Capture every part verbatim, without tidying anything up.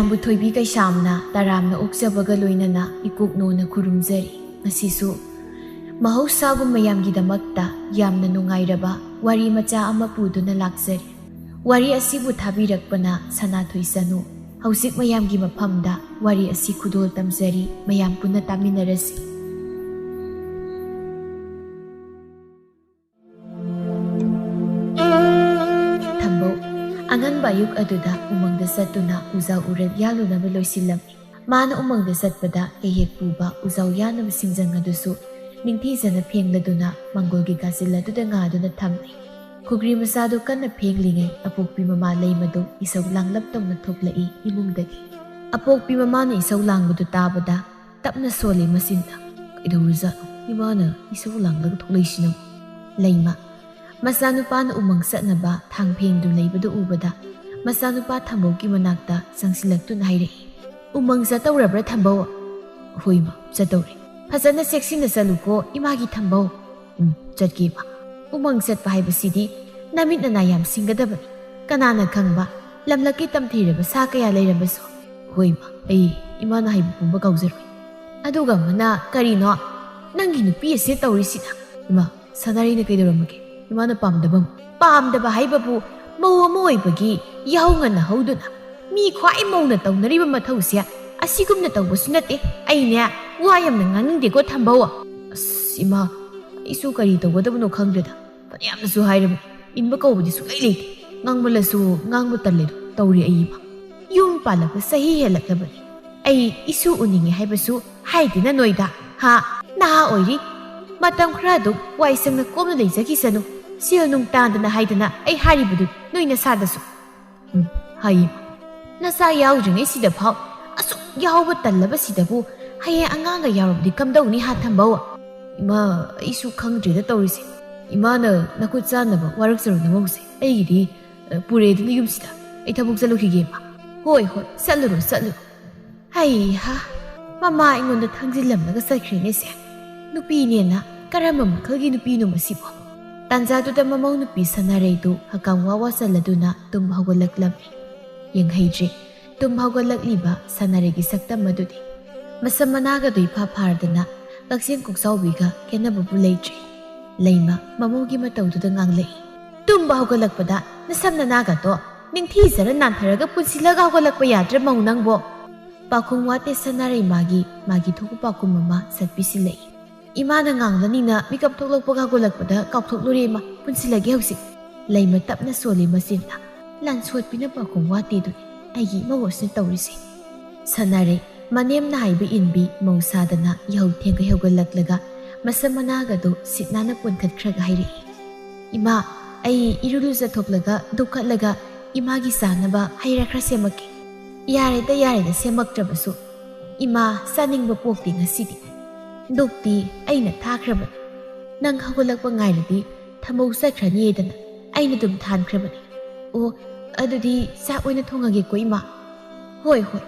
ꯃꯌꯥꯝꯕꯨ ꯊꯣꯏꯕꯤ ꯀꯩꯁꯥꯝꯅ ꯇꯔꯥꯝꯅ ꯑꯣꯛꯆꯕꯒ ꯂꯣꯏꯅꯅ ꯏꯀꯣꯛꯅꯣꯅ ꯈꯨꯔꯨꯝꯖꯔꯤ꯫ ꯉꯁꯤꯁꯨ ꯃꯍꯧꯁꯥꯒꯨꯝ ꯃꯌꯥꯝꯒꯤꯗꯃꯛꯇ ꯌꯥꯝꯅ ꯅꯨꯡꯉꯥꯏꯔꯕ ꯋꯥꯔꯤ ꯃꯆꯥ ꯑꯃ ꯄꯨꯗꯨꯅ ꯂꯥꯛꯆꯔꯤ꯫ ꯋꯥꯔꯤ ꯑꯁꯤꯕꯨ ꯊꯥꯕꯤꯔꯛꯄꯅ ꯁꯅꯥꯊꯣꯏ ꯆꯅꯨ꯫ ꯍꯧꯖꯤꯛ ꯃꯌꯥꯝꯒꯤ ꯃꯐꯝꯗ ꯋꯥꯔꯤ ꯑꯁꯤ ꯈꯨꯗꯣꯜ ꯇꯝꯖꯔꯤ, ꯃꯌꯥꯝ ꯄꯨꯟꯅ ꯇꯥꯃꯤꯟꯅꯔꯁꯤ꯫ ꯊꯝꯕꯧ꯫ ꯑꯉꯟꯕ ꯑꯌꯨꯛ ꯑꯗꯨꯗ ꯎꯃꯪꯗ ꯆꯠꯇꯨꯅ ꯎꯖꯥꯎ ꯎꯔꯦꯜ ꯌꯥꯜꯂꯨꯅꯕ ꯂꯣꯏꯁꯤꯜꯂꯝꯃꯤ꯫ ꯃꯥꯅ ꯎꯃꯪꯗ ꯆꯠꯄꯗ ꯍꯦꯛ ꯍꯦꯛ ꯄꯨꯕ ꯎꯖꯥꯎ ꯌꯥꯟꯅꯕ ꯁꯤꯡꯖꯪ ꯑꯗꯨꯁꯨ ꯅꯤꯡꯊꯤꯖꯅ ꯐꯦꯡꯂꯗꯨꯅ ꯃꯪꯒꯣꯜꯒꯤ ꯀꯥꯆꯤꯜ ꯑꯗꯨꯗ ꯉꯥꯗꯨꯅ ꯊꯝꯂꯤ꯫ ꯈꯨꯒ꯭ꯔꯤ ꯃꯆꯥꯗꯨ ꯀꯟꯅ ꯐꯦꯡꯂꯤꯉꯩ ꯑꯄꯣꯛꯄꯤ ꯃꯃꯥ ꯂꯩꯃꯗꯨ ꯏꯁꯧ ꯂꯥꯡꯂꯞ ꯇꯧꯅ ꯊꯣꯛꯂꯛꯏ ꯏꯃꯨꯡꯗꯒꯤ꯫ ꯑꯄꯣꯛꯄꯤ ꯃꯃꯥꯅ ꯏꯁꯧ ꯂꯥꯡꯕꯗꯨ ꯇꯥꯕꯗ ꯇꯞꯅ ꯁꯣꯜꯂꯤ ꯃꯆꯤꯟꯗ꯫ "ꯀꯩꯗꯧꯔꯖꯥꯠꯅꯣ ꯏꯃꯥꯅ ꯏꯁꯧ ꯂꯥꯡꯂꯒ ꯊꯣꯛꯂꯛꯏꯁꯤꯅ?" ꯂꯩꯃ꯫ ꯃꯆꯥꯅꯨꯄꯥꯅ ꯎꯃꯪ ꯆꯠꯅꯕ ꯊꯥꯡ ꯐꯦꯡꯗꯨ ꯂꯩꯕꯗꯨ ꯎꯕꯗ ꯃꯆꯥꯅꯨꯄꯥ ꯊꯝꯕꯧꯒꯤ ꯃꯅꯥꯛꯇ ꯆꯪꯁꯤꯜꯂꯛꯇꯨꯅ ꯍꯥꯏꯔꯛꯏ, "ꯎꯃꯪ ꯆꯠꯇꯧꯔꯕ꯭ꯔꯥ ꯊꯝꯕꯧ?" "ꯍꯣꯏ ꯏꯃꯥ, ꯆꯠꯇꯧꯔꯦ꯫ ꯐꯖꯅ ꯆꯦꯛꯁꯤꯟꯅ ꯆꯠꯂꯨꯀꯣ ꯏꯃꯥꯒꯤ ꯊꯝꯕꯧ꯫" "ꯎꯝ, ꯆꯠꯀꯦ ꯏꯃꯥ꯫" "ꯎꯃꯪ ꯆꯠꯄ ꯍꯥꯏꯕꯁꯤꯗꯤ ꯅꯃꯤꯠ ꯅꯅꯥ ꯌꯥꯝ ꯁꯤꯡꯒꯗꯕꯅꯤ꯫ ꯀꯅꯥꯅ ꯈꯪꯕ, ꯂꯝꯂꯛꯀꯤ ꯇꯝꯊꯤꯔꯕ ꯁꯥ ꯀꯌꯥ ꯂꯩꯔꯝꯕꯁꯨ꯫" "ꯍꯣꯏ ꯏꯃꯥ, ꯑꯩ ꯏꯃꯥꯅ ꯍꯥꯏꯕ ꯄꯨꯝꯕ ꯀꯥꯎꯖꯔꯣꯏ꯫" ꯑꯗꯨꯒ ꯑꯃꯅ, "ꯀꯔꯤꯅꯣ ꯅꯪꯒꯤ ꯅꯨꯄꯤ ꯑꯁꯤꯅ ꯇꯧꯔꯤꯁꯤꯅ?" "ꯏꯃꯥ, ꯁꯅꯥꯔꯩꯅ ꯀꯩꯗꯧꯔꯝꯃꯒꯦ? ꯏꯃꯥꯅ ꯄꯥꯝꯗꯕ ꯑꯃ?" "ꯄꯥꯝꯗꯕ ꯍꯥꯏꯕꯕꯨ ꯃꯧ ꯑꯃ ꯑꯣꯏꯕꯒꯤ ꯌꯥꯍꯧ ꯉꯟꯅ ꯍꯧꯗꯨꯅ ꯃꯤ ꯈ꯭ꯋꯥꯏ ꯃꯧꯅ ꯇꯧꯅꯔꯤꯕ ꯃꯊꯧꯁꯦ ꯑꯁꯤꯒꯨꯝꯅ ꯇꯧꯕꯁꯨ ꯅꯠꯇꯦ꯫ ꯑꯩꯅꯦ ꯋꯥ ꯌꯥꯝꯅ ꯉꯥꯡꯅꯤꯡꯗꯦꯀꯣ ꯊꯝꯕꯧ꯫" "ꯑꯁ ꯏꯃꯥ, ꯑꯩꯁꯨ ꯀꯔꯤ ꯇꯧꯒꯗꯕꯅꯣ ꯈꯪꯗ꯭ꯔꯦꯗ꯫ ꯐꯅꯌꯥꯝꯅꯁꯨ ꯍꯥꯏꯔꯕꯅꯤ, ꯏꯟꯕ ꯀꯧꯕꯗꯤ ꯁꯨꯡꯂꯩ ꯂꯩꯇꯦ꯫ ꯉꯥꯡꯃꯜꯂꯁꯨ ꯉꯥꯡꯕ ꯇꯜꯂꯦꯗꯣ ꯇꯧꯔꯤ ꯑꯩ ꯏꯃꯥ꯫ ꯌꯨꯝ ꯄꯥꯜꯂꯛꯄ ꯆꯍꯤ ꯍꯦꯜꯂꯛꯂꯕꯅꯤ꯫ ꯑꯩ ꯏꯁꯨ ꯎꯅꯤꯡꯉꯤ ꯍꯥꯏꯕꯁꯨ ꯍꯥꯏꯗꯦꯅ ꯅꯣꯏꯗ, ꯍꯥ? ꯅꯍꯥ ꯑꯣꯏꯔꯤ꯫ ꯃꯇꯝ ꯈꯔ ꯑꯗꯨꯝ ꯋꯥꯏ ꯁꯪꯅ ꯀꯣꯝꯅ ꯂꯩꯖꯈꯤꯁꯅꯨ꯫ ꯁꯦꯜ ꯅꯨꯡ ꯇꯥꯟꯗꯅ ꯍꯥꯏꯗꯅ ꯑꯩ ꯍꯥꯏꯔꯤꯕꯗꯨ ꯅꯣꯏ ꯅꯁꯥꯗꯁꯨ꯫" "ꯎꯝ, ꯍꯥꯏꯌꯦ꯫ ꯅꯆꯥ ꯌꯥꯎꯗ꯭ꯔꯤꯉꯩꯁꯤꯗ ꯐꯥꯎ ꯑꯁꯨꯛ ꯌꯥꯎꯕ ꯇꯜꯂꯕꯁꯤꯗꯕꯨ ꯍꯌꯦꯡ ꯑꯉꯥꯡꯒ ꯌꯥꯎꯔꯕꯗꯤ ꯀꯝꯗꯧꯅꯤ ꯍꯥ ꯊꯝꯕꯧ?" "ꯏꯃꯥ, ꯑꯩꯁꯨ ꯈꯪꯗ꯭ꯔꯦꯗ ꯇꯧꯔꯤꯁꯦ꯫ ꯏꯃꯥꯅ ꯅꯈꯨꯠ ꯆꯥꯅꯕ ꯋꯥꯔꯛꯆꯔꯨꯅꯃꯧꯁꯦ꯫ ꯑꯩꯒꯤꯗꯤ, ꯑ, ꯄꯨꯔꯦꯗꯅ ꯌꯨꯝꯁꯤꯗ꯫ ꯑꯩ ꯊꯕꯛ ꯆꯠꯂꯨꯈꯤꯒꯦ ꯏꯃꯥ꯫" "ꯍꯣꯏ, ꯍꯣꯏ, ꯆꯠꯂꯨꯔꯣ, ꯆꯠꯂꯨꯔꯣ꯫" ꯍꯩꯍꯥ, ꯃꯃꯥ ꯑꯩꯉꯣꯟꯗ ꯊꯥꯡꯖꯤꯜꯂꯝꯂꯒ ꯆꯠꯈ꯭ꯔꯦꯅꯦꯁꯦ꯫ ꯅꯨꯄꯤꯅꯦꯅ ꯀꯔꯝꯕ ꯃꯈꯜꯒꯤ ꯅꯨꯄꯤꯅꯣ ꯃꯁꯤꯕꯣ? ꯇꯥꯟꯖꯥꯗꯨꯗ ꯃꯃꯧ ꯅꯨꯄꯤ ꯁꯅꯥꯔꯩꯗꯨ ꯍꯀꯥꯝ ꯋꯥ ꯋꯥ ꯆꯜꯂꯗꯨꯅ ꯇꯨꯝ ꯍꯧꯒꯠꯂꯛꯂꯝꯃꯤ꯫ ꯌꯦꯡꯍꯩꯗ꯭ꯔꯤ꯫ ꯇꯨꯝ ꯍꯧꯒꯠꯂꯛꯂꯤꯕ ꯁꯅꯥꯔꯩꯒꯤ ꯁꯛꯇꯝ ꯑꯗꯨꯗꯤ ꯃꯁꯝ ꯃꯅꯥꯒꯗꯨ ꯏꯐꯥ ꯐꯥꯔꯗꯅ ꯀꯛꯆꯦꯡ ꯀꯣꯛꯆꯥꯎꯕꯤꯒ ꯈꯦꯠꯅꯕꯕꯨ ꯂꯩꯇ꯭ꯔꯦ꯫ ꯂꯩꯃ ꯃꯃꯧꯒꯤ ꯃꯇꯧꯗꯨꯗ ꯉꯥꯡꯂꯛꯏ꯫ "ꯇꯨꯝꯕ ꯍꯧꯒꯠꯂꯛꯄꯗ ꯅꯁꯝ ꯅꯅꯥꯒꯗꯣ ꯅꯤꯡꯊꯤꯖꯔ ꯅꯥꯟꯊꯔꯒ ꯄꯨꯟꯁꯤꯜꯂꯒ ꯍꯧꯒꯠꯂꯛꯄ ꯌꯥꯗ꯭ꯔꯦ ꯃꯧ ꯅꯪꯕꯣ?" ꯄꯥꯈꯨꯝ ꯋꯥꯠꯇꯦ ꯁꯅꯥꯔꯩ ꯃꯥꯒꯤ, ꯃꯥꯒꯤ ꯊꯣꯛꯄ ꯄꯥꯈꯨꯝ ꯑꯃ ꯁꯠꯄꯤꯁꯤꯜꯂꯛꯏ꯫ "ꯏꯃꯥꯅ ꯉꯥꯡꯂꯅꯤꯅ ꯃꯤꯀꯞ ꯊꯣꯛꯂꯛꯄꯒ ꯍꯧꯒꯠꯂꯛꯄꯗ ꯀꯥꯎꯊꯣꯛꯂꯨꯔꯦ ꯏꯃꯥ, ꯄꯨꯟꯁꯤꯜꯂꯒꯦ ꯍꯧꯖꯤꯛ꯫" ꯂꯩꯃ ꯇꯞꯅ ꯁꯣꯜꯂꯤ ꯃꯆꯤꯟꯅ꯫ "ꯂꯥꯟꯁꯣꯠꯄꯤꯅ ꯄꯥꯈꯨꯝ ꯋꯥꯠꯇꯦꯗꯨꯅꯤ, ꯑꯩꯒꯤ ꯏꯃꯧ ꯑꯁꯤꯅ ꯇꯧꯔꯤꯁꯦ꯫" ꯁꯅꯥꯔꯩ ꯃꯅꯦꯝꯅ ꯍꯥꯏꯕ ꯏꯟꯕꯤ ꯃꯧ ꯁꯥꯗꯅ ꯌꯥꯍꯧ ꯊꯦꯡꯈꯩ ꯍꯧꯒꯠꯂꯛꯂꯒ ꯃꯁꯝ ꯃꯅꯥꯒꯗꯨ ꯁꯤꯠ ꯅꯥꯟꯅ ꯄꯨꯟꯈꯠꯈ꯭ꯔꯒ ꯍꯥꯏꯔꯛꯏ꯫ "ꯏꯃꯥ, ꯑꯩ ꯏꯔꯨ ꯂꯨꯖꯊꯣꯛꯂꯒ ꯗꯨꯛ ꯀꯠꯂꯒ ꯏꯃꯥꯒꯤ ꯆꯥꯅꯕ ꯍꯩ ꯔꯥ ꯈꯔ ꯁꯦꯝꯃꯛꯀꯦ꯫" "ꯌꯥꯔꯦꯗ, ꯌꯥꯔꯦꯗ, ꯁꯦꯝꯃꯛꯇ꯭ꯔꯕꯁꯨ꯫ ꯏꯃꯥ, ꯆꯥꯅꯤꯡꯕ ꯄꯣꯛꯇꯦ ꯉꯁꯤꯗꯤ꯫ ꯗꯨꯛꯇꯤ ꯑꯩꯅ ꯊꯥꯈ꯭ꯔꯕꯅꯤ꯫ ꯅꯪ ꯍꯧꯒꯠꯂꯛꯄ ꯉꯥꯏꯔꯗꯤ ꯊꯝꯕꯧ ꯆꯠꯈ꯭ꯔꯅꯤꯗꯅ ꯑꯩꯅ ꯑꯗꯨꯝ ꯊꯥꯟꯈ꯭ꯔꯕꯅꯤ꯫" "ꯑꯣ, ꯑꯗꯨꯗꯤ ꯆꯥꯛ ꯑꯣꯏꯅ ꯊꯣꯡꯉꯒꯦꯀꯣ ꯏꯃꯥ꯫" "ꯍꯣꯏ, ꯍꯣꯏ꯫"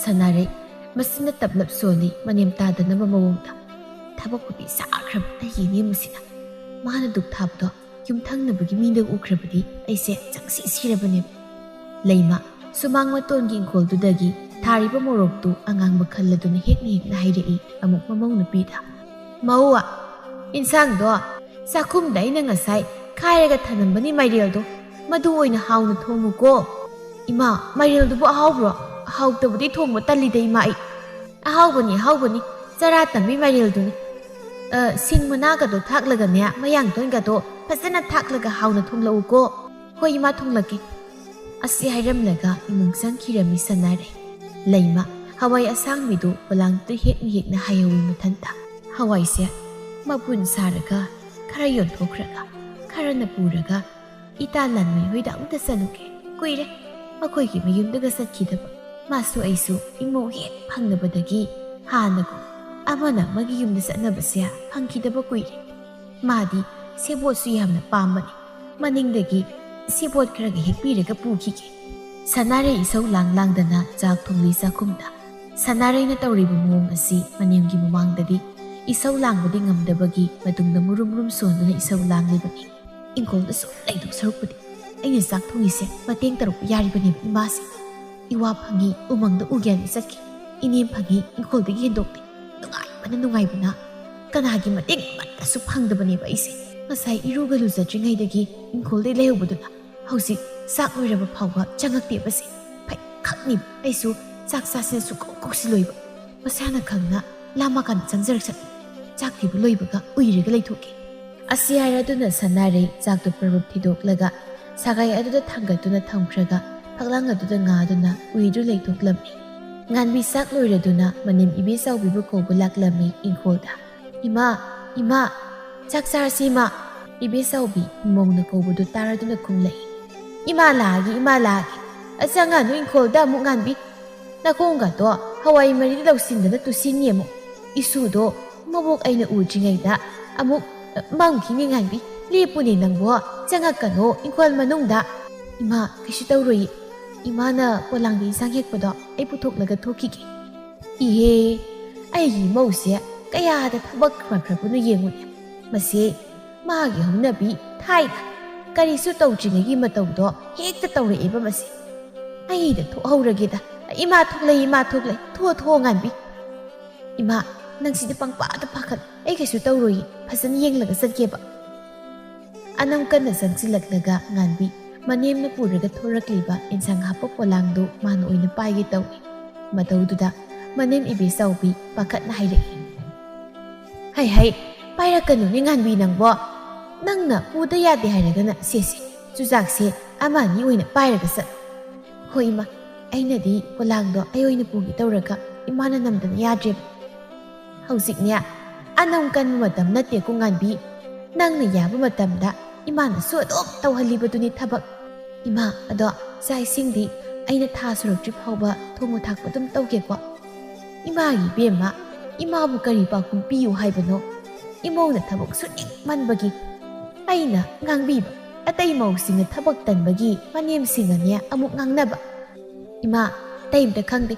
ꯁꯅꯥꯔꯩ ꯃꯁꯤꯅ ꯇꯞꯂꯞ ꯁꯣꯜꯂꯤ ꯃꯅꯦꯝ ꯇꯥꯗꯅꯕ ꯃꯑꯣꯡꯗ꯫ "ꯊꯕꯛꯄꯨꯗꯤ ꯁꯥꯈ꯭ꯔꯕ ꯑꯩꯒꯤ ꯏꯅꯦꯝ ꯑꯁꯤꯅ꯫ ꯃꯥꯅ ꯗꯨꯛ ꯊꯥꯕꯗꯣ ꯌꯨꯝꯊꯪꯅꯕꯒꯤ ꯃꯤꯅ ꯎꯈ꯭ꯔꯕꯗꯤ ꯑꯩꯁꯦ ꯆꯪꯁꯤ ꯁꯤꯔꯕꯅꯦꯕ꯫" ꯂꯩꯃ ꯁꯨꯃꯥꯡ ꯃꯇꯣꯟꯒꯤ ꯏꯪꯈꯣꯜꯗꯨꯗꯒꯤ ꯊꯥꯔꯤꯕ ꯃꯣꯔꯣꯛꯇꯨ ꯑꯉꯥꯡꯕ ꯈꯜꯂꯗꯨꯅ ꯍꯦꯛꯅ ꯍꯦꯛꯅ ꯍꯥꯏꯔꯛꯏ ꯑꯃꯨꯛ ꯃꯃꯧ ꯅꯨꯄꯤꯗ꯫ "ꯃꯧ, ꯏꯟꯁꯥꯡꯗꯣ ꯆꯥꯛꯈꯨꯝꯗ ꯑꯩꯅ ꯉꯁꯥꯏ ꯈꯥꯏꯔꯒ ꯊꯅꯝꯕꯅꯤ ꯃꯥꯏꯔꯦꯜꯗꯣ, ꯃꯗꯨ ꯑꯣꯏꯅ ꯍꯥꯎꯅ ꯊꯣꯡꯉꯨꯀꯣ꯫" "ꯏꯃꯥ, ꯃꯥꯏꯔꯦꯜꯗꯨꯕꯨ ꯑꯍꯥꯎꯕ꯭ꯔꯣ? ꯍꯥꯎꯇꯕꯗꯤ ꯊꯣꯡꯕ ꯇꯜꯂꯤꯗ ꯏꯃꯥ ꯑꯩ꯫" "ꯑꯍꯥꯎꯕꯅꯤ, ꯑꯍꯥꯎꯕꯅꯤ, ꯆꯔꯥ ꯇꯝꯕꯤ ꯃꯥꯏꯔꯦꯜꯗꯨꯅꯤ꯫ ꯑ, ꯁꯤꯡ ꯃꯅꯥꯒꯗꯣ ꯊꯥꯛꯂꯒꯅꯦ, ꯃꯌꯥꯡꯇꯣꯟꯒꯗꯣ ꯐꯖꯅ ꯊꯥꯛꯂꯒ ꯍꯥꯎꯅ ꯊꯣꯡꯂꯛꯎꯀꯣ꯫" "ꯍꯣꯏ ꯏꯃꯥ, ꯊꯣꯡꯂꯛꯀꯦ꯫" ꯑꯁꯤ ꯍꯥꯏꯔꯝꯂꯒ ꯏꯃꯨꯡ ꯆꯪꯈꯤꯔꯝꯃꯤ ꯁꯅꯥꯔꯩ꯫ ꯂꯩꯃ ꯍꯋꯥꯏ ꯑꯁꯥꯡꯕꯤꯗꯨ ꯄꯣꯂꯥꯡꯗꯨ ꯍꯦꯛꯅ ꯍꯦꯛꯅ ꯍꯥꯏꯍꯧꯋꯤ ꯃꯊꯟꯇ꯫ "ꯍꯋꯥꯏꯁꯦ ꯃꯄꯨꯟ ꯁꯥꯔꯒ ꯈꯔ ꯌꯣꯟꯊꯣꯛꯈ꯭ꯔꯒ ꯈꯔꯅ ꯄꯨꯔꯒ ꯏꯇꯥ ꯂꯥꯟꯃꯩ ꯍꯣꯏꯗ ꯑꯃꯨꯛꯇ ꯆꯠꯂꯨꯒꯦ꯫ ꯀꯨꯏꯔꯦ ꯃꯈꯣꯏꯒꯤ ꯃꯌꯨꯝꯗꯒ ꯆꯠꯈꯤꯗꯕ꯫ ꯃꯥꯁꯨ ꯑꯩꯁꯨ ꯏꯃꯧ ꯍꯦꯛ ꯐꯪꯅꯕꯗꯒꯤ ꯍꯥꯟꯅꯒꯨꯝ ꯑꯃꯅ ꯑꯃꯒꯤ ꯌꯨꯝꯗ ꯆꯠꯅꯕꯁꯦ ꯐꯪꯈꯤꯗꯕ ꯀꯨꯏꯔꯦ꯫ ꯃꯥꯗꯤ ꯁꯦꯕꯣꯠꯁꯨ ꯌꯥꯝꯅ ꯄꯥꯝꯕꯅꯤ꯫ ꯃꯅꯤꯡꯗꯒꯤ ꯁꯦꯕꯣꯠ ꯈꯔꯒ ꯍꯦꯛꯄꯤꯔꯒ ꯄꯨꯈꯤꯒꯦ꯫" ꯁꯅꯥꯔꯩ ꯏꯁꯧ ꯂꯥꯡ ꯂꯥꯡꯗꯅ ꯆꯥꯛ ꯊꯣꯡꯂꯤ ꯆꯥꯛꯈꯨꯝꯗ꯫ ꯁꯅꯥꯔꯩꯅ ꯇꯧꯔꯤꯕ ꯃꯑꯣꯡ ꯑꯁꯤ ꯃꯅꯦꯝꯒꯤ ꯃꯃꯥꯡꯗꯗꯤ ꯏꯁꯧ ꯂꯥꯡꯕꯗꯤ ꯉꯝꯗꯕꯒꯤ ꯃꯇꯨꯡꯗ ꯃꯨꯔꯨꯝ ꯃꯨꯔꯨꯝ ꯁꯣꯟꯗꯨꯅ ꯏꯁꯧ ꯂꯥꯡꯂꯤꯕꯅꯤ꯫ "ꯏꯪꯈꯣꯜꯗ ꯁꯨꯝ ꯂꯩꯗꯧ ꯁꯔꯨꯛꯄꯨꯗꯤ ꯑꯩꯅ ꯆꯥꯛ ꯊꯣꯡꯉꯤꯁꯦ ꯃꯇꯦꯡ ꯇꯧꯔꯛꯄ ꯌꯥꯔꯤꯕꯅꯦꯕ ꯏꯃꯥꯁꯦ꯫" ꯏꯋꯥ ꯐꯪꯉꯤ ꯎꯃꯪꯗ ꯎꯒꯦꯅ ꯆꯠꯈꯤ꯫ ꯏꯅꯦꯝ ꯐꯪꯉꯤ ꯏꯪꯈꯣꯜꯗꯒꯤ ꯍꯦꯟꯗꯣꯛꯇꯦ꯫ ꯅꯨꯡꯉꯥꯏꯕꯅ ꯅꯨꯡꯉꯥꯏꯕꯅ ꯀꯅꯥꯒꯤ ꯃꯇꯦꯡ ꯑꯃꯠꯇꯁꯨ ꯐꯪꯗꯕꯅꯦꯕ ꯑꯩꯁꯦ꯫ ꯉꯁꯥꯏ ꯏꯔꯨꯒ ꯂꯨꯖꯗ꯭ꯔꯤꯉꯩꯗꯒꯤ ꯏꯪꯈꯣꯜꯗꯩ ꯂꯩꯍꯧꯕꯗꯨꯅ ꯍꯧꯖꯤꯛ ꯆꯥꯛ ꯂꯣꯏꯔꯕ ꯐꯥꯎꯕ ꯆꯪꯉꯛꯇꯦꯕꯁꯦ꯫ ꯐꯩ ꯈꯪꯅꯤꯕ ꯑꯩꯁꯨ ꯆꯥꯛ ꯆꯥꯁꯤꯅ ꯁꯨꯛꯀꯧ ꯀꯧꯁꯤꯜꯂꯣꯏꯕ꯫ ꯃꯁꯥꯅ ꯈꯪꯅ ꯂꯥꯝꯃꯀꯥꯟꯗ ꯆꯪꯖꯔꯛꯁꯅꯤ꯫ ꯆꯥꯛ ꯊꯤꯕ ꯂꯣꯏꯕꯒ ꯎꯏꯔꯒ ꯂꯩꯊꯣꯛꯀꯦ꯫ ꯑꯁꯤ ꯍꯥꯏꯔꯗꯨꯅ ꯁꯅꯥꯔꯩ ꯆꯥꯛꯇꯨ ꯄ꯭ꯔꯕꯨꯞ ꯊꯤꯗꯣꯛꯂꯒ ꯁꯥꯒꯥꯏ ꯑꯗꯨꯗ ꯊꯥꯡꯒꯠꯇꯨꯅ ꯊꯝꯈ꯭ꯔꯒ ꯐꯛꯂꯥꯡ ꯑꯗꯨꯗ ꯉꯥꯗꯨꯅ ꯎꯏꯗꯨ ꯂꯩꯊꯣꯛꯂꯝꯃꯤ꯫ ꯉꯥꯟꯕꯤ ꯆꯥꯛ ꯂꯣꯏꯔꯗꯨꯅ ꯃꯅꯦꯝ ꯏꯕꯦꯆꯥꯎꯕꯤꯕꯨ ꯀꯧꯕ ꯂꯥꯛꯂꯝꯃꯤ ꯏꯪꯈꯣꯜꯗ꯫ "ꯏꯃꯥ, ꯏꯃꯥ, ꯆꯥꯛ ꯆꯥꯔꯁꯤ ꯏꯃꯥ!" ꯏꯕꯦꯆꯥꯎꯕꯤ ꯃꯧꯅ ꯀꯧꯕꯗꯨ ꯇꯥꯔꯗꯨꯅ ꯈꯨꯝꯂꯛꯏ꯫ "ꯏꯃꯥ ꯂꯥꯛꯑꯒꯦ, ꯏꯃꯥ ꯂꯥꯛꯑꯒꯦ꯫ ꯑꯆꯪꯉꯅꯨ ꯏꯪꯈꯣꯜꯗ ꯑꯃꯨꯛ ꯉꯥꯟꯕꯤ꯫ ꯅꯈꯣꯡꯒꯗꯣ ꯍꯋꯥꯏ ꯃꯔꯤꯗ ꯂꯧꯁꯤꯟꯗꯅ ꯇꯨꯁꯤꯟꯅꯤ ꯑꯃꯨꯛ꯫ ꯏꯁꯨꯗꯣ ꯃꯕꯣꯛ ꯑꯩꯅ ꯎꯗ꯭ꯔꯤꯉꯩꯗ ꯑꯃꯨꯛ ꯃꯝꯈꯤꯅꯤ ꯉꯥꯟꯕꯤ꯫ ꯂꯦꯞꯄꯨꯅꯦ ꯅꯪꯕꯣ, ꯆꯪꯉꯛꯀꯅꯣ ꯏꯪꯈꯣꯜ ꯃꯅꯨꯡꯗ꯫" "ꯏꯃꯥ, ꯀꯩꯁꯨ ꯇꯧꯔꯣꯏꯌꯦ꯫ ꯏꯃꯥꯅ ꯄꯣꯂꯥꯡꯗ ꯏꯟꯁꯥꯡ ꯍꯦꯛꯄꯗꯣ ꯑꯩ ꯄꯨꯊꯣꯛꯂꯒ ꯊꯣꯛꯈꯤꯒꯦ꯫" ꯏꯍꯦ, ꯑꯩꯒꯤ ꯏꯃꯧꯁꯦ ꯀꯌꯥꯗ ꯊꯕꯛ ꯐꯈ꯭ꯔꯕꯅꯣ ꯌꯦꯡꯉꯨꯅꯦ꯫ ꯃꯁꯤ ꯃꯥꯒꯤ ꯍꯧꯅꯕꯤ ꯊꯥꯏꯅ ꯀꯔꯤꯁꯨ ꯇꯧꯗ꯭ꯔꯤꯉꯩꯒꯤ ꯃꯇꯧꯗꯣ ꯍꯦꯛꯇ ꯇꯧꯔꯛꯑꯦꯕ ꯃꯁꯤ꯫ ꯑꯩꯗ ꯊꯣꯛꯍꯧꯔꯒꯦꯗ꯫ "ꯏꯃꯥ ꯊꯣꯛꯂꯛꯏ, ꯏꯃꯥ ꯊꯣꯛꯂꯛꯏ꯫ ꯊꯣꯛꯑꯣ, ꯊꯣꯛꯑꯣ, ꯉꯥꯟꯕꯤ꯫" "ꯏꯃꯥ, ꯅꯪ ꯁꯤꯗ ꯄꯪꯄꯥꯗ ꯄꯥꯈꯠ꯫ ꯑꯩ ꯀꯩꯁꯨ ꯇꯧꯔꯣꯏꯌꯦ꯫ ꯐꯖꯅ ꯌꯦꯡꯂꯒ ꯆꯠꯀꯦꯕ꯫" ꯑꯅꯧ ꯀꯟꯅ ꯆꯪꯁꯤꯜꯂꯛꯂꯒ ꯉꯥꯟꯕꯤ ꯃꯅꯦꯝꯅ ꯄꯨꯔꯒ ꯊꯣꯔꯛꯂꯤꯕ ꯏꯟꯁꯥꯡ ꯍꯥꯞꯄ ꯄꯣꯂꯥꯡꯗꯨ ꯃꯥꯅ ꯑꯣꯏꯅ ꯄꯥꯏꯒꯦ ꯇꯧꯏ꯫ ꯃꯇꯧꯗꯨꯗ ꯃꯅꯦꯝ ꯏꯕꯦꯆꯥꯎꯕꯤ ꯄꯥꯈꯠꯅ ꯍꯥꯏꯔꯛꯏ꯫ "ꯍꯩ ꯍꯩ, ꯄꯥꯏꯔꯛꯀꯅꯨꯅꯦ ꯉꯥꯟꯕꯤ ꯅꯪꯕꯣ꯫ ꯅꯪꯅ ꯄꯨꯗ ꯌꯥꯗꯦ ꯍꯥꯏꯔꯒꯅ ꯁꯦꯁꯦ, ꯆꯨꯖꯥꯛꯁꯦ ꯑꯃ ꯑꯅꯤ ꯑꯣꯏꯅ ꯄꯥꯏꯔꯒ ꯆꯠ꯫" "ꯍꯣꯏ ꯏꯃꯥ, ꯑꯩꯅꯗꯤ ꯄꯣꯂꯥꯡꯗꯣ ꯑꯩ ꯑꯣꯏꯅ ꯄꯨꯒꯦ ꯇꯧꯔꯒ ꯏꯃꯥꯅ ꯅꯝꯗꯅ ꯌꯥꯗ꯭ꯔꯦꯕ꯫" "ꯍꯧꯖꯤꯛꯅꯦ ꯑꯅꯝ ꯀꯟꯕ ꯃꯇꯝ ꯅꯠꯇꯦꯀꯣ ꯉꯥꯟꯕꯤ꯫ ꯅꯪꯅ ꯌꯥꯕ ꯃꯇꯝꯗ ꯏꯃꯥꯅꯁꯨ ꯑꯗꯨꯝ ꯇꯧꯍꯜꯂꯤꯕꯗꯨꯅꯤ ꯊꯕꯛ꯫ ꯏꯃꯥ, ꯑꯗꯣ ꯆꯥꯛ ꯏꯁꯤꯡꯗꯤ ꯑꯩꯅ ꯊꯥ ꯁꯨꯔꯛꯇ꯭ꯔꯤ ꯐꯥꯎꯕ ꯊꯣꯡꯕ ꯊꯥꯛꯄ ꯑꯗꯨꯝ ꯇꯧꯒꯦꯀꯣ꯫" "ꯏꯃꯥꯒꯤ ꯏꯕꯦꯝꯃ, ꯏꯃꯥꯕꯨ ꯀꯔꯤ ꯄꯥꯎꯈꯨꯝ ꯄꯤꯌꯨ ꯍꯥꯏꯕꯅꯣ? ꯏꯃꯧꯅ ꯊꯕꯛ ꯁꯨꯅꯤꯡꯃꯟꯕꯒꯤ ꯑꯩꯅ ꯉꯥꯡꯕꯤꯕ, ꯑꯇꯩ ꯃꯧꯁꯤꯡꯅ ꯊꯕꯛ ꯇꯟꯕꯒꯤ ꯃꯅꯦꯝꯁꯤꯡꯅꯅꯦ ꯑꯃꯨꯛ ꯉꯥꯡꯅꯕ꯫ ꯏꯃꯥ, ꯑꯇꯩ ꯑꯝꯇ ꯈꯪꯗꯦ꯫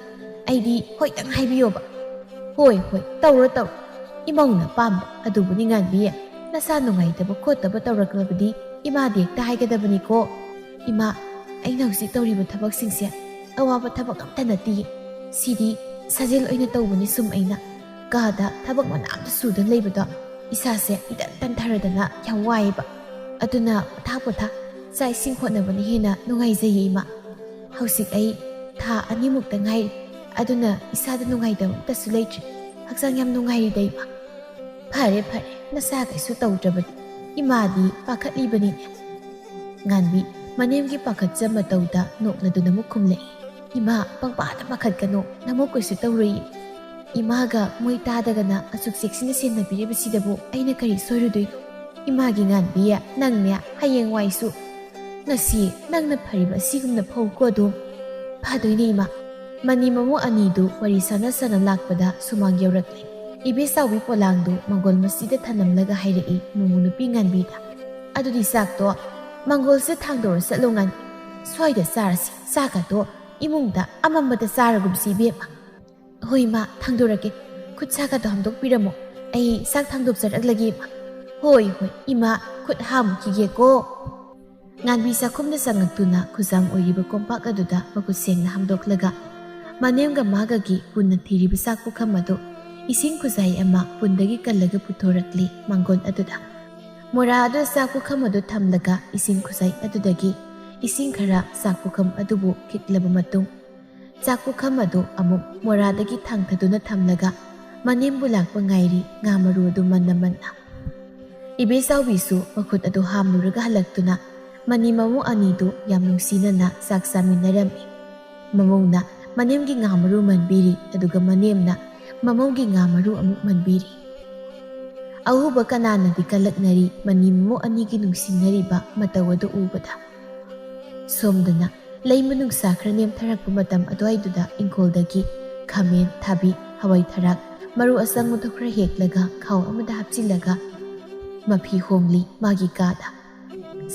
ꯑꯩꯗꯤ ꯍꯣꯏꯗꯪ ꯍꯥꯏꯕꯤꯌꯣꯕ꯫" "ꯍꯣꯏ, ꯍꯣꯏ, ꯇꯧꯔꯣ, ꯇꯧꯔꯣ꯫ ꯏꯃꯧꯅ ꯑꯄꯥꯝꯕ ꯑꯗꯨꯕꯨꯅꯤ ꯉꯥꯟꯕꯤ꯫ ꯅꯁꯥ ꯅꯨꯡꯉꯥꯏꯇꯕ ꯈꯣꯠꯇꯕ ꯇꯧꯔꯛꯂꯕꯗꯤ ꯏꯃꯥꯗ ꯍꯦꯛꯇ ꯍꯥꯏꯒꯗꯕꯅꯤꯀꯣ꯫ ꯏꯃꯥ, ꯑꯩꯅ ꯍꯧꯖꯤꯛ ꯇꯧꯔꯤꯕ ꯊꯕꯛꯁꯤꯡꯁꯦ ꯑꯋꯥꯕ ꯊꯕꯛ ꯑꯝꯇ ꯅꯠꯇꯤꯌꯦ꯫ ꯁꯤꯗꯤ ꯁꯥꯖꯦꯜ ꯑꯣꯏꯅ ꯇꯧꯕꯅꯤ ꯁꯨꯝ ꯑꯩꯅ꯫ ꯀꯥꯗ ꯊꯕꯛ ꯃꯅꯥ ꯑꯝꯇ ꯁꯨꯗꯅ ꯂꯩꯕꯗꯣ ꯏꯁꯥꯁꯦ ꯏꯇꯟ ꯇꯟꯊꯔꯗꯅ ꯌꯥꯝ ꯋꯥꯏꯌꯦꯕ꯫ ꯑꯗꯨꯅ ꯄꯣꯊꯥ ꯄꯣꯊꯥ ꯆꯥꯛ ꯏꯁꯤꯡ ꯍꯣꯠꯅꯕꯅ ꯍꯦꯟꯅ ꯅꯨꯡꯉꯥꯏꯖꯩꯌꯦ ꯏꯃꯥ꯫ ꯍꯧꯖꯤꯛ ꯑꯩ ꯊꯥ ꯑꯅꯤꯃꯨꯛꯇ ꯉꯥꯏꯔꯤ꯫ ꯑꯗꯨꯅ ꯏꯁꯥꯗ ꯅꯨꯡꯉꯥꯏꯇꯕ ꯑꯝꯇꯁꯨ ꯂꯩꯇ꯭ꯔꯤ꯫ ꯍꯛꯆꯥꯡ ꯌꯥꯝ ꯅꯨꯡꯉꯥꯏꯔꯤꯗ ꯏꯃꯥ꯫ ꯐꯔꯦ ꯐꯔꯦ, ꯅꯁꯥ ꯀꯩꯁꯨ ꯇꯧꯗ꯭ꯔꯕꯗꯤ꯫ ꯏꯃꯥꯗꯤ ꯄꯥꯈꯠꯂꯤꯕꯅꯤꯅꯦ꯫ ꯉꯥꯟꯕꯤ ꯃꯅꯦꯝꯒꯤ ꯄꯥꯈꯠꯆ ꯃꯇꯧꯗ ꯅꯣꯛꯂꯗꯨꯅ ꯑꯃꯨꯛ ꯈꯨꯝꯂꯛꯏ꯫ ꯏꯃꯥ, ꯄꯪꯄꯥꯗ ꯄꯥꯈꯠꯀꯅꯣ, ꯅꯃꯧ ꯀꯩꯁꯨ ꯇꯧꯔꯣꯏꯌꯦ꯫ ꯏꯃꯥꯒ ꯃꯣꯏ ꯇꯥꯗꯒꯅ ꯑꯁꯨꯛ ꯆꯦꯛꯁꯤꯟꯅ ꯁꯦꯟꯅꯕꯤꯔꯤꯕꯁꯤꯗꯕꯨ ꯑꯩꯅ ꯀꯔꯤ ꯁꯣꯏꯔꯨꯗꯣꯏꯅꯣ? ꯏꯃꯥꯒꯤ ꯉꯥꯟꯕꯤ, ꯅꯪꯅꯦ ꯍꯌꯦꯡꯋꯥꯏꯁꯨ꯫ ꯉꯁꯤ ꯅꯪꯅ ꯐꯔꯤꯕ ꯑꯁꯤꯒꯨꯝꯅ ꯐꯧꯀꯣ ꯑꯗꯨꯝ꯫ ꯐꯗꯣꯏꯅꯦ ꯏꯃꯥ꯫ ꯃꯅꯤ ꯃꯃꯧ ꯑꯅꯤꯗꯨ ꯋꯥꯔꯤ ꯁꯥꯟꯅ ꯁꯥꯟꯅ ꯂꯥꯛꯄꯗ ꯁꯨꯃꯥꯡ ꯌꯧꯔꯛꯂꯦ꯫ ꯏꯕꯦꯆꯥꯎꯕꯤ ꯄꯣꯂꯥꯡꯗꯨ ꯃꯪꯒꯣꯜ ꯃꯆꯤꯗ ꯊꯅꯝꯂꯒ ꯍꯥꯏꯔꯛꯏ ꯃꯨꯃꯨ ꯅꯨꯄꯤ ꯉꯥꯟꯕꯤꯗ꯫ ꯑꯗꯨꯗꯤ ꯆꯥꯛꯇꯣ ꯃꯪꯒꯣꯜꯁꯦ ꯊꯥꯡꯗꯣꯔ ꯆꯠꯂꯣ ꯉꯥꯟꯕꯤ꯫ ꯁ꯭ꯋꯥꯏꯗ ꯆꯥꯔꯁꯤ꯫ ꯆꯥꯛꯀꯗꯣ ꯏꯃꯨꯡꯗ ꯑꯃꯝꯕꯗ ꯆꯥꯔꯒꯨꯝꯁꯤ ꯏꯕꯦꯝꯃ꯫ ꯍꯣꯏ ꯏꯃꯥ, ꯊꯥꯡꯗꯣꯔꯛꯀꯦ꯫ ꯈꯨꯠ ꯁꯥꯒꯗꯣ ꯍꯥꯝꯗꯣꯛꯄꯤꯔꯝꯃꯣ꯫ ꯑꯩ ꯆꯥꯛ ꯊꯥꯡꯗꯣꯛꯆꯔꯛꯂꯒꯦ ꯏꯃꯥ꯫ ꯍꯣꯏ ꯍꯣꯏ ꯏꯃꯥ, ꯈꯨꯠ ꯍꯥꯝꯈꯤꯒꯦꯀꯣ꯫ ꯉꯥꯟꯕꯤ ꯆꯥꯛꯈꯨꯝꯗ ꯆꯪꯉꯛꯇꯨꯅ ꯈꯨꯖꯥꯡ ꯑꯣꯏꯔꯤꯕ ꯀꯣꯝꯄꯥꯛ ꯑꯗꯨꯗ ꯃꯈꯨꯠ ꯁꯦꯡꯅ ꯍꯥꯝꯗꯣꯛꯂꯒ ꯃꯅꯦꯝꯒ ꯃꯥꯒꯒꯤ ꯄꯨꯟꯅ ꯊꯤꯔꯤꯕ ꯆꯥꯛ ꯄꯨꯈꯝ ꯑꯗꯨ ꯏꯁꯤꯡ ꯈꯨꯖꯥꯏ ꯑꯃ ꯄꯨꯟꯗꯒꯤ ꯀꯜꯂꯒ ꯄꯨꯊꯣꯔꯛꯂꯤ ꯃꯥꯡꯒꯣꯟ ꯑꯗꯨꯗ꯫ ꯃꯣꯔꯥ ꯑꯗꯨꯗ ꯆꯥꯛ ꯄꯨꯈꯝ ꯑꯗꯨ ꯊꯝꯂꯒ ꯏꯁꯤꯡ ꯈꯨꯖꯥꯏ ꯑꯗꯨꯗꯒꯤ ꯏꯁꯤꯡ ꯈꯔ ꯆꯥꯛ ꯄꯨꯈꯝ ꯑꯗꯨꯕꯨ ꯈꯤꯛꯂꯕ ꯃꯇꯨꯡ ꯆꯥꯛ ꯄꯨꯈꯝ ꯑꯗꯨ ꯑꯃꯨꯛ ꯃꯣꯔꯥꯗꯒꯤ ꯊꯥꯡꯊꯗꯨꯅ ꯊꯝꯂꯒ ꯃꯅꯦꯝꯕꯨ ꯂꯥꯛꯄ ꯉꯥꯏꯔꯤ ꯉꯥ ꯃꯔꯨ ꯑꯗꯨ ꯃꯟꯅ ꯃꯟꯅ꯫ ꯏꯕꯦꯆꯥꯎꯕꯤꯁꯨ ꯃꯈꯨꯠ ꯑꯗꯨ ꯍꯥꯝꯂꯨꯔꯒ ꯍꯜꯂꯛꯇꯨꯅ ꯃꯅꯤ ꯃꯃꯧ ꯑꯅꯤꯗꯨ ꯌꯥꯝ ꯅꯨꯡꯁꯤꯅꯅ ꯆꯥꯛ ꯆꯥꯃꯤꯟꯅꯔꯝꯃꯤ꯫ ꯃꯃꯧꯅ ꯃꯅꯦꯝꯒꯤ ꯉꯥ ꯃꯔꯨ ꯃꯟꯕꯤꯔꯤ, ꯑꯗꯨꯒ ꯃꯅꯦꯝꯅ ꯃꯃꯧꯒꯤ ꯉꯥ ꯃꯔꯨ ꯑꯃꯨꯛ ꯃꯟꯕꯤꯔꯤ꯫ ꯑꯎꯕ ꯀꯅꯥꯅꯗꯤ ꯀꯜꯂꯛꯅꯔꯤ ꯃꯅꯤ ꯃꯃꯧ ꯑꯅꯤꯒꯤ ꯅꯨꯡꯁꯤꯅꯔꯤꯕ ꯃꯇꯧ ꯑꯗꯨ ꯎꯕꯗ꯫ ꯁꯣꯝꯗꯅ ꯂꯩꯃ ꯅꯨꯡꯁꯥ ꯈꯔ ꯅꯦꯝꯊꯔꯛꯄ ꯃꯇꯝ ꯑꯗꯨꯋꯥꯏꯗꯨꯗ ꯏꯪꯈꯣꯜꯗꯒꯤ ꯈꯥꯃꯦꯟ, ꯊꯕꯤ, ꯍꯋꯥꯏ ꯊꯔꯥꯛ, ꯃꯔꯨ ꯑꯁꯪꯕꯗꯨ ꯈꯔ ꯍꯦꯛꯂꯒ ꯈꯥꯎ ꯑꯃꯗ ꯍꯥꯞꯆꯤꯜꯂꯒ ꯃꯐꯤ ꯍꯣꯡꯂꯤ ꯃꯥꯒꯤ ꯀꯥꯗ꯫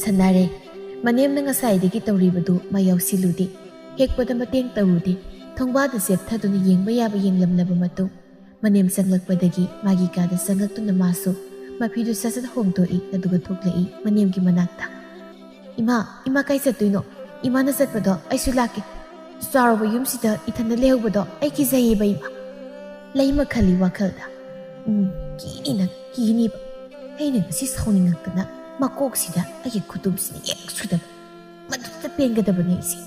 ꯁꯅꯥꯔꯩ, ꯃꯅꯦꯝꯅ ꯉꯁꯥꯏꯗꯒꯤ ꯇꯧꯔꯤꯕꯗꯨ ꯃꯥ ꯌꯥꯎꯁꯤꯜꯂꯨꯗꯦ꯫ ꯍꯦꯛꯄꯗ ꯃꯇꯦꯡ ꯇꯧꯔꯨꯗꯦ꯫ ꯊꯣꯡꯕꯥꯗ ꯆꯦꯞꯊꯗꯨꯅ ꯌꯦꯡꯕ ꯌꯥꯕ ꯌꯦꯡꯂꯝꯂꯕ ꯃꯇꯨꯡ ꯃꯅꯦꯝ ꯆꯪꯂꯛꯄꯗꯒꯤ ꯃꯥꯒꯤ ꯀꯥꯗ ꯆꯪꯂꯛꯇꯨꯅ ꯃꯥꯁꯨ ꯃꯐꯤꯗꯨ ꯁꯠ ꯁꯠ ꯍꯣꯡꯗꯣꯛꯏ, ꯑꯗꯨꯒ ꯊꯣꯛꯂꯛꯏ ꯃꯅꯦꯝꯒꯤ ꯃꯅꯥꯛꯇ꯫ "ꯏꯃꯥ, ꯏꯃꯥ ꯀꯥꯏ ꯆꯠꯇꯣꯏꯅꯣ? ꯏꯃꯥꯅ ꯆꯠꯄꯗꯣ ꯑꯩꯁꯨ ꯂꯥꯛꯀꯦ꯫ ꯆꯥꯎꯔꯕ ꯌꯨꯝꯁꯤꯗ ꯏꯊꯟꯗ ꯂꯩꯍꯧꯕꯗꯣ ꯑꯩ ꯀꯤꯖꯩꯌꯦꯕ, ꯏꯃꯥ꯫ ꯂꯩꯃ ꯈꯜꯂꯤ ꯋꯥꯈꯜꯗ꯫ "ꯎꯝ, ꯀꯤꯅꯤ ꯅꯪ, ꯀꯤꯅꯤꯕ꯫ ꯑꯩꯅ ꯉꯁꯤ ꯁꯥꯎꯅꯤꯡꯉꯛꯇꯅ ꯃꯀꯣꯛꯁꯤꯗ ꯑꯩꯒꯤ ꯈꯨꯇꯨꯝꯁꯤꯅ ꯍꯦꯛ ꯁꯨꯗꯕ꯫ ꯃꯗꯨꯗ ꯄꯦꯟꯒꯗꯕꯅꯦ ꯑꯩꯁꯦ꯫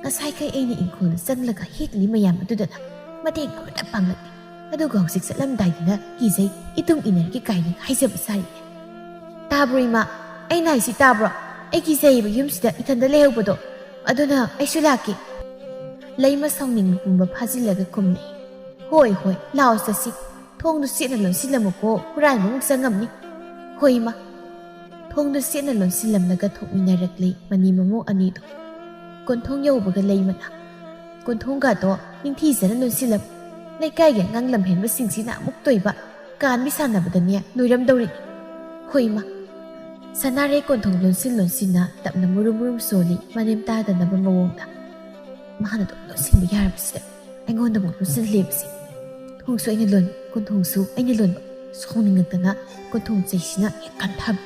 ꯉꯁꯥꯏꯈꯩ ꯑꯩꯅ ꯏꯪꯈꯣꯜꯗ ꯆꯪꯂꯒ ꯍꯦꯛꯂꯤ ꯃꯌꯥꯝ ꯑꯗꯨꯗꯅ ꯃꯇꯦꯡ ꯑꯃꯠꯇ ꯄꯥꯡꯂꯛꯇꯦ꯫ ꯑꯗꯨꯒ ꯍꯧꯖꯤꯛ ꯆꯠꯂꯝꯗꯥꯏꯗꯅ ꯀꯤꯖꯩ, ꯏꯇꯨꯡ ꯏꯟꯅꯔꯒꯦ ꯀꯥꯏꯅ ꯍꯥꯏꯖꯕ ꯁꯥꯔꯤꯅꯦ꯫ ꯇꯥꯕ꯭ꯔꯣ, ꯏꯃꯥ? ꯑꯩꯅ ꯍꯥꯏꯁꯤ ꯇꯥꯕ꯭ꯔꯣ? ꯑꯩ ꯀꯤꯖꯩꯌꯦꯕ ꯌꯨꯝꯁꯤꯗ ꯏꯊꯟꯗ ꯂꯩꯍꯧꯕꯗꯣ꯫ ꯑꯗꯨꯅ ꯑꯩꯁꯨ ꯂꯥꯛꯀꯦ꯫" ꯂꯩꯃ ꯁꯥꯎꯅꯤꯡꯕ ꯄꯨꯝꯕ ꯐꯥꯖꯤꯜꯂꯒ ꯈꯨꯝꯂꯛꯏ꯫ "ꯍꯣꯏ, ꯍꯣꯏ, ꯂꯥꯛꯑꯣ ꯆꯠꯁꯤ꯫ ꯊꯣꯡꯗꯨ ꯆꯦꯠꯅ ꯂꯣꯟꯁꯤꯜꯂꯝꯃꯨꯀꯣ, ꯍꯨꯔꯥꯟꯕ ꯑꯃꯨꯛ ꯆꯪꯉꯝꯅꯤ꯫" "ꯍꯣꯏ, ꯏꯃꯥ꯫" ꯊꯣꯡꯗꯨ ꯆꯦꯠꯅ ꯂꯣꯟꯁꯤꯜꯂꯝꯂꯒ ꯊꯣꯛꯃꯤꯟꯅꯔꯛꯂꯤ ꯃꯅꯤ ꯃꯃꯧ ꯑꯅꯤꯗꯨ꯫ ꯀꯣꯟꯊꯣꯡ ꯌꯧꯕꯒ ꯂꯩꯃꯅ, "ꯀꯣꯟꯊꯣꯡꯒꯗꯣ ꯅꯤꯡꯊꯤꯖꯅ ꯂꯣꯟꯁꯤꯜꯂꯝꯃꯨ꯫ ꯂꯩꯀꯥꯏꯒꯤ ꯑꯉꯥꯡ ꯂꯝꯍꯦꯟꯕꯁꯤꯡꯁꯤꯅ ꯑꯃꯨꯛ ꯇꯣꯏꯕ ꯀꯥꯟꯕꯤ ꯁꯥꯟꯅꯕꯗꯅꯦ ꯂꯣꯏꯔꯝꯗꯧꯔꯤ꯫" "ꯍꯣꯏ, ꯏꯃꯥ꯫" ꯁꯅꯥꯔꯩ ꯀꯣꯟꯊꯣꯡ ꯂꯣꯟꯁꯤꯟ ꯂꯣꯟꯁꯤꯟꯅ ꯇꯞꯅ ꯃꯨꯔꯨꯝ ꯃꯨꯔꯨꯝ ꯁꯣꯜꯂꯤ, ꯃꯅꯦꯝ ꯇꯥꯗꯅꯕ ꯃꯑꯣꯡꯗ꯫ "ꯃꯥꯅ ꯑꯗꯨꯝ ꯂꯣꯟꯁꯤꯟꯕ ꯌꯥꯔꯕꯁꯤꯗ ꯑꯩꯉꯣꯟꯗ ꯑꯃꯨꯛ ꯂꯣꯟꯁꯤꯜꯂꯦꯕꯁꯦ꯫ ꯊꯣꯡꯁꯨ ꯑꯩꯅ ꯂꯣꯟꯕ, ꯀꯣꯟꯊꯣꯡꯁꯨ ꯑꯩꯅ ꯂꯣꯟꯕ꯫ ꯁꯥꯎꯅꯤꯡꯉꯛꯇꯅ ꯀꯣꯟꯊꯣꯡ ꯆꯩꯁꯤꯅ ꯍꯦꯛ ꯀꯟꯊꯕ꯫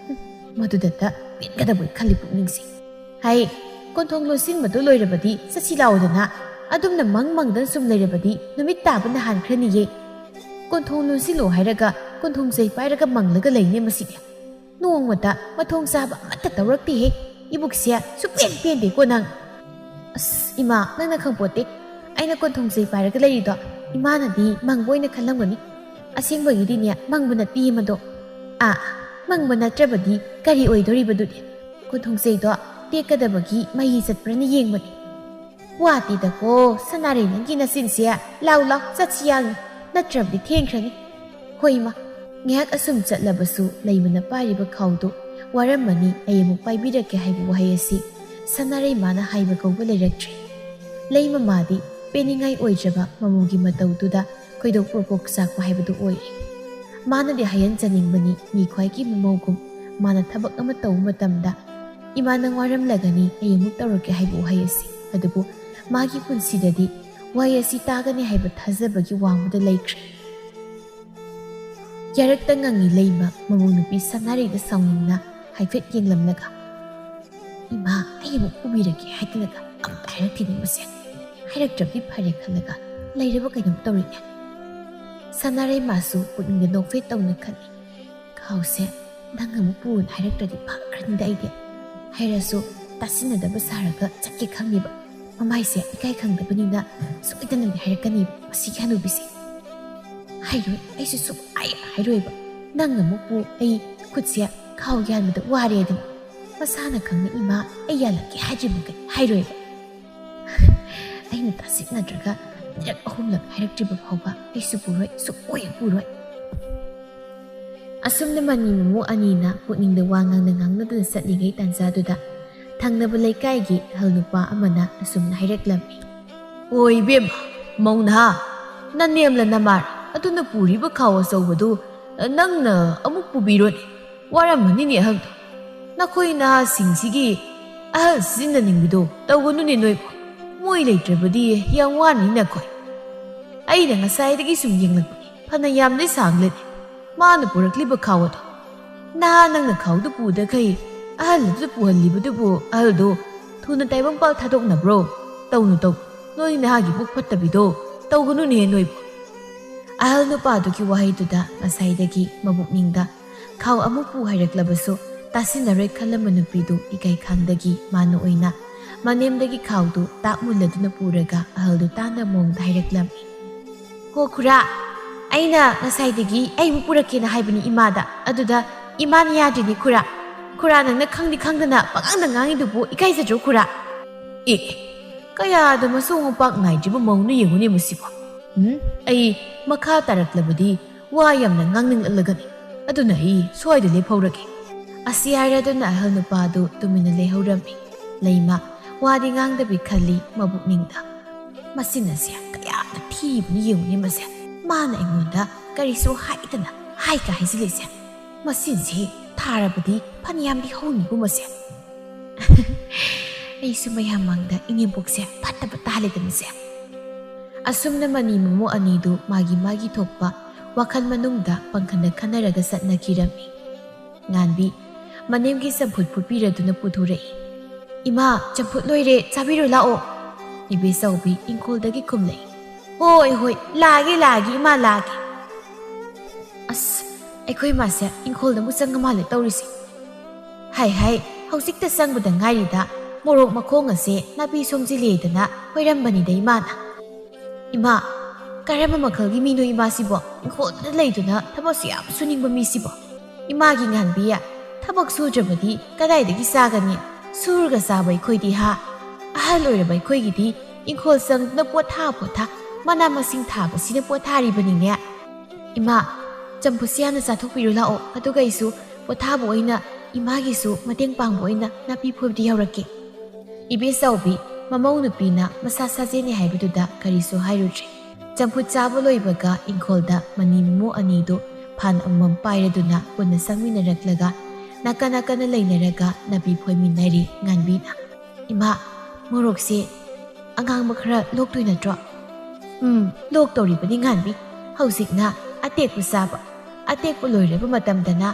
ꯍꯨꯝ, ꯃꯗꯨꯗꯇ ꯄꯦꯟꯒꯗꯕꯣꯏ ꯈꯜꯂꯤ ꯄꯨꯛꯅꯤꯡꯁꯦ꯫ ꯍꯥꯏ, ꯀꯣꯟꯊꯣꯡ ꯂꯣꯟꯁꯤꯟꯕꯗꯨ ꯂꯣꯏꯔꯕꯗꯤ ꯆꯠꯁꯤ ꯂꯥꯛꯑꯣꯗꯅ꯫ ꯑꯗꯨꯝꯅ ꯃꯪ ꯃꯪꯗꯅ ꯁꯨꯝ ꯂꯩꯔꯕꯗꯤ ꯅꯨꯃꯤꯠ ꯇꯥꯕꯅ ꯍꯥꯟꯈ꯭ꯔꯅꯤꯌꯦ꯫ ꯀꯣꯟꯊꯣꯡ ꯂꯣꯟꯁꯤꯜꯂꯣ ꯍꯥꯏꯔꯒ ꯀꯣꯟꯊꯣꯡ ꯆꯩ ꯄꯥꯏꯔꯒ ꯃꯪꯂꯒ ꯂꯩꯅꯦ ꯃꯁꯤꯗꯤ꯫ ꯅꯣꯡꯃꯇ ꯃꯊꯣꯡ ꯆꯥꯕ ꯑꯃꯠꯇ ꯇꯧꯔꯛꯇꯦꯍꯦ꯫ ꯏꯕꯨꯛꯁꯦ ꯁꯨꯛꯄꯦꯟ ꯄꯦꯟꯗꯦꯀꯣ ꯅꯪ꯫ ꯑꯁ, ꯏꯃꯥ, ꯅꯪꯅ ꯈꯪꯄꯣꯠꯇꯦ꯫ ꯑꯩꯅ ꯀꯣꯟꯊꯣꯡ ꯆꯩ ꯄꯥꯏꯔꯒ ꯂꯩꯔꯤꯗꯣ ꯏꯃꯥꯅꯗꯤ ꯃꯪꯕ ꯑꯣꯏꯅ ꯈꯜꯂꯝꯒꯅꯤ꯫ ꯑꯁꯦꯡꯕꯒꯤꯗꯤꯅꯦ, ꯃꯪꯕ ꯅꯠꯇꯦ ꯃꯗꯣ꯫ ꯑꯥ, ꯃꯪꯕ ꯅꯠꯇ꯭ꯔꯕꯗꯤ ꯀꯔꯤ ꯑꯣꯏꯗꯣꯔꯤꯕꯗꯨꯗꯤ? ꯀꯣꯟꯊꯣꯡ ꯆꯩꯗꯣ ꯇꯦꯛꯀꯗꯕꯒꯤ ꯃꯍꯤ ꯆꯠꯄ꯭ꯔꯅ ꯌꯦꯡꯕꯅꯤ꯫ ꯋꯥꯇꯤꯗꯀꯣ, ꯁꯅꯥꯔꯩ, ꯅꯪꯒꯤ ꯅꯆꯤꯟꯁꯦ꯫ ꯂꯥꯎ, ꯂꯥꯎ, ꯆꯠꯁꯤ ꯌꯥꯡꯅ, ꯅꯠꯇ꯭ꯔꯕꯗꯤ ꯊꯦꯡꯈ꯭ꯔꯅꯤ꯫ ꯍꯣꯏ, ꯏꯃꯥ꯫ ꯉꯥꯏꯍꯥꯛ ꯑꯁꯨꯝ ꯆꯠꯂꯕꯁꯨ ꯂꯩꯃꯅ ꯄꯥꯏꯔꯤꯕ ꯈꯥꯎꯗꯨ ꯋꯥꯔꯝꯃꯅꯤ, ꯑꯩ ꯑꯃꯨꯛ ꯄꯥꯏꯕꯤꯔꯛꯀꯦ ꯍꯥꯏꯕ ꯋꯥꯍꯩ ꯑꯁꯤ ꯁꯅꯥꯔꯩ ꯃꯥꯅ ꯍꯥꯏꯕ ꯀꯧꯕ ꯂꯩꯔꯛꯇ꯭ꯔꯦ꯫ ꯂꯩꯃ ꯃꯥꯗꯤ ꯄꯦꯟꯅꯤꯡꯉꯥꯏ ꯑꯣꯏꯗ꯭ꯔꯕ ꯃꯃꯧꯒꯤ ꯃꯇꯧꯗꯨꯗ ꯈꯣꯏꯗꯧ ꯄ꯭ꯔꯣꯛ ꯄ꯭ꯔꯣꯛ ꯆꯥꯛꯄ ꯍꯥꯏꯕꯗꯨ ꯑꯣꯏꯔꯦ꯫ ꯃꯥꯅꯗꯤ ꯍꯥꯏꯍꯟꯖꯅꯤꯡꯕꯅꯤ, ꯃꯤ ꯈ꯭ꯋꯥꯏꯒꯤ ꯃꯃꯧꯒꯨꯝ ꯃꯥꯅ ꯊꯕꯛ ꯑꯃ ꯇꯧꯕ ꯃꯇꯝꯗ, "ꯏꯃꯥ, ꯅꯪ ꯋꯥꯔꯝꯂꯒꯅꯤ, ꯑꯩ ꯑꯃꯨꯛ ꯇꯧꯔꯛꯀꯦ" ꯍꯥꯏꯕ ꯋꯥꯍꯩ ꯑꯁꯤ꯫ ꯑꯗꯨꯕꯨ ꯃꯥꯒꯤ ꯄꯨꯟꯁꯤꯗꯗꯤ ꯋꯥꯍꯩ ꯑꯁꯤ ꯇꯥꯒꯅꯤ ꯍꯥꯏꯕ ꯊꯥꯖꯕꯒꯤ ꯋꯥꯡꯃꯗ ꯂꯩꯈ꯭ꯔꯦ꯫ ꯌꯥꯔꯛꯇ ꯉꯪꯉꯤ ꯂꯩꯃ ꯃꯃꯧ ꯅꯨꯄꯤ ꯁꯅꯥꯔꯩꯗ ꯁꯥꯎꯅꯤꯡꯅ ꯍꯥꯏꯐꯦꯠ ꯌꯦꯡꯂꯝꯂꯒ, "ꯏꯃꯥ, ꯑꯩ ꯑꯃꯨꯛ ꯄꯨꯕꯤꯔꯒꯦ" ꯍꯥꯏꯗꯅꯒ ꯑꯝꯇ ꯍꯥꯏꯔꯛꯇꯦꯅꯦ ꯃꯁꯦ꯫ ꯍꯥꯏꯔꯛꯇ꯭ꯔꯕꯗꯤ ꯐꯔꯦ ꯈꯜꯂꯒ ꯂꯩꯔꯕ ꯀꯩꯅꯣꯝ ꯇꯧꯔꯤꯅꯦ꯫ ꯁꯅꯥꯔꯩꯃꯥꯁꯨ ꯄꯨꯛꯅꯤꯡꯗ ꯅꯣꯛꯐꯦꯠ ꯇꯧꯅ ꯈꯜꯂꯤ, "ꯈꯥꯎꯁꯦ ꯅꯪ ꯑꯃꯨꯛ ꯄꯨꯅ ꯍꯥꯏꯔꯛꯇ꯭ꯔꯗꯤ ꯐꯈ꯭ꯔꯅꯤꯗ ꯑꯩꯗꯤ꯫ ꯍꯥꯏꯔꯁꯨ ꯇꯥꯁꯤꯟꯅꯗꯕ ꯁꯥꯔꯒ ꯆꯠꯀꯦ ꯈꯪꯉꯤꯕ꯫ ꯃꯃꯥꯏꯁꯦ ꯏꯀꯥꯏ ꯈꯪꯗꯕꯅꯤꯅ ꯁꯣꯏꯗꯅꯗꯤ ꯍꯥꯏꯔꯛꯀꯅꯤꯕ ꯃꯁꯤꯒꯤ ꯍꯅꯨꯕꯤꯁꯦ"꯫ "ꯍꯥꯏꯔꯣꯏ, ꯑꯩꯁꯨ ꯁꯨꯛꯍꯥꯏ ꯍꯥꯏꯔꯣꯏꯕ꯫ ꯅꯪ ꯑꯃꯨꯛꯄꯨ ꯑꯩ ꯈꯨꯠꯁꯦ ꯈꯥꯎ ꯌꯥꯟꯕꯗ ꯋꯥꯔꯦꯗꯅ꯫ ꯃꯁꯥꯅ ꯈꯪꯅ ꯏꯃꯥ ꯑꯩ ꯌꯥꯜꯂꯛꯀꯦ ꯍꯥꯏꯗ꯭ꯔꯤꯕꯃꯈꯩ ꯍꯥꯏꯔꯣꯏꯕ꯫ ꯑꯩꯅ ꯇꯥꯁꯤꯟꯅꯗ꯭ꯔꯒ ꯑꯅꯤꯔꯛ ꯑꯍꯨꯝꯂꯛ ꯍꯥꯏꯔꯛꯇ꯭ꯔꯤꯕ ꯐꯥꯎꯕ ꯑꯩꯁꯨ ꯄꯨꯔꯣꯏ, ꯁꯨꯛꯄꯨ ꯍꯦꯛ ꯄꯨꯔꯣꯏ"꯫ ꯑꯁꯨꯝꯅ ꯃꯅꯤ ꯃꯃꯧ ꯑꯅꯤꯅ ꯄꯨꯛꯅꯤꯡꯗ ꯋꯥ ꯉꯥꯡꯅ ꯉꯥꯡꯅꯗꯅ ꯆꯠꯂꯤꯉꯩ ꯇꯥꯟꯖꯥꯗꯨꯗ ꯊꯪꯅꯕ ꯂꯩꯀꯥꯏꯒꯤ ꯑꯍꯜ ꯅꯨꯄꯥ ꯑꯃꯅ ꯑꯁꯨꯝꯅ ꯍꯥꯏꯔꯛꯂꯝꯃꯤ꯫ "ꯑꯣ ꯏꯕꯦꯝꯃ, ꯃꯧ ꯅꯍꯥ, ꯅꯅꯦꯝꯂ ꯅꯃꯥꯔ ꯑꯗꯨꯅ ꯄꯨꯔꯤꯕ ꯈꯥꯎ ꯑꯆꯧꯕꯗꯨ ꯅꯪꯅ ꯑꯃꯨꯛ ꯄꯨꯕꯤꯔꯣꯅꯦ꯫ ꯋꯥꯔꯝꯃꯅꯤꯅꯦ ꯑꯍꯜꯗꯣ꯫ ꯅꯈꯣꯏ ꯅꯍꯥꯁꯤꯡꯁꯤꯒꯤ ꯑꯍꯜ ꯁꯤꯖꯤꯟꯅꯅꯤꯡꯕꯗꯣ ꯇꯧꯒꯅꯨꯅꯦ ꯅꯣꯏꯕꯨ꯫ ꯃꯣꯏ ꯂꯩꯇ꯭ꯔꯕꯗꯤ ꯌꯥꯝ ꯋꯥꯅꯤ ꯅꯈꯣꯏ꯫ ꯑꯩꯅ ꯉꯁꯥꯏꯗꯒꯤ ꯁꯨꯝ ꯌꯦꯡꯂꯛꯄꯅꯤ, ꯐꯅ ꯌꯥꯝꯗꯤ ꯁꯥꯡꯂꯅꯤ ꯃꯥꯅ ꯄꯨꯔꯛꯂꯤꯕ ꯈꯥꯎ ꯑꯗꯣ꯫ ꯅꯍꯥ ꯅꯪꯅ ꯈꯥꯎꯗꯨ ꯄꯨꯗꯈꯩ ꯑꯍꯜ ꯑꯗꯨꯗ ꯄꯨꯍꯜꯂꯤꯕꯗꯨꯕꯨ ꯑꯍꯜꯗꯣ ꯊꯨꯅ ꯇꯥꯏꯕꯪꯄꯥꯜ ꯊꯥꯗꯣꯛꯅꯕ꯭ꯔꯣ? ꯇꯧꯅꯨ, ꯇꯧ꯫ ꯅꯣꯏ ꯅꯍꯥꯒꯤ ꯄꯨꯛ ꯐꯠꯇꯕꯤꯗꯣ ꯇꯧꯒꯅꯨꯅꯦ ꯅꯣꯏꯕꯨ"꯫ ꯑꯍꯜ ꯅꯨꯄꯥꯗꯨꯒꯤ ꯋꯥꯍꯩꯗꯨꯗ ꯉꯁꯥꯏꯗꯒꯤ ꯃꯕꯨꯛꯅꯤꯡꯗ ꯈꯥꯎ ꯑꯃꯨꯛ ꯄꯨ ꯍꯥꯏꯔꯛꯂꯕꯁꯨ ꯇꯥꯁꯤꯟꯅꯔꯣꯏ ꯈꯜꯂꯝꯕ ꯅꯨꯄꯤꯗꯨ ꯏꯀꯥꯏ ꯈꯪꯗꯒꯤ ꯃꯥꯅ ꯑꯣꯏꯅ ꯃꯅꯦꯝꯗꯒꯤ ꯈꯥꯎꯗꯨ ꯇꯥꯛ ꯃꯨꯜꯂꯗꯨꯅ ꯄꯨꯔꯒ ꯑꯍꯜꯗꯨ ꯇꯥꯅ ꯃꯑꯣꯡꯗ ꯍꯥꯏꯔꯛꯂꯝꯃꯤ꯫ "ꯍꯣ ꯈꯨꯔꯥ, ꯑꯩꯅ ꯉꯁꯥꯏꯗꯒꯤ ꯑꯩ ꯑꯃꯨꯛ ꯄꯨꯔꯛꯀꯦꯅ ꯍꯥꯏꯕꯅꯤ ꯏꯃꯥꯗ, ꯑꯗꯨꯗ ꯏꯃꯥꯅ ꯌꯥꯗ꯭ꯔꯤꯅꯤ ꯈꯨꯔꯥ꯫ ꯈꯨꯔꯥ, ꯅꯪꯅ ꯈꯪꯗꯤ ꯈꯪꯗꯅ ꯄꯉꯥꯡꯗ ꯉꯥꯡꯉꯤꯗꯨꯕꯨ ꯏꯀꯥꯏꯖꯗ꯭ꯔꯣ ꯈꯨꯔꯥ?" ꯑꯦ, ꯀꯌꯥꯗ ꯃꯁꯣꯡ ꯃꯄꯥꯛ ꯅꯥꯏꯗ꯭ꯔꯤꯕ ꯃꯧꯅ ꯌꯦꯡꯉꯨꯅꯦ ꯃꯁꯤꯕꯨ꯫ ꯎꯝ, ꯑꯩ ꯃꯈꯥ ꯇꯥꯔꯛꯂꯕꯗꯤ ꯋꯥ ꯌꯥꯝꯅ ꯉꯥꯡꯅꯤꯡꯂꯛꯂꯒꯅꯤ, ꯑꯗꯨꯅ ꯑꯩ ꯁ꯭ꯋꯥꯏꯗ ꯂꯦꯞꯍꯧꯔꯒꯦ꯫ ꯑꯁꯤ ꯍꯥꯏꯔꯗꯨꯅ ꯑꯍꯜ ꯅꯨꯄꯥꯗꯨ ꯇꯨꯃꯤꯟꯅ ꯂꯩꯍꯧꯔꯝꯃꯤ꯫ ꯂꯩꯃ ꯋꯥꯗꯤ ꯉꯥꯡꯗꯕꯤ ꯈꯜꯂꯤ ꯃꯕꯨꯛꯅꯤꯡꯗ꯫ "ꯃꯁꯤꯅꯁꯦ ꯀꯌꯥꯗ ꯊꯤꯕꯅ ꯌꯦꯡꯉꯨꯅꯦ ꯃꯁꯦ꯫ ꯃꯥꯅ ꯑꯩꯉꯣꯟꯗ ꯀꯔꯤꯁꯨ ꯍꯥꯏꯗꯅ ꯍꯥꯏꯒ ꯍꯥꯏꯖꯤꯜꯂꯤꯁꯦ꯫ ꯃꯁꯤꯁꯦ ꯊꯥꯔꯕꯗꯤ ꯐꯅꯌꯥꯝꯗꯤ ꯍꯧꯅꯤꯕꯨ ꯃꯁꯦ"꯫ ꯑꯩꯁꯨ ꯃꯌꯥꯝ ꯃꯥꯡꯗ ꯏꯅꯦꯝꯄꯣꯛꯁꯦ ꯐꯠꯇꯕ ꯇꯥꯍꯜꯂꯦꯗꯅꯁꯦ꯫ ꯑꯁꯨꯝꯅ ꯃꯅꯤ ꯃꯃꯧ ꯑꯅꯤꯗꯨ ꯃꯥꯒꯤ ꯃꯥꯒꯤ ꯊꯣꯛꯄ ꯋꯥꯈꯜ ꯃꯅꯨꯡꯗ ꯄꯪꯈꯟꯗ ꯈꯟꯅꯔꯒ ꯆꯠꯅꯈꯤꯔꯝꯃꯤ꯫ ꯉꯥꯟꯕꯤ ꯃꯅꯦꯝꯒꯤ ꯆꯝꯐꯨꯠ ꯐꯨꯠꯄꯤꯔꯗꯨꯅ ꯄꯨꯊꯣꯔꯛꯏ꯫ "ꯏꯃꯥ, ꯆꯝꯐꯨꯠ ꯂꯣꯏꯔꯦ, ꯆꯥꯕꯤꯔꯨ ꯂꯥꯛꯑꯣ", ꯏꯕꯦꯆꯧꯕꯤ ꯏꯪꯈꯣꯜꯗꯒꯤ ꯈꯨꯝꯂꯛꯏ꯫ "ꯍꯣꯏ, ꯍꯣꯏ, ꯂꯥꯛꯑꯒꯦ, ꯂꯥꯛꯑꯒꯦ, ꯏꯃꯥ, ꯂꯥꯛꯑꯒꯦ꯫" ꯑꯁ, ꯑꯩꯈꯣꯏ ꯃꯥꯁꯦ ꯏꯪꯈꯣꯜꯗ ꯑꯃꯨꯛ ꯆꯪꯉ ꯃꯥꯜꯂꯦ ꯇꯧꯔꯤꯁꯦ꯫ ꯍꯥꯏ ꯍꯥꯏ, ꯍꯧꯖꯤꯛꯇ ꯆꯪꯕꯗ ꯉꯥꯏꯔꯤꯗ ꯃꯣꯔꯣꯛ ꯃꯈꯣꯡ ꯑꯁꯦ ꯅꯥꯄꯤ ꯁꯣꯡꯖꯤꯜꯂꯦꯗꯅ ꯍꯣꯏꯔꯝꯕꯅꯤꯗ ꯏꯃꯥꯅ꯫ "ꯏꯃꯥ, ꯀꯔꯝꯕ ꯃꯈꯜꯒꯤ ꯃꯤꯅꯣ ꯏꯃꯥꯁꯤꯕꯣ? ꯏꯪꯈꯣꯜꯗ ꯂꯩꯗꯨꯅ ꯊꯕꯛꯁꯨ ꯌꯥꯝ ꯁꯨꯅꯤꯡꯕ ꯃꯤꯁꯤꯕꯣ?" "ꯏꯃꯥꯒꯤ ꯉꯥꯟꯕꯤ, ꯊꯕꯛ ꯁꯨꯗ꯭ꯔꯕꯗꯤ ꯀꯗꯥꯏꯗꯒꯤ ꯆꯥꯒꯅꯤ? ꯁꯨꯔꯒ ꯆꯥꯕ ꯑꯩꯈꯣꯏꯗꯤ ꯍꯥ? ꯑꯍꯜ ꯑꯣꯏꯔꯕ ꯑꯩꯈꯣꯏꯒꯤꯗꯤ ꯏꯪꯈꯣꯜ ꯆꯪꯗꯨꯅ ꯄꯣꯊꯥ ꯄꯣꯊꯥ ꯃꯅꯥ ꯃꯁꯤꯡ ꯊꯥꯕꯁꯤꯅ ꯄꯣꯊꯥꯔꯤꯕꯅꯤꯅꯦ꯫ ꯏꯃꯥ, ꯆꯝꯐꯨꯠꯁꯤ ꯌꯥꯝꯅ ꯆꯥꯊꯣꯛꯄꯤꯔꯨ ꯂꯥꯛꯑꯣ, ꯑꯗꯨꯒ ꯑꯩꯁꯨ ꯄꯣꯊꯥꯕ ꯑꯣꯏꯅ ꯏꯃꯥꯒꯤꯁꯨ ꯃꯇꯦꯡ ꯄꯥꯡꯕ ꯑꯣꯏꯅ ꯅꯥꯄꯤ ꯐꯣꯏꯕꯗꯤ ꯌꯧꯔꯛꯀꯦ꯫" ꯏꯕꯦꯆꯧꯕꯤ ꯃꯃꯧ ꯅꯨꯄꯤꯅ ꯃꯁꯥ ꯁꯥꯖꯦꯟꯅꯦ ꯍꯥꯏꯕꯗꯨꯗ ꯀꯔꯤꯁꯨ ꯍꯥꯏꯔꯨꯗ꯭ꯔꯦ꯫ ꯆꯝꯐꯨꯠ ꯆꯥꯕ ꯂꯣꯏꯕꯒ ꯏꯪꯈꯣꯜꯗ ꯃꯅꯤ ꯃꯃꯧ ꯑꯅꯤꯗꯨ ꯐꯥꯟ ꯑꯃꯃꯝ ꯄꯥꯏꯔꯗꯨꯅ ꯄꯨꯟꯅ ꯆꯪꯃꯤꯟꯅꯔꯛꯂꯒ ꯅꯥꯀꯟ ꯅꯥꯀꯟꯗ ꯂꯩꯅꯔꯒ ꯅꯥꯄꯤ ꯐꯣꯏꯃꯤꯟꯅꯔꯤ ꯉꯥꯟꯕꯤꯅ꯫ "ꯏꯃꯥ, ꯃꯣꯔꯣꯛꯁꯦ ꯑꯉꯥꯡꯕ ꯈꯔ ꯂꯣꯛꯇꯣꯏ ꯅꯠꯇ꯭ꯔꯣ?" "ꯎꯝ, ꯂꯣꯛꯇꯧꯔꯤꯕꯅꯤ ꯉꯥꯟꯕꯤ꯫ ꯍꯧꯖꯤꯛꯅ ꯑꯇꯦꯛꯄ ꯆꯥꯕ, ꯑꯇꯦꯛꯄ ꯂꯣꯏꯔꯕ ꯃꯇꯝꯗꯅ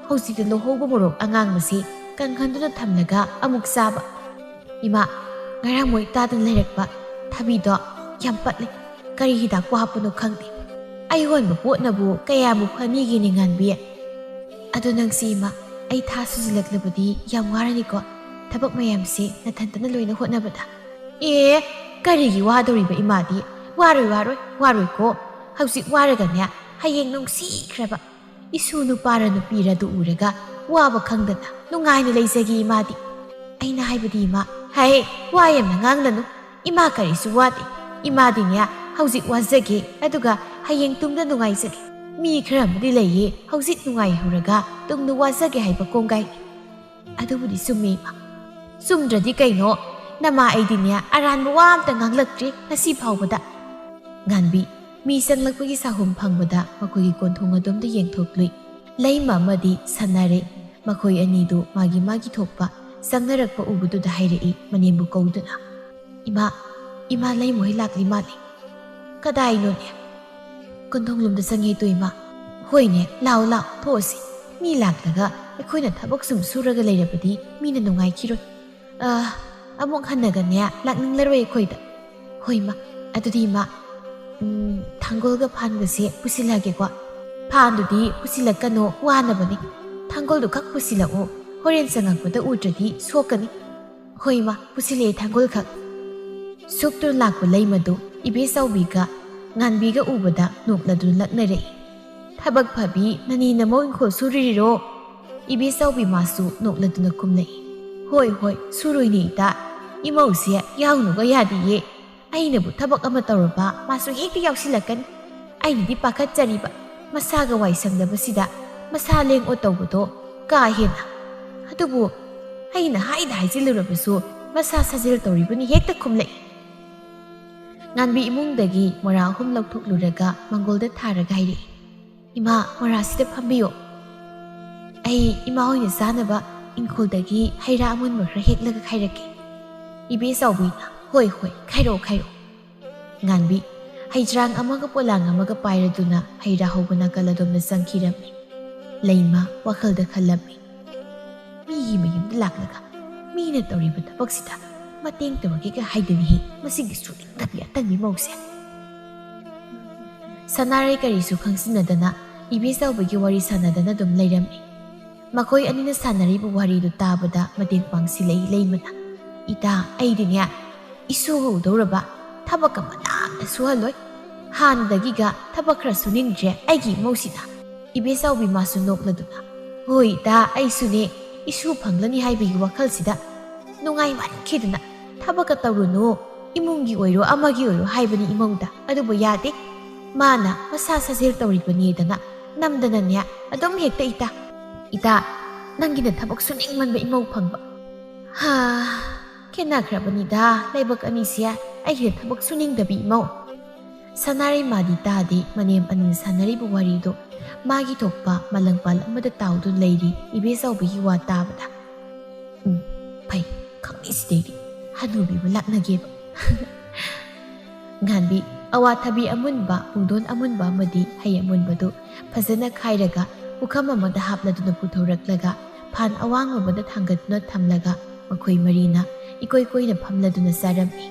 ꯍꯧꯖꯤꯛꯇ ꯂꯧꯍꯧꯕ ꯃꯣꯔꯣꯛ ꯑꯉꯥꯡꯕꯁꯤ ꯀꯪꯍꯟꯗꯨꯅ ꯊꯝꯂꯒ ꯑꯃꯨꯛ ꯆꯥꯕ꯫ ꯏꯃꯥ, ꯉꯔꯥꯡ ꯃꯣꯏ ꯇꯥꯗꯅ ꯂꯩꯔꯛꯄ ꯊꯕꯤꯗꯣ ꯌꯥꯝ ꯄꯠꯂꯦ꯫ ꯀꯔꯤ ꯍꯤꯗꯥꯛꯄꯨ ꯍꯥꯞꯄꯅꯣ ꯈꯪꯗꯦ꯫ ꯑꯩ ꯌꯣꯟꯕ ꯄꯣꯠꯅꯕꯨ ꯀꯌꯥꯃꯨꯛ ꯐꯅꯤꯒꯦꯅꯦ ꯉꯥꯟꯕꯤ? ꯑꯗꯣ ꯅꯪꯁꯤ ꯏꯃꯥ, ꯑꯩ ꯊꯥ ꯁꯨꯖꯤꯜꯂꯛꯂꯕꯗꯤ ꯌꯥꯝ ꯋꯥꯔꯅꯤꯀꯣ꯫ ꯊꯕꯛ ꯃꯌꯥꯝꯁꯤ ꯅꯊꯟꯇꯅ ꯂꯣꯏꯅ ꯍꯣꯠꯅꯕꯗ꯫" "ꯑꯦ, ꯀꯔꯤꯒꯤ ꯋꯥꯗꯧꯔꯤꯕ ꯏꯃꯥꯗꯤ? ꯋꯥꯔꯣꯏ, ꯋꯥꯔꯣꯏ, ꯋꯥꯔꯣꯏꯀꯣ꯫ ꯍꯧꯖꯤꯛ ꯋꯥꯔꯒꯅꯦ, ꯍꯌꯦꯡ ꯅꯨꯡꯁꯤꯈ꯭ꯔꯕ ꯏꯁꯨ ꯅꯨꯄꯥꯔ ꯅꯨꯄꯤꯔ ꯑꯗꯨ ꯎꯔꯒ ꯋꯥꯕ ꯈꯪꯗꯅ ꯅꯨꯡꯉꯥꯏꯅ ꯂꯩꯖꯒꯦ ꯏꯃꯥꯗꯤ꯫ ꯑꯩꯅ ꯍꯥꯏꯕꯗꯤ ꯏꯃꯥ, ꯍꯩ, ꯋꯥ ꯌꯥꯝꯅ ꯉꯥꯡꯂꯅꯨ꯫ ꯏꯃꯥ ꯀꯔꯤꯁꯨ ꯋꯥꯗꯦ꯫ ꯏꯃꯥꯗꯤꯅꯦ, ꯍꯧꯖꯤꯛ ꯋꯥꯖꯒꯦ, ꯑꯗꯨꯒ ꯍꯌꯦꯡ ꯇꯨꯡꯗ ꯅꯨꯡꯉꯥꯏꯖꯒꯦ꯫ ꯃꯤ ꯈꯔ ꯑꯃꯗꯤ ꯂꯩꯌꯦ, ꯍꯧꯖꯤꯛ ꯅꯨꯡꯉꯥꯏꯍꯧꯔꯒ ꯇꯨꯡꯗ ꯋꯥꯖꯒꯦ ꯍꯥꯏꯕ ꯀꯣꯡꯒꯥꯏ꯫ ꯑꯗꯨꯕꯨꯗꯤ ꯆꯨꯝꯃꯦ ꯏꯃꯥ꯫ ꯆꯨꯝꯗ꯭ꯔꯗꯤ ꯀꯩꯅꯣ? ꯅꯃꯥ ꯑꯩꯗꯤꯅꯦ, ꯑꯔꯥꯟꯕ ꯋꯥ ꯑꯝꯇ ꯉꯥꯡꯂꯛꯇ꯭ꯔꯤ ꯉꯁꯤ ꯐꯥꯎꯕꯗ꯫" ꯉꯥꯟꯕꯤ, ꯃꯤ ꯆꯪꯂꯛꯄꯒꯤ ꯁꯥꯍꯨꯝ ꯐꯪꯕꯗ ꯃꯈꯣꯏꯒꯤ ꯀꯣꯟꯊꯣꯡ ꯑꯗꯣꯝꯗ ꯌꯦꯡꯊꯣꯛꯂꯨꯏ꯫ ꯂꯩꯃ ꯑꯃꯗꯤ ꯁꯥꯟꯅꯔꯦ꯫ ꯃꯈꯣꯏ ꯑꯅꯤꯗꯨ ꯃꯥꯒꯤ ꯃꯥꯒꯤ ꯊꯣꯛꯄ ꯆꯪꯅꯔꯛꯄ ꯎꯕꯗꯨꯗ ꯍꯥꯏꯔꯛꯏ ꯃꯅꯦꯝꯕꯨ ꯀꯧꯗꯨꯅ, "ꯏꯃꯥ, ꯏꯃꯥ, ꯂꯩꯃꯍꯣꯏ ꯂꯥꯛꯂꯤ ꯃꯥꯜꯂꯤ꯫" "ꯀꯗꯥꯏꯅꯣꯅꯦ?" "ꯀꯣꯟꯊꯣꯡꯂꯣꯝꯗ ꯆꯪꯉꯦ ꯇꯨ ꯏꯃꯥ꯫" "ꯍꯣꯏꯅꯦ, ꯂꯥꯛꯑꯣ, ꯂꯥꯛꯑꯣ, ꯊꯣꯛꯑꯁꯤ꯫ ꯃꯤ ꯂꯥꯛꯂꯒ ꯑꯩꯈꯣꯏꯅ ꯊꯕꯛ ꯁꯨꯝ ꯁꯨꯔꯒ ꯂꯩꯔꯕꯗꯤ ꯃꯤꯅ ꯅꯨꯡꯉꯥꯏꯈꯤꯔꯣꯏ꯫" ꯑꯥ, ꯑꯃꯨꯛ ꯍꯟꯅꯒꯅꯦ ꯂꯥꯛꯅꯤꯡꯂꯔꯣꯏ ꯑꯩꯈꯣꯏꯗ꯫ ꯍꯣꯏ ꯃꯥ, ꯑꯗꯨꯗꯤ ꯃꯥ, ꯎꯝ, ꯊꯥꯡꯒꯣꯜꯒ ꯐꯥꯟꯒꯁꯦ ꯄꯨꯁꯤꯜꯂꯒꯦꯀꯣ꯫ ꯐꯥꯟꯗꯨꯗꯤ ꯄꯨꯁꯤꯜꯂꯛꯀꯅꯣ, ꯋꯥꯅꯕꯅꯤ꯫ ꯊꯥꯡꯒꯣꯜꯗꯨ ꯈꯛ ꯄꯨꯁꯤꯜꯂꯛꯎ, ꯍꯣꯔꯦꯟ ꯆꯪꯉꯛꯄꯗ ꯎꯗ꯭ꯔꯗꯤ ꯁꯣꯛꯀꯅꯤ꯫ ꯍꯣꯏ ꯃꯥ, ꯄꯨꯁꯤꯜꯂꯛꯑꯦ ꯊꯥꯡꯒꯣꯜ ꯈꯛ꯫ ꯁꯨꯛꯇꯨꯅ ꯂꯥꯛꯄ ꯂꯩꯃꯗꯨ ꯏꯕꯦꯆꯥꯎꯕꯤꯒ ꯉꯥꯟꯕꯤꯒ ꯎꯕꯗ ꯅꯣꯛꯂꯗꯨꯅ ꯂꯛꯅꯔꯛꯏ꯫ "ꯊꯕꯛ ꯐꯕꯤ, ꯅꯅꯦ ꯅꯃꯧ ꯏꯪꯈꯣꯜ ꯁꯨꯔꯤꯔꯣ?" ꯏꯕꯦꯆꯥꯎꯕꯤ ꯃꯥꯁꯨ ꯅꯣꯛꯂꯗꯨꯅ ꯈꯨꯝꯂꯛꯏ꯫ "ꯍꯣꯏ ꯍꯣꯏ, ꯁꯨꯔꯣꯏꯅꯦ ꯏꯇꯥ꯫ ꯏꯃꯧꯁꯦ ꯌꯥꯎꯅꯨꯒ ꯌꯥꯗꯤꯌꯦ꯫ ꯑꯩꯅꯕꯨ ꯊꯕꯛ ꯑꯃ ꯇꯧꯔꯕ ꯃꯥꯁꯨ ꯍꯦꯛꯇ ꯌꯥꯎꯁꯤꯜꯂꯛꯀꯅꯤ꯫ ꯑꯩꯅꯗꯤ ꯄꯥꯈꯠꯆꯔꯤꯕ, ꯃꯁꯥꯒ ꯋꯥꯏ ꯁꯪꯗꯕꯁꯤꯗ ꯃꯁꯥ ꯂꯦꯡ ꯑꯣꯠ ꯇꯧꯕꯗꯣ ꯀꯥ ꯍꯦꯟꯅ꯫ ꯑꯗꯨꯕꯨ ꯑꯩꯅ ꯍꯥꯏꯗ ꯍꯥꯏꯖꯤꯜꯂꯨꯔꯕꯁꯨ ꯃꯁꯥ ꯁꯥꯖꯦꯜ ꯇꯧꯔꯤꯕꯅꯤ ꯍꯦꯛꯇ ꯈꯨꯝꯂꯛꯏ꯫" ꯉꯥꯟꯕꯤ ꯏꯃꯨꯡꯗꯒꯤ ꯃꯣꯔꯥ ꯑꯍꯨꯝ ꯂꯧꯊꯣꯛꯂꯨꯔꯒ ꯃꯪꯒꯣꯜꯗ ꯊꯥꯔꯒ ꯍꯥꯏꯔꯛꯏ, "ꯏꯃꯥ, ꯃꯣꯔꯥꯁꯤꯗ ꯐꯝꯕꯤꯌꯣ꯫ ꯑꯩ ꯏꯃꯥ ꯍꯣꯏꯅ ꯆꯥꯅꯕ ꯏꯪꯈꯣꯜꯗꯒꯤ ꯍꯩ ꯔꯥ ꯑꯃꯨꯟꯕ ꯈꯔ ꯍꯦꯛꯂꯒ ꯈꯥꯏꯔꯛꯀꯦ꯫" ꯏꯕꯦ ꯆꯥꯎꯕꯤꯅ, "ꯍꯣꯏ, ꯍꯣꯏ, ꯈꯥꯏꯔꯛꯑꯣ, ꯈꯥꯏꯔꯛꯑꯣ꯫" ꯉꯥꯟꯕꯤ ꯍꯩꯗ꯭ꯔꯥꯡ ꯑꯃꯒ ꯄꯣꯂꯥꯡ ꯑꯃꯒ ꯄꯥꯏꯔꯗꯨꯅ ꯍꯩ ꯔꯥ ꯍꯧꯕ ꯅꯥꯀꯜ ꯑꯗꯣꯝꯗ ꯆꯪꯈꯤꯔꯝꯃꯤ꯫ ꯂꯩꯃ ꯋꯥꯈꯜꯗ ꯈꯜꯂꯝꯃꯤ, "ꯃꯤꯒꯤ ꯃꯌꯨꯝꯗ ꯂꯥꯛꯂꯒ ꯃꯤꯅ ꯇꯧꯔꯤꯕ ꯊꯕꯛꯁꯤꯗ ꯃꯇꯦꯡ ꯇꯧꯔꯒꯦꯒ ꯍꯥꯏꯗꯅꯤꯍꯦ, ꯃꯁꯤꯒꯤ ꯁꯨꯅꯤꯡꯗꯕꯤ ꯑꯇꯟꯕꯤ ꯃꯧꯁꯦ꯫" ꯁꯅꯥꯔꯩ ꯀꯔꯤꯁꯨ ꯈꯪꯖꯤꯟꯅꯗꯅ ꯏꯕꯦ ꯆꯥꯎꯕꯒꯤ ꯋꯥꯔꯤ ꯁꯥꯟꯅꯗꯅ ꯑꯗꯨꯝ ꯂꯩꯔꯝꯃꯤ꯫ ꯃꯈꯣꯏ ꯑꯅꯤꯅ ꯁꯥꯟꯅꯔꯤꯕ ꯋꯥꯔꯤꯗꯨ ꯇꯥꯕꯗ ꯃꯇꯦꯡ ꯄꯥꯡꯁꯤꯜꯂꯛꯏ ꯂꯩꯃꯅ, "ꯏꯇꯥ, ꯑꯩꯗꯤꯅꯦ ꯏꯁꯨꯒ ꯎꯗꯧꯔꯕ ꯊꯕꯛ ꯑꯃ ꯅꯥꯝꯅ ꯁꯨꯍꯜꯂꯣꯏ꯫ ꯍꯥꯟꯅꯗꯒꯤꯒ ꯊꯕꯛ ꯈꯔ ꯁꯨꯅꯤꯡꯗ꯭ꯔꯦ ꯑꯩꯒꯤ ꯏꯃꯧꯁꯤꯅ꯫" ꯏꯕꯦ ꯆꯥꯎꯕꯤ ꯃꯥꯁꯨ ꯅꯣꯛꯂꯗꯨꯅ, "ꯍꯣꯏ ꯏꯇꯥ, ꯑꯩꯁꯨꯅꯦ ꯏꯁꯨ ꯐꯪꯂꯅꯤ ꯍꯥꯏꯕꯒꯤ ꯋꯥꯈꯜꯁꯤꯗ ꯅꯨꯡꯉꯥꯏꯃꯟꯈꯤꯗꯅ ꯊꯕꯛꯀ ꯇꯧꯔꯨꯅꯨ, ꯏꯃꯨꯡꯒꯤ ꯑꯣꯏꯔꯣ ꯑꯃꯒꯤ ꯑꯣꯏꯔꯣ ꯍꯥꯏꯕꯅꯤ ꯏꯃꯧꯗ, ꯑꯗꯨꯕꯨ ꯌꯥꯗꯦ꯫ ꯃꯥꯅ ꯃꯁꯥ ꯁꯥꯖꯦꯜ ꯇꯧꯔꯤꯕꯅꯦꯗꯅ ꯅꯝꯗꯅꯅꯦ ꯑꯗꯨꯝ ꯍꯦꯛꯇ ꯏꯇꯥ, ꯏꯇꯥ, ꯅꯪꯒꯤꯅ ꯊꯕꯛ ꯁꯨꯅꯤꯡꯃꯟꯕ ꯏꯃꯧ ꯐꯪꯕ꯫ ꯍꯥ, ꯈꯦꯠꯅꯈ꯭ꯔꯕꯅꯤꯗ ꯂꯩꯕꯛ ꯑꯅꯤꯁꯦ, ꯑꯩꯒꯤꯅ ꯊꯕꯛ ꯁꯨꯅꯤꯡꯗꯕꯤ ꯏꯃꯧ꯫" ꯁꯅꯥꯔꯩ ꯃꯥꯗꯤ ꯇꯥꯗꯦ, ꯃꯅꯦꯝ ꯑꯅꯤꯅ ꯁꯥꯟꯅꯔꯤꯕ ꯋꯥꯔꯤꯗꯣ ꯃꯥꯒꯤ ꯊꯣꯛꯄ ꯃꯂꯪꯄꯥꯜ ꯑꯃꯗ ꯇꯥꯎꯗꯨꯅ ꯂꯩꯔꯤ꯫ ꯏꯕꯦ ꯆꯥꯎꯕꯤꯒꯤ ꯋꯥ ꯇꯥꯕꯗ, "ꯎꯝ, ꯐꯩ, ꯈꯪꯅꯩꯁꯤꯗꯩꯗꯤ ꯍꯅꯨꯕꯤꯕꯨ ꯂꯥꯛꯅꯒꯦꯕ꯫" ꯉꯥꯟꯕꯤ ꯑꯋꯥꯊꯕꯤ ꯑꯃꯨꯟꯕ, ꯄꯨꯡꯗꯣꯟ ꯑꯃꯨꯟꯕ ꯑꯃꯗꯤ ꯍꯩ ꯑꯃꯨꯟꯕꯗꯨ ꯐꯖꯅ ꯈꯥꯏꯔꯒ ꯄꯨꯈꯝ ꯑꯃꯗ ꯍꯥꯞꯂꯗꯨꯅ ꯄꯨꯊꯣꯔꯛꯂꯒ ꯐꯥꯟ ꯑꯋꯥꯡꯕ ꯑꯃꯗ ꯊꯥꯡꯒꯠꯇꯨꯅ ꯊꯝꯂꯒ ꯃꯈꯣꯏ ꯃꯔꯤꯅ ꯏꯀꯣꯏ ꯀꯣꯏꯅ ꯐꯝꯂꯗꯨꯅ ꯆꯥꯔꯝꯃꯤ꯫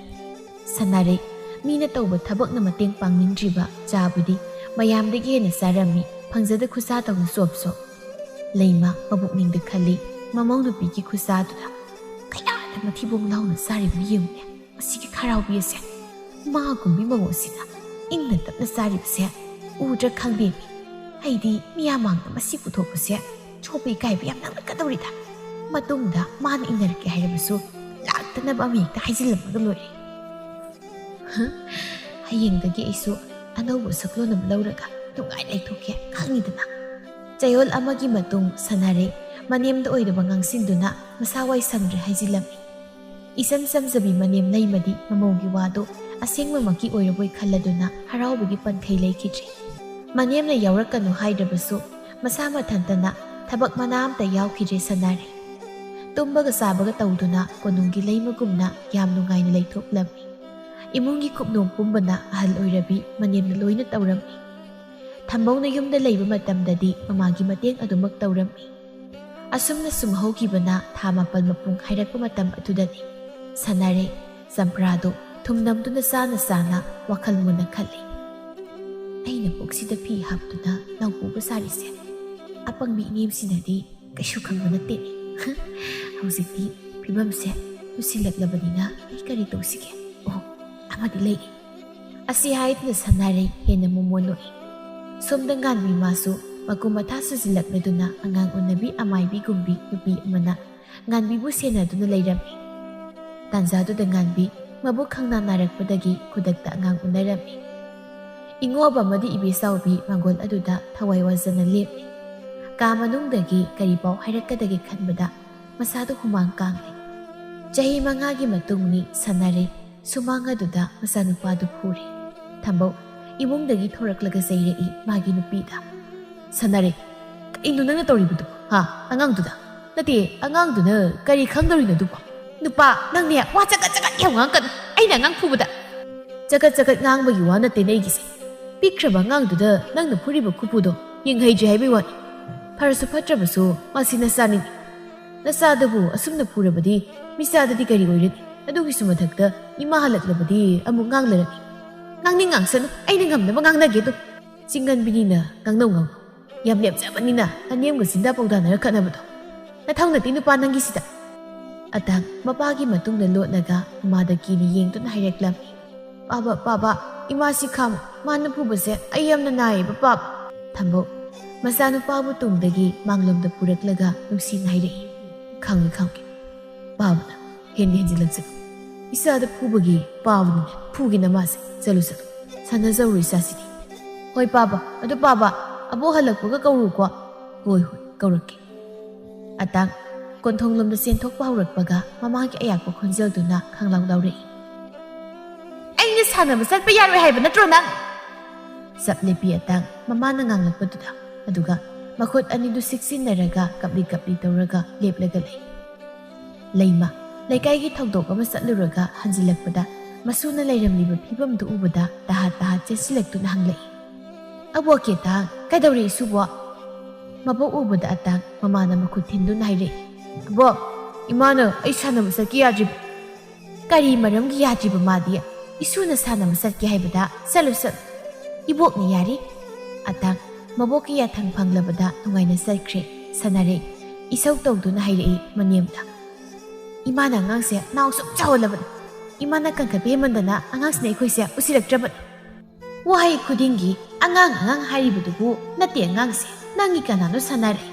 ꯁꯅꯥꯔꯩ, ꯃꯤꯅ ꯇꯧꯕ ꯊꯕꯛꯅ ꯃꯇꯦꯡ ꯄꯥꯡꯅꯤꯡꯗ꯭ꯔꯤꯕ ꯆꯥꯕꯨꯗꯤ ꯃꯌꯥꯝꯗꯒꯤ ꯍꯦꯟꯅ ꯆꯥꯔꯝꯃꯤ, ꯐꯪꯖꯗ ꯈꯨꯠꯁꯥ ꯇꯧꯅ ꯆꯣꯞ ꯆꯣꯞ꯫ ꯂꯩꯃ ꯃꯕꯨꯛꯅꯤꯡꯗ ꯈꯜꯂꯤ, ꯃꯃꯧ ꯅꯨꯄꯤꯒꯤ ꯈꯨꯠꯁꯥꯗꯨꯗ ꯀꯌꯥꯗ ꯃꯊꯤꯕꯣꯡ ꯂꯥꯎꯅ ꯆꯥꯔꯤꯕꯅꯣ ꯌꯦꯡꯉꯨꯅꯦ꯫ ꯑꯁꯤꯒꯤ ꯈꯔꯥꯎꯕꯤ ꯑꯁꯦ ꯃꯥꯒꯨꯝꯕꯤ ꯃꯃꯧ ꯑꯁꯤꯅ ꯏꯪꯅ ꯇꯞꯅ ꯆꯥꯔꯤꯕꯁꯦ ꯎꯗ꯭ꯔꯥ ꯈꯪꯗꯦ꯫ ꯑꯩꯗꯤ ꯃꯤꯌꯥꯝ ꯃꯥꯡꯗ ꯃꯁꯤ ꯄꯨꯊꯣꯛꯄꯁꯦ ꯆꯣꯞꯄ ꯏꯀꯥꯏꯕ ꯌꯥꯝ ꯅꯪꯂꯛꯀꯗꯧꯔꯤꯗ꯫ ꯃꯇꯨꯡꯗ ꯃꯥꯅ ꯏꯪꯅꯔꯛꯀꯦ ꯍꯥꯏꯔꯕꯁꯨ ꯂꯥꯛꯇꯅꯕ ꯑꯃ ꯍꯦꯛꯇ ꯍꯥꯏꯖꯤꯜꯂꯝꯃꯒ ꯂꯣꯏꯔꯦ꯫ ꯍꯌꯦꯡꯗꯒꯤ ꯑꯩꯁꯨ ꯑꯅꯧꯕ ꯁꯛꯂꯣꯟ ꯑꯃ ꯂꯧꯔꯒ ꯅꯨꯡꯉꯥꯏ ꯂꯩꯊꯣꯛꯀꯦ ꯈꯪꯉꯤꯗꯅ꯫ ꯆꯌꯣꯜ ꯑꯃꯒꯤ ꯃꯇꯨꯡ ꯁꯅꯥꯔꯩ ꯃꯅꯦꯝꯗ ꯑꯣꯏꯔꯕ ꯉꯥꯡꯁꯤꯟꯗꯨꯅ ꯃꯁꯥ ꯋꯥꯏ ꯁꯪꯗ꯭ꯔꯦ ꯍꯥꯏꯖꯤꯜꯂꯝꯃꯤ꯫ ꯏꯆꯝ ꯆꯝꯖꯕꯤ ꯃꯅꯦꯝ ꯂꯩꯃꯗꯤ ꯃꯃꯧꯒꯤ ꯋꯥꯗꯨ ꯑꯁꯦꯡꯕꯃꯛꯀꯤ ꯑꯣꯏꯔꯕꯣꯏ ꯈꯜꯂꯗꯨꯅ ꯍꯔꯥꯎꯕꯒꯤ ꯄꯟꯈꯩ ꯂꯩꯈꯤꯗ꯭ꯔꯦ꯫ ꯃꯅꯦꯝꯅ ꯌꯥꯎꯔꯛꯀꯅꯨ ꯍꯥꯏꯗ꯭ꯔꯕꯁꯨ ꯃꯁꯥ ꯃꯊꯟꯇꯅ ꯊꯕꯛ ꯃꯅꯥ ꯑꯝꯇ ꯌꯥꯎꯈꯤꯗ꯭ꯔꯦ ꯁꯅꯥꯔꯩ꯫ ꯇꯨꯝꯕꯒ ꯆꯥꯕꯒ ꯇꯧꯗꯨꯅ ꯀꯣꯅꯨꯡꯒꯤ ꯂꯩꯃꯒꯨꯝꯅ ꯌꯥꯝ ꯅꯨꯡꯉꯥꯏꯅ ꯂꯩꯊꯣꯛꯂꯝꯃꯤ꯫ ꯏꯃꯨꯡꯒꯤ ꯀꯨꯞꯅꯣꯝ ꯄꯨꯝꯕꯅ ꯑꯍꯜ ꯑꯣꯏꯔꯕꯤ ꯃꯅꯦꯝꯅ ꯂꯣꯏꯅ ꯇꯧꯔꯝꯃꯤ꯫ ꯊꯝꯕꯧꯅ ꯌꯨꯝꯗ ꯂꯩꯕ ꯃꯇꯝꯗꯗꯤ ꯃꯃꯥꯒꯤ ꯃꯇꯦꯡ ꯑꯗꯨꯃꯛ ꯇꯧꯔꯝꯃꯤ꯫ ꯑꯁꯨꯝꯅ ꯁꯨꯝ ꯍꯧꯈꯤꯕꯅ ꯊꯥ ꯃꯥꯄꯜ ꯃꯄꯨꯡ ꯍꯥꯏꯔꯛꯄ ꯃꯇꯝ ꯑꯗꯨꯗꯅꯤ ꯁꯅꯥꯔꯩ ꯆꯝꯄ꯭ꯔꯥꯗꯨ ꯊꯨꯝ ꯅꯝꯗꯨꯅ ꯆꯥꯅ ꯆꯥꯅ ꯋꯥꯈꯜ ꯃꯨꯟꯅ ꯈꯜꯂꯤ꯫ ꯑꯩꯅ ꯄꯨꯛꯁꯤꯗ ꯐꯤ ꯍꯥꯞꯇꯨꯅ ꯂꯧ ꯄꯨꯕ ꯁꯥꯔꯤꯁꯦ ꯑꯄꯪꯕꯤ ꯏꯅꯦꯝꯁꯤꯅꯗꯤ ꯀꯩꯁꯨ ꯈꯪꯕ ꯅꯠꯇꯦ꯫ ꯍꯧꯖꯤꯛꯇꯤ ꯐꯤꯕꯝꯁꯦ ꯂꯨꯁꯤꯜꯂꯛꯂꯕꯅꯤꯅ ꯑꯩ ꯀꯔꯤ ꯇꯧꯁꯤꯒꯦ? ꯑꯣ, ꯑꯃꯗꯤ ꯂꯩꯔꯦ꯫ ꯑꯁꯤ ꯍꯥꯏꯗꯨꯅ ꯁꯅꯥꯔꯩ ꯍꯦꯟꯅ ꯃꯣꯃꯣꯟ ꯅꯣꯛꯏ꯫ ꯁꯣꯝꯗ ꯉꯥꯟꯕꯤ ꯃꯥꯁꯨ ꯃꯀꯨ ꯃꯊꯥ ꯁꯨꯖꯤꯜꯂꯛꯂꯗꯨꯅ ꯑꯉꯥꯡ ꯎꯅꯕꯤ ꯑꯃꯥꯏꯕꯤꯒꯨꯝꯕꯤ ꯅꯨꯄꯤ ꯑꯃꯅ ꯉꯥꯟꯕꯤꯕꯨ ꯁꯦꯟꯅꯗꯨꯅ ꯂꯩꯔꯝꯃꯤ꯫ ꯇꯥꯟꯖꯥꯗꯨꯗ ꯉꯥꯟꯕꯤ ꯃꯕꯨꯛ ꯈꯪꯅ ꯅꯥꯔꯛꯄꯗꯒꯤ ꯈꯨꯗꯛꯇ ꯑꯉꯥꯡ ꯎꯅꯔꯝꯃꯤ꯫ ꯏꯉꯣꯕ ꯑꯃꯗꯤ ꯏꯕꯦꯆꯥꯎꯕꯤ ꯃꯥꯡꯒꯣꯜ ꯑꯗꯨꯗ ꯊꯋꯥꯏ ꯋꯥꯖꯅ ꯂꯦꯞꯂꯤ꯫ ꯀꯥ ꯃꯅꯨꯡꯗꯒꯤ ꯀꯔꯤ ꯄꯥꯎ ꯍꯥꯏꯔꯛꯀꯗꯒꯦ ꯈꯟꯕꯗ ꯃꯁꯥꯗꯨ ꯍꯨꯃꯥꯡ ꯀꯥꯡꯂꯤ꯫ ꯆꯍꯤ ꯃꯉꯥꯒꯤ ꯃꯇꯨꯡꯅꯤ ꯁꯥꯟꯅꯔꯦ꯫ ꯁꯨꯃꯥꯡ ꯑꯗꯨꯗ ꯃꯆꯥꯅꯨꯄꯥꯗꯨ ꯐꯨꯔꯦ꯫ ꯊꯝꯕꯧ ꯏꯃꯨꯡꯗꯒꯤ ꯊꯣꯔꯛꯂꯒ ꯆꯩꯔꯛꯏ ꯃꯥꯒꯤ ꯅꯨꯄꯤꯗ꯫ "ꯁꯥꯟꯅꯔꯦ, ꯀꯩꯅꯣ ꯅꯪꯅ ꯇꯧꯔꯤꯕꯗꯨꯕꯣ? ꯍꯥ? ꯑꯉꯥꯡꯗꯨꯗ? ꯅꯠꯇꯦ, ꯑꯉꯥꯡꯗꯨꯅ ꯀꯔꯤ ꯈꯪꯗꯧꯔꯤꯅꯣ ꯑꯗꯨꯕꯣ? ꯅꯨꯄꯥ, ꯅꯪꯅꯦ ꯋꯥ ꯆꯒꯠ ꯆꯒꯠ ꯌꯥꯝ ꯉꯥꯡꯀꯅꯨ꯫ ꯑꯩꯅ ꯑꯉꯥꯡ ꯐꯨꯕꯗ ꯆꯒꯠ ꯆꯒꯠ ꯉꯥꯡꯕꯒꯤ ꯋꯥ ꯅꯠꯇꯦ ꯅꯩꯒꯤꯁꯦ꯫ ꯄꯤꯛꯈ꯭ꯔꯕ ꯑꯉꯥꯡꯗꯨꯗ ꯅꯪꯅ ꯐꯨꯔꯤꯕ ꯈꯨꯐꯨꯗꯣ ꯌꯦꯡꯍꯩꯗ꯭ꯔꯦ ꯍꯥꯏꯕꯒꯤ ꯋꯥꯅꯤ꯫ ꯐꯔꯁꯨ ꯐꯠꯇ꯭ꯔꯕꯁꯨ ꯃꯁꯤ ꯅꯆꯥꯅꯤꯅꯤ꯫ ꯅꯆꯥꯗꯕꯨ ꯑꯁꯨꯝꯅ ꯐꯨꯔꯕꯗꯤ ꯃꯤꯆꯥꯗꯗꯤ ꯀꯔꯤ ꯑꯣꯏꯔꯅꯤ? ꯑꯗꯨꯒꯤꯁꯨ ꯃꯊꯛꯇ ꯏꯃꯥ ꯍꯜꯂꯛꯂꯕꯗꯤ ꯑꯃꯨꯛ ꯉꯥꯡꯂꯔꯅꯤ꯫ ꯉꯥꯡꯅꯤꯡ ꯉꯥꯡꯁꯅꯨ, ꯑꯩꯅ ꯉꯝꯅꯕ ꯉꯥꯡꯅꯒꯦ ꯑꯗꯨꯝ꯫ ꯆꯤꯡꯉꯟꯕꯤꯅꯤꯅ ꯉꯥꯡꯅꯧ ꯉꯥꯡꯅꯧ꯫ ꯌꯥꯝ ꯂꯦꯝꯖꯕꯅꯤꯅ ꯑꯅꯦꯝꯒ ꯆꯤꯟꯗꯥ ꯄꯥꯎꯗꯥꯅꯔ ꯈꯠꯅꯕꯗꯣ꯫ ꯅꯊꯧ ꯅꯠꯇꯦ ꯅꯨꯄꯥ ꯅꯪꯒꯤꯁꯤꯗ꯫ ꯑꯇꯥꯡ ꯃꯄꯥꯒꯤ ꯃꯇꯨꯡꯗ ꯂꯣꯠꯂꯒ ꯃꯃꯥꯗ ꯀꯤꯅ ꯌꯦꯡꯗꯨꯅ ꯍꯥꯏꯔꯛꯂꯝꯃꯤ꯫ "ꯄꯥꯕ, ꯄꯥꯕ, ꯏꯃꯥꯁꯤ ꯈꯥꯝꯃꯨ꯫ ꯃꯥꯅ ꯐꯨꯕꯁꯦ ꯑꯩ ꯌꯥꯝꯅ ꯅꯥꯏꯌꯦꯕ ꯄꯥꯕ꯫" ꯊꯝꯕꯧ ꯃꯆꯥꯅꯨꯄꯥꯕꯨ ꯇꯨꯡꯗꯒꯤ ꯃꯥꯡꯂꯣꯝꯗ ꯄꯨꯔꯛꯂꯒ ꯅꯨꯡꯁꯤꯅ ꯍꯥꯏꯔꯛꯏ꯫ "ꯈꯪꯉꯦ, ꯈꯪꯉꯦ꯫ ꯄꯥꯕꯅ ꯍꯦꯟꯗꯤ ꯍꯦꯟꯖꯤꯜꯂꯛꯆꯅꯨ꯫ ꯏꯆꯥꯗ ꯐꯨꯕꯒꯤ ꯄꯥꯕꯅꯤꯅꯦ ꯐꯨꯒꯦꯅ ꯃꯥꯁꯦ꯫ ꯆꯠꯂꯨ, ꯆꯠꯂꯨ꯫ ꯁꯥꯟꯅꯖꯧꯔꯨ ꯏꯆꯥꯁꯤꯗꯤ꯫" "ꯍꯣꯏ ꯄꯥꯕ, ꯑꯗꯨ ꯄꯥꯕ, ꯑꯕꯣꯛ ꯍꯜꯂꯛꯄꯒ ꯀꯧꯔꯨꯀꯣ꯫" "ꯍꯣꯏ, ꯍꯣꯏ, ꯀꯧꯔꯛꯀꯦ꯫" ꯑꯇꯥꯡ ꯀꯣꯟꯊꯣꯡꯂꯣꯝꯗ ꯆꯦꯟꯊꯣꯛꯄ ꯍꯧꯔꯛꯄꯒ ꯃꯃꯥꯒꯤ ꯑꯌꯥꯛꯄ ꯈꯣꯟꯖꯦꯜꯗꯨꯅ ꯈꯪꯂꯥꯎ ꯂꯥꯎꯔꯛꯏ꯫ "ꯑꯩꯅ ꯁꯥꯟꯅꯕ ꯆꯠꯄ ꯌꯥꯔꯣꯏ ꯍꯥꯏꯕ ꯅꯠꯇ꯭ꯔꯣ ꯅꯪ?" ꯆꯞ ꯂꯦꯞꯄꯤ ꯑꯇꯥꯡ ꯃꯃꯥꯅ ꯉꯥꯡꯂꯛꯄꯗꯨꯗ꯫ ꯑꯗꯨꯒ ꯃꯈꯨꯠ ꯑꯅꯤꯗꯨ ꯁꯤꯛꯆꯤꯟꯅꯔꯒ ꯀꯞꯂꯤ ꯀꯞꯂꯤ ꯇꯧꯔꯒ ꯂꯦꯞꯂꯒ ꯂꯩ꯫ ꯂꯩꯃ ꯂꯩꯀꯥꯏꯒꯤ ꯊꯧꯗꯣꯛ ꯑꯃ ꯆꯠꯂꯨꯔꯒ ꯍꯟꯖꯤꯜꯂꯛꯄꯗ ꯃꯁꯨꯅ ꯂꯩꯔꯝꯂꯤꯕ ꯐꯤꯕꯝꯗꯨ ꯎꯕꯗ ꯇꯍꯥꯠ ꯇꯍꯥꯠ ꯆꯦꯟꯁꯤꯜꯂꯛꯇꯨꯅ ꯍꯪꯂꯛꯏ꯫ "ꯑꯕꯣꯛ ꯑꯇꯥꯡ, ꯀꯩꯗꯧꯔꯦ ꯏꯁꯨꯕꯣ?" ꯃꯕꯣꯛ ꯎꯕꯗ ꯑꯇꯥꯡ ꯃꯃꯥꯅ ꯃꯈꯨꯠ ꯊꯤꯟꯗꯨꯅ ꯍꯥꯏꯔꯛꯏ꯫ "ꯑꯕꯣꯛ, ꯏꯃꯥꯅ ꯑꯩ ꯁꯥꯟꯅꯕ ꯆꯠꯀꯦ ꯌꯥꯗ꯭ꯔꯤꯕ꯫" "ꯀꯔꯤ ꯃꯔꯝꯒꯤ ꯌꯥꯗ꯭ꯔꯤꯕ ꯃꯥꯗꯤ? ꯏꯁꯨꯅ ꯁꯥꯟꯅꯕ ꯆꯠꯀꯦ ꯍꯥꯏꯕꯗ ꯆꯠꯂꯨ ꯆꯠꯂꯨ꯫ ꯏꯕꯣꯛꯅ ꯌꯥꯔꯤ꯫" ꯑꯇꯥꯡ ꯃꯕꯣꯛꯀꯤ ꯌꯥꯊꯪ ꯐꯪꯂꯕꯗ ꯅꯨꯡꯉꯥꯏꯅ ꯆꯠꯈ꯭ꯔꯦ꯫ ꯁꯥꯟꯅꯔꯦ ꯏꯁꯧ ꯇꯧꯗꯨꯅ ꯍꯥꯏꯔꯛꯏ ꯃꯅꯦꯝꯗ꯫ "ꯏꯃꯥꯅ ꯑꯉꯥꯡꯁꯦ ꯅꯥꯎ ꯁꯨꯝ ꯆꯥꯎꯍꯜꯂꯕꯅꯤ꯫ ꯏꯃꯥꯅ ꯀꯟꯈꯠꯄ ꯍꯦꯟꯃꯟꯗꯅ ꯑꯉꯥꯡꯁꯤꯅ ꯑꯩꯈꯣꯏꯁꯦ ꯎꯁꯤꯜꯂꯛꯇ꯭ꯔꯕꯅꯤ꯫ ꯋꯥꯍꯩ ꯈꯨꯗꯤꯡꯒꯤ ꯑꯉꯥꯡ ꯑꯉꯥꯡ ꯍꯥꯏꯔꯤꯕꯗꯨꯕꯨ ꯅꯠꯇꯦ ꯑꯉꯥꯡꯁꯦ꯫ ꯅꯪꯒꯤ ꯀꯅꯥꯅꯣ ꯁꯥꯟꯅꯔꯦ?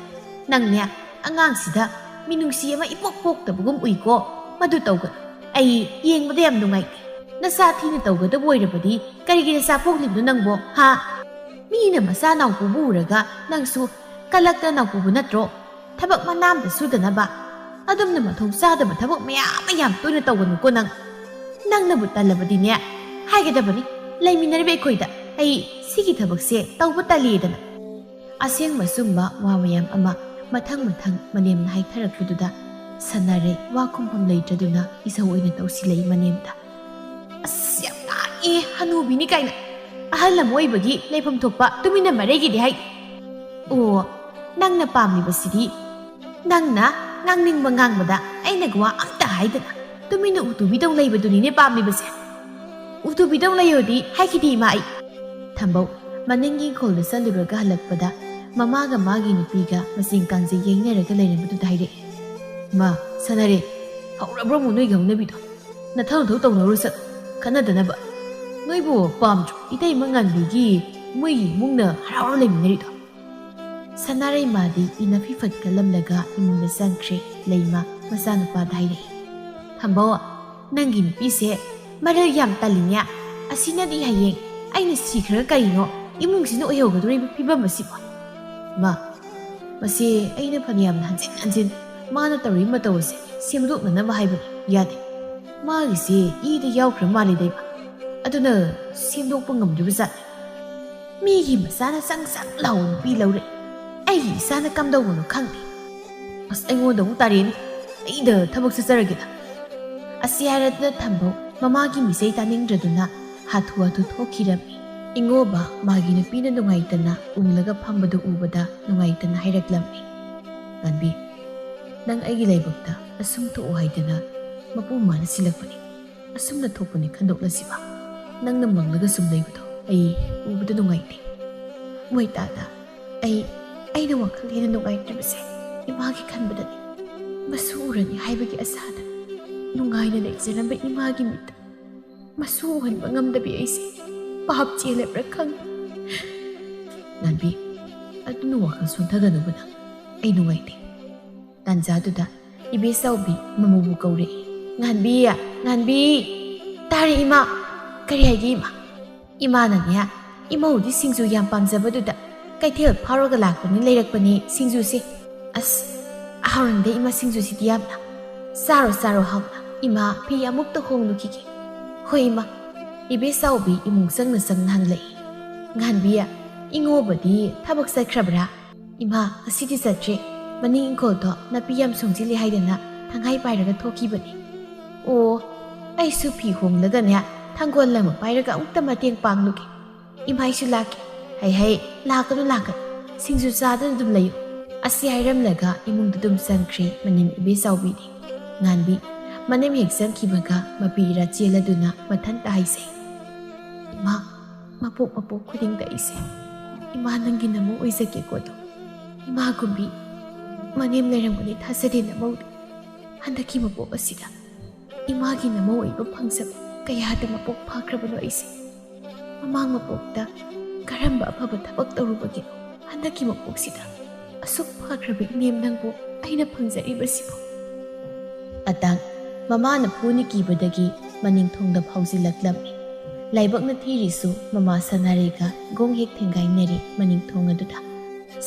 ꯅꯪꯅꯦ ꯑꯉꯥꯡꯁꯤꯗ ꯃꯤꯅꯨꯡꯁꯤ ꯑꯃ ꯏꯄꯣꯛ ꯄꯣꯛꯇꯕꯒꯨꯝ ꯎꯏꯀꯣ꯫ ꯃꯗꯨ ꯇꯧꯒꯅꯨ꯫ ꯑꯩ ꯌꯦꯡꯕꯗ ꯌꯥꯝ ꯅꯨꯡꯉꯥꯏꯇꯦ꯫ ꯅꯆꯥ ꯊꯤꯅ ꯇꯧꯒꯗꯕ ꯑꯣꯏꯔꯕꯗꯤ ꯀꯔꯤꯒꯤ ꯅꯆꯥ ꯄꯣꯛꯂꯤꯕꯅꯣ ꯅꯪꯕꯣ? ꯍꯥ? ꯃꯤꯅ ꯃꯆꯥ ꯅꯥꯎꯄꯨꯕꯨ ꯎꯔꯒ ꯅꯪꯁꯨ ꯀꯂꯛꯇ ꯅꯥꯎꯄꯨꯕ ꯅꯠꯇ꯭ꯔꯣ? ꯊꯕꯛ ꯃꯅꯥ ꯑꯝꯇ ꯁꯨꯗꯅꯕ ꯑꯗꯨꯝꯅ ꯃꯊꯣꯡ ꯆꯥꯗꯕ ꯊꯕꯛ ꯃꯌꯥꯝ ꯑꯃ ꯌꯥꯝ ꯇꯣꯏꯅ ꯇꯧꯒꯅꯨꯀꯣ ꯅꯪ꯫ ꯅꯪꯅꯕꯨ ꯇꯜꯂꯕꯗꯤꯅꯦ ꯍꯥꯏꯒꯗꯕꯅꯤ ꯂꯩꯃꯤꯟꯅꯔꯤꯕ ꯑꯩꯈꯣꯏꯗ꯫ ꯑꯩ ꯁꯤꯒꯤ ꯊꯕꯛꯁꯦ ꯇꯧꯕ ꯇꯜꯂꯦꯗꯅ꯫" ꯑꯁꯦꯡꯕ ꯑꯆꯨꯝꯕ ꯋꯥ ꯃꯌꯥꯝ ꯑꯃ ꯃꯊꯪ ꯃꯊꯪ ꯃꯅꯦꯝꯅ ꯍꯥꯏꯊꯔꯛꯄꯗꯨꯗ ꯁꯥꯟꯅꯔꯦ ꯋꯥ ꯈꯨꯝꯐꯝ ꯂꯩꯇ꯭ꯔꯗꯨꯅ ꯏꯁꯧ ꯑꯣꯏꯅ ꯇꯧꯁꯤꯜꯂꯛꯏ ꯃꯅꯦꯝꯗ꯫ "ꯑꯁ, ꯌꯥꯝ ꯉꯥꯡꯉꯤ ꯍꯅꯨꯕꯤꯅꯤ ꯀꯥꯏꯅ꯫ ꯑꯍꯜ ꯑꯃ ꯑꯣꯏꯕꯒꯤ ꯂꯩꯐꯝ ꯊꯣꯛꯄ ꯇꯨꯃꯤꯟꯅ ꯃꯔꯩꯒꯤꯗꯤ ꯍꯥꯏ꯫ ꯑꯣ, ꯅꯪꯅ ꯄꯥꯝꯂꯤꯕꯁꯤꯗꯤ ꯅꯪꯅ ꯉꯥꯡꯅꯤꯡꯕ ꯉꯥꯡꯕꯗ ꯑꯩꯅ ꯋꯥ ꯑꯝꯇ ꯍꯥꯏꯗꯅ ꯇꯨꯃꯤꯟꯅ ꯎꯇꯨꯕꯤꯗꯧ ꯂꯩꯕꯗꯨꯅꯤꯅꯦ ꯄꯥꯝꯂꯤꯕꯁꯦ꯫ ꯎꯇꯨꯕꯤꯗꯧ ꯂꯩꯌꯣꯗꯤ ꯍꯥꯏꯈꯤꯗꯦ ꯏꯃꯥ ꯑꯩ꯫ ꯊꯝꯕꯧ ꯃꯅꯤꯡꯒꯤ ꯏꯪꯈꯣꯜꯗ ꯆꯠꯂꯨꯔꯒ ꯍꯜꯂꯛꯄꯗ ꯃꯃꯥꯒ ꯃꯥꯒꯤ ꯅꯨꯄꯤꯒ ꯃꯆꯤꯡ ꯀꯥꯡꯖꯩ ꯌꯩꯅꯔꯒ ꯂꯩꯔꯝꯕꯗꯨꯗ ꯍꯥꯏꯔꯛꯑꯦ, "ꯃꯥ, ꯁꯥꯟꯅꯔꯦ, ꯍꯧꯔꯕ꯭ꯔꯣ ꯑꯃꯨꯛ ꯅꯣꯏꯒꯤ ꯍꯧꯅꯕꯤꯗꯣ? ꯅꯊꯧ ꯅꯊꯧ ꯇꯧꯅꯧꯔꯣ ꯆꯠꯂꯣ, ꯈꯟꯅꯗꯅꯕ꯫ ꯅꯣꯏꯕꯨ ꯄꯥꯝꯗ꯭ꯔꯣ ꯏꯇꯩꯃ ꯉꯥꯟꯕꯤꯒꯤ ꯃꯣꯏꯒꯤ ꯏꯃꯨꯡꯅ ꯍꯔꯥꯎꯔ ꯂꯩꯃꯤꯟꯅꯔꯤꯗꯣ?" ꯁꯅꯥꯔꯩꯃꯥꯗꯤ ꯏꯅꯐꯤ ꯐꯠ ꯀꯜꯂꯝꯂꯒ ꯏꯃꯨꯡꯗ ꯆꯪꯈ꯭ꯔꯦ꯫ ꯂꯩꯃ ꯃꯆꯥꯅꯨꯄꯥꯗ ꯍꯥꯏꯔꯛꯏ, "ꯊꯝꯕꯧ, ꯅꯪꯒꯤ ꯅꯨꯄꯤꯁꯦ ꯃꯔꯜ ꯌꯥꯝ ꯇꯜꯂꯤꯅꯦ꯫ ꯑꯁꯤꯅꯗꯤ ꯍꯌꯦꯡ ꯑꯩꯅ ꯁꯤꯈ꯭ꯔꯒ ꯀꯔꯤꯅꯣ ꯏꯃꯨꯡꯁꯤꯅ ꯑꯣꯏꯍꯧꯒꯗꯧꯔꯤꯕ ꯐꯤꯕꯝ ꯑꯁꯤꯕꯣ?" "ꯃꯥ, ꯃꯁꯤ ꯑꯩꯅ ꯐꯅꯌꯥꯝꯅ ꯍꯟꯖꯤꯟ ꯍꯟꯖꯤꯟ ꯃꯥꯅ ꯇꯧꯔꯤꯕ ꯃꯇꯧ ꯑꯁꯦ ꯁꯦꯝꯗꯣꯛꯅꯅꯕ ꯍꯥꯏꯕꯅꯤ, ꯌꯥꯗꯦ꯫ ꯃꯥꯒꯤꯁꯦ ꯏꯗ ꯌꯥꯎꯈ꯭ꯔ ꯃꯥꯜꯂꯤꯗ ꯏꯃꯥ꯫ ꯑꯗꯨꯅ ꯁꯦꯝꯗꯣꯛꯄ ꯉꯝꯗ꯭ꯔꯤꯕ ꯖꯥꯠꯅꯤ꯫ ꯃꯤꯒꯤ ꯃꯆꯥꯅ ꯆꯪ ꯆꯪ ꯂꯥꯎꯕ ꯅꯨꯄꯤ ꯂꯧꯔꯦ꯫ ꯑꯩꯒꯤ ꯏꯆꯥꯅ ꯀꯝꯗꯧꯕꯅꯣ ꯈꯪꯗꯦ꯫ ꯑꯁ, ꯑꯩꯉꯣꯟꯗ ꯑꯃꯨꯛ ꯇꯥꯔꯦꯅꯦ꯫ ꯑꯩꯗ ꯊꯕꯛ ꯆꯠꯆꯔꯒꯦꯗ꯫" ꯑꯁꯤ ꯍꯥꯏꯔꯗꯨꯅ ꯊꯝꯕꯧ ꯃꯃꯥꯒꯤ ꯃꯤꯆꯩ ꯇꯥꯅꯤꯡꯗ꯭ꯔꯗꯨꯅ ꯍꯥꯊꯨ ꯍꯥꯊꯨ ꯊꯣꯛꯈꯤꯔꯝꯃꯤ꯫ ꯏꯉꯣꯕ ꯃꯥꯒꯤ ꯅꯨꯄꯤꯅ ꯅꯨꯡꯉꯥꯏꯇꯅ ꯎꯪꯂꯒ ꯐꯝꯕꯗꯨ ꯎꯕꯗ ꯅꯨꯡꯉꯥꯏꯇꯅ ꯍꯥꯏꯔꯛꯂꯝꯃꯤ, "ꯉꯥꯟꯕꯤ, ꯅꯪ ꯑꯩꯒꯤ ꯂꯥꯏꯕꯛꯇ ꯑꯁꯨꯝ ꯊꯣꯛꯑꯣ ꯍꯥꯏꯗꯅ ꯃꯄꯨ ꯃꯃꯥꯅ ꯁꯤꯜꯂꯛꯄꯅꯤ꯫ ꯑꯁꯨꯝꯅ ꯊꯣꯛꯄꯅꯤ ꯈꯟꯗꯣꯛꯂꯁꯤꯕ꯫ ꯅꯪꯅ ꯃꯪꯂꯒ ꯁꯨꯝ ꯂꯩꯕꯗꯣ ꯑꯩ ꯎꯕꯗ ꯅꯨꯡꯉꯥꯏꯇꯦ꯫ ꯃꯣꯏ ꯇꯥꯗ ꯑꯩ, ꯑꯩꯅ ꯋꯥꯈꯜ ꯍꯦꯟꯅ ꯅꯨꯡꯉꯥꯏꯇ꯭ꯔꯤꯕꯁꯦ ꯏꯃꯥꯒꯤ ꯈꯟꯕꯗꯅꯤ꯫ ꯃꯁꯨ ꯎꯔꯅꯤ ꯍꯥꯏꯕꯒꯤ ꯑꯁꯥꯗ ꯅꯨꯡꯉꯥꯏꯅ ꯂꯩꯖꯔꯝꯕ ꯏꯃꯥꯒꯤ ꯃꯤꯠꯇ ꯃꯁꯨ ꯎꯍꯟꯕ ꯉꯝꯗꯕꯤ ꯑꯩꯁꯦ ꯄꯥꯞ ꯆꯦꯜꯂꯕ꯭ꯔꯥ ꯈꯪꯗꯦ꯫" "ꯉꯥꯟꯕꯤ, ꯑꯗꯨꯅ ꯋꯥꯈꯜ ꯁꯣꯟꯊꯒꯅꯨꯕ ꯅꯪ꯫ ꯑꯩ ꯅꯨꯡꯉꯥꯏꯇꯦ꯫" ꯇꯥꯟꯖꯥꯗꯨꯗ ꯏꯕꯦꯆꯥꯎꯕꯤ ꯃꯃꯧꯕꯨ ꯀꯧꯔꯛꯏ꯫ "ꯉꯥꯟꯕꯤ, ꯉꯥꯟꯕꯤ!" "ꯇꯥꯔꯦ ꯏꯃꯥ꯫" "ꯀꯔꯤ ꯍꯥꯏꯒꯦ ꯏꯃꯥ?" "ꯏꯃꯥꯅꯅꯦ, ꯏꯃꯧꯗꯤ ꯁꯤꯡꯖꯨ ꯌꯥꯝ ꯄꯥꯝꯖꯕꯗꯨꯗ ꯀꯩꯊꯦꯜ ꯐꯥꯎꯔꯒ ꯂꯥꯛꯄꯅꯤ ꯂꯩꯔꯛꯄꯅꯤ ꯁꯤꯡꯖꯨꯁꯦ꯫" "ꯑꯁ, ꯍꯥꯎꯔꯝꯗꯦ ꯏꯃꯥ ꯁꯤꯡꯖꯨꯁꯤꯗꯤ ꯌꯥꯝꯅ꯫" "ꯆꯥꯔꯣ, ꯆꯥꯔꯣ ꯍꯥꯎꯅ꯫ ꯏꯃꯥ, ꯐꯤ ꯑꯃꯨꯛꯇ ꯍꯣꯡꯂꯨꯈꯤꯒꯦ꯫" "ꯍꯣꯏ ꯏꯃꯥ꯫" ꯏꯕꯦꯆꯥꯎꯕꯤ ꯏꯃꯨꯡ ꯆꯪꯅ ꯆꯪꯅ ꯍꯪꯂꯛꯏ꯫ "ꯉꯥꯟꯕꯤ, ꯏꯉꯣꯕꯗꯤ ꯊꯕꯛ ꯆꯠꯈ꯭ꯔꯕ꯭ꯔꯥ?" "ꯏꯃꯥ, ꯉꯁꯤꯗꯤ ꯆꯠꯇ꯭ꯔꯦ꯫ ꯃꯅꯤꯡ ꯏꯪꯈꯣꯜꯗꯣ ꯅꯥꯄꯤ ꯌꯥꯝ ꯁꯣꯡꯖꯤꯜꯂꯤ ꯍꯥꯏꯗꯅ ꯊꯪꯍꯥꯏ ꯄꯥꯏꯔꯒ ꯊꯣꯛꯈꯤꯕꯅꯦ꯫" "ꯑꯣ, ꯑꯩꯁꯨ ꯐꯤ ꯍꯣꯡꯂꯒꯅꯦ ꯊꯥꯡꯒꯣꯜ ꯑꯃ ꯄꯥꯏꯔꯒ ꯑꯃꯨꯛꯇ ꯃꯇꯦꯡ ꯄꯥꯡꯂꯨꯒꯦ꯫ ꯏꯃꯥ, ꯑꯩꯁꯨ ꯂꯥꯛꯀꯦ꯫" "ꯍꯩ ꯍꯩ, ꯂꯥꯛꯀꯅꯨ ꯂꯥꯛꯀꯅꯨ꯫ ꯁꯤꯡꯖꯨ ꯆꯥꯗꯅ ꯑꯗꯨꯝ ꯂꯩꯌꯨ꯫ ꯑꯁꯤ ꯍꯥꯏꯔꯝꯂꯒ ꯏꯃꯨꯡꯗ ꯑꯗꯨꯝ ꯆꯪꯈ꯭ꯔꯦ ꯃꯅꯦꯝ ꯏꯕꯦꯆꯥꯎꯕꯤꯗꯤ꯫ ꯉꯥꯟꯕꯤ ꯃꯅꯦꯝ ꯍꯦꯛ ꯆꯪꯈꯤꯕꯒ ꯃꯄꯤ ꯏꯔꯥ ꯆꯦꯜꯂꯗꯨꯅ ꯃꯊꯟꯇ ꯍꯥꯏꯖꯩ, "ꯏꯃꯥ, ꯃꯄꯣꯛ ꯃꯄꯣꯛ ꯈꯨꯗꯤꯡꯗ ꯑꯩꯁꯦ ꯏꯃꯥ ꯅꯪꯒꯤ ꯅꯃꯧ ꯑꯣꯏꯖꯒꯦꯀꯣ ꯑꯗꯣ꯫ ꯏꯃꯥꯒꯨꯝꯕꯤ ꯃꯅꯦꯝ ꯂꯩꯔꯝꯒꯅꯤ ꯊꯥꯖꯗꯦ ꯅꯃꯧꯗꯤ꯫ ꯍꯟꯗꯛꯀꯤ ꯃꯄꯣꯛ ꯑꯁꯤꯗ ꯏꯃꯥꯒꯤ ꯅꯃꯧ ꯑꯣꯏꯕ ꯐꯪꯖꯕ ꯀꯌꯥꯗ ꯃꯄꯣꯛ ꯐꯥꯈ꯭ꯔꯕꯅꯣ ꯑꯩꯁꯦ꯫ ꯃꯃꯥꯡ ꯃꯄꯣꯛꯇ ꯀꯔꯝꯕ ꯑꯐꯕ ꯊꯕꯛ ꯇꯧꯔꯨꯕꯒꯤꯅꯣ ꯍꯟꯗꯛꯀꯤ ꯃꯄꯣꯛꯁꯤꯗ ꯑꯁꯨꯛ ꯐꯈ꯭ꯔꯕ ꯏꯅꯦꯝ ꯅꯪꯕꯨ ꯑꯩꯅ ꯐꯪꯖꯔꯤꯕꯁꯤꯕꯨ?" ꯑꯇꯥꯡ ꯃꯃꯥꯅ ꯐꯨꯅꯤ ꯀꯤꯕꯗꯒꯤ ꯃꯅꯤꯡ ꯊꯣꯡꯗ ꯐꯥꯎꯖꯤꯜꯂꯛꯂꯝꯃꯤ꯫ ꯂꯥꯏꯕꯛꯅ ꯊꯤꯔꯤꯁꯨ ꯃꯃꯥ ꯁꯅꯥꯔꯩꯒ ꯒꯣꯡ ꯍꯦꯛ ꯊꯦꯡꯒꯥꯏꯅꯔꯤ ꯃꯅꯤꯡ ꯊꯣꯡ ꯑꯗꯨꯗ꯫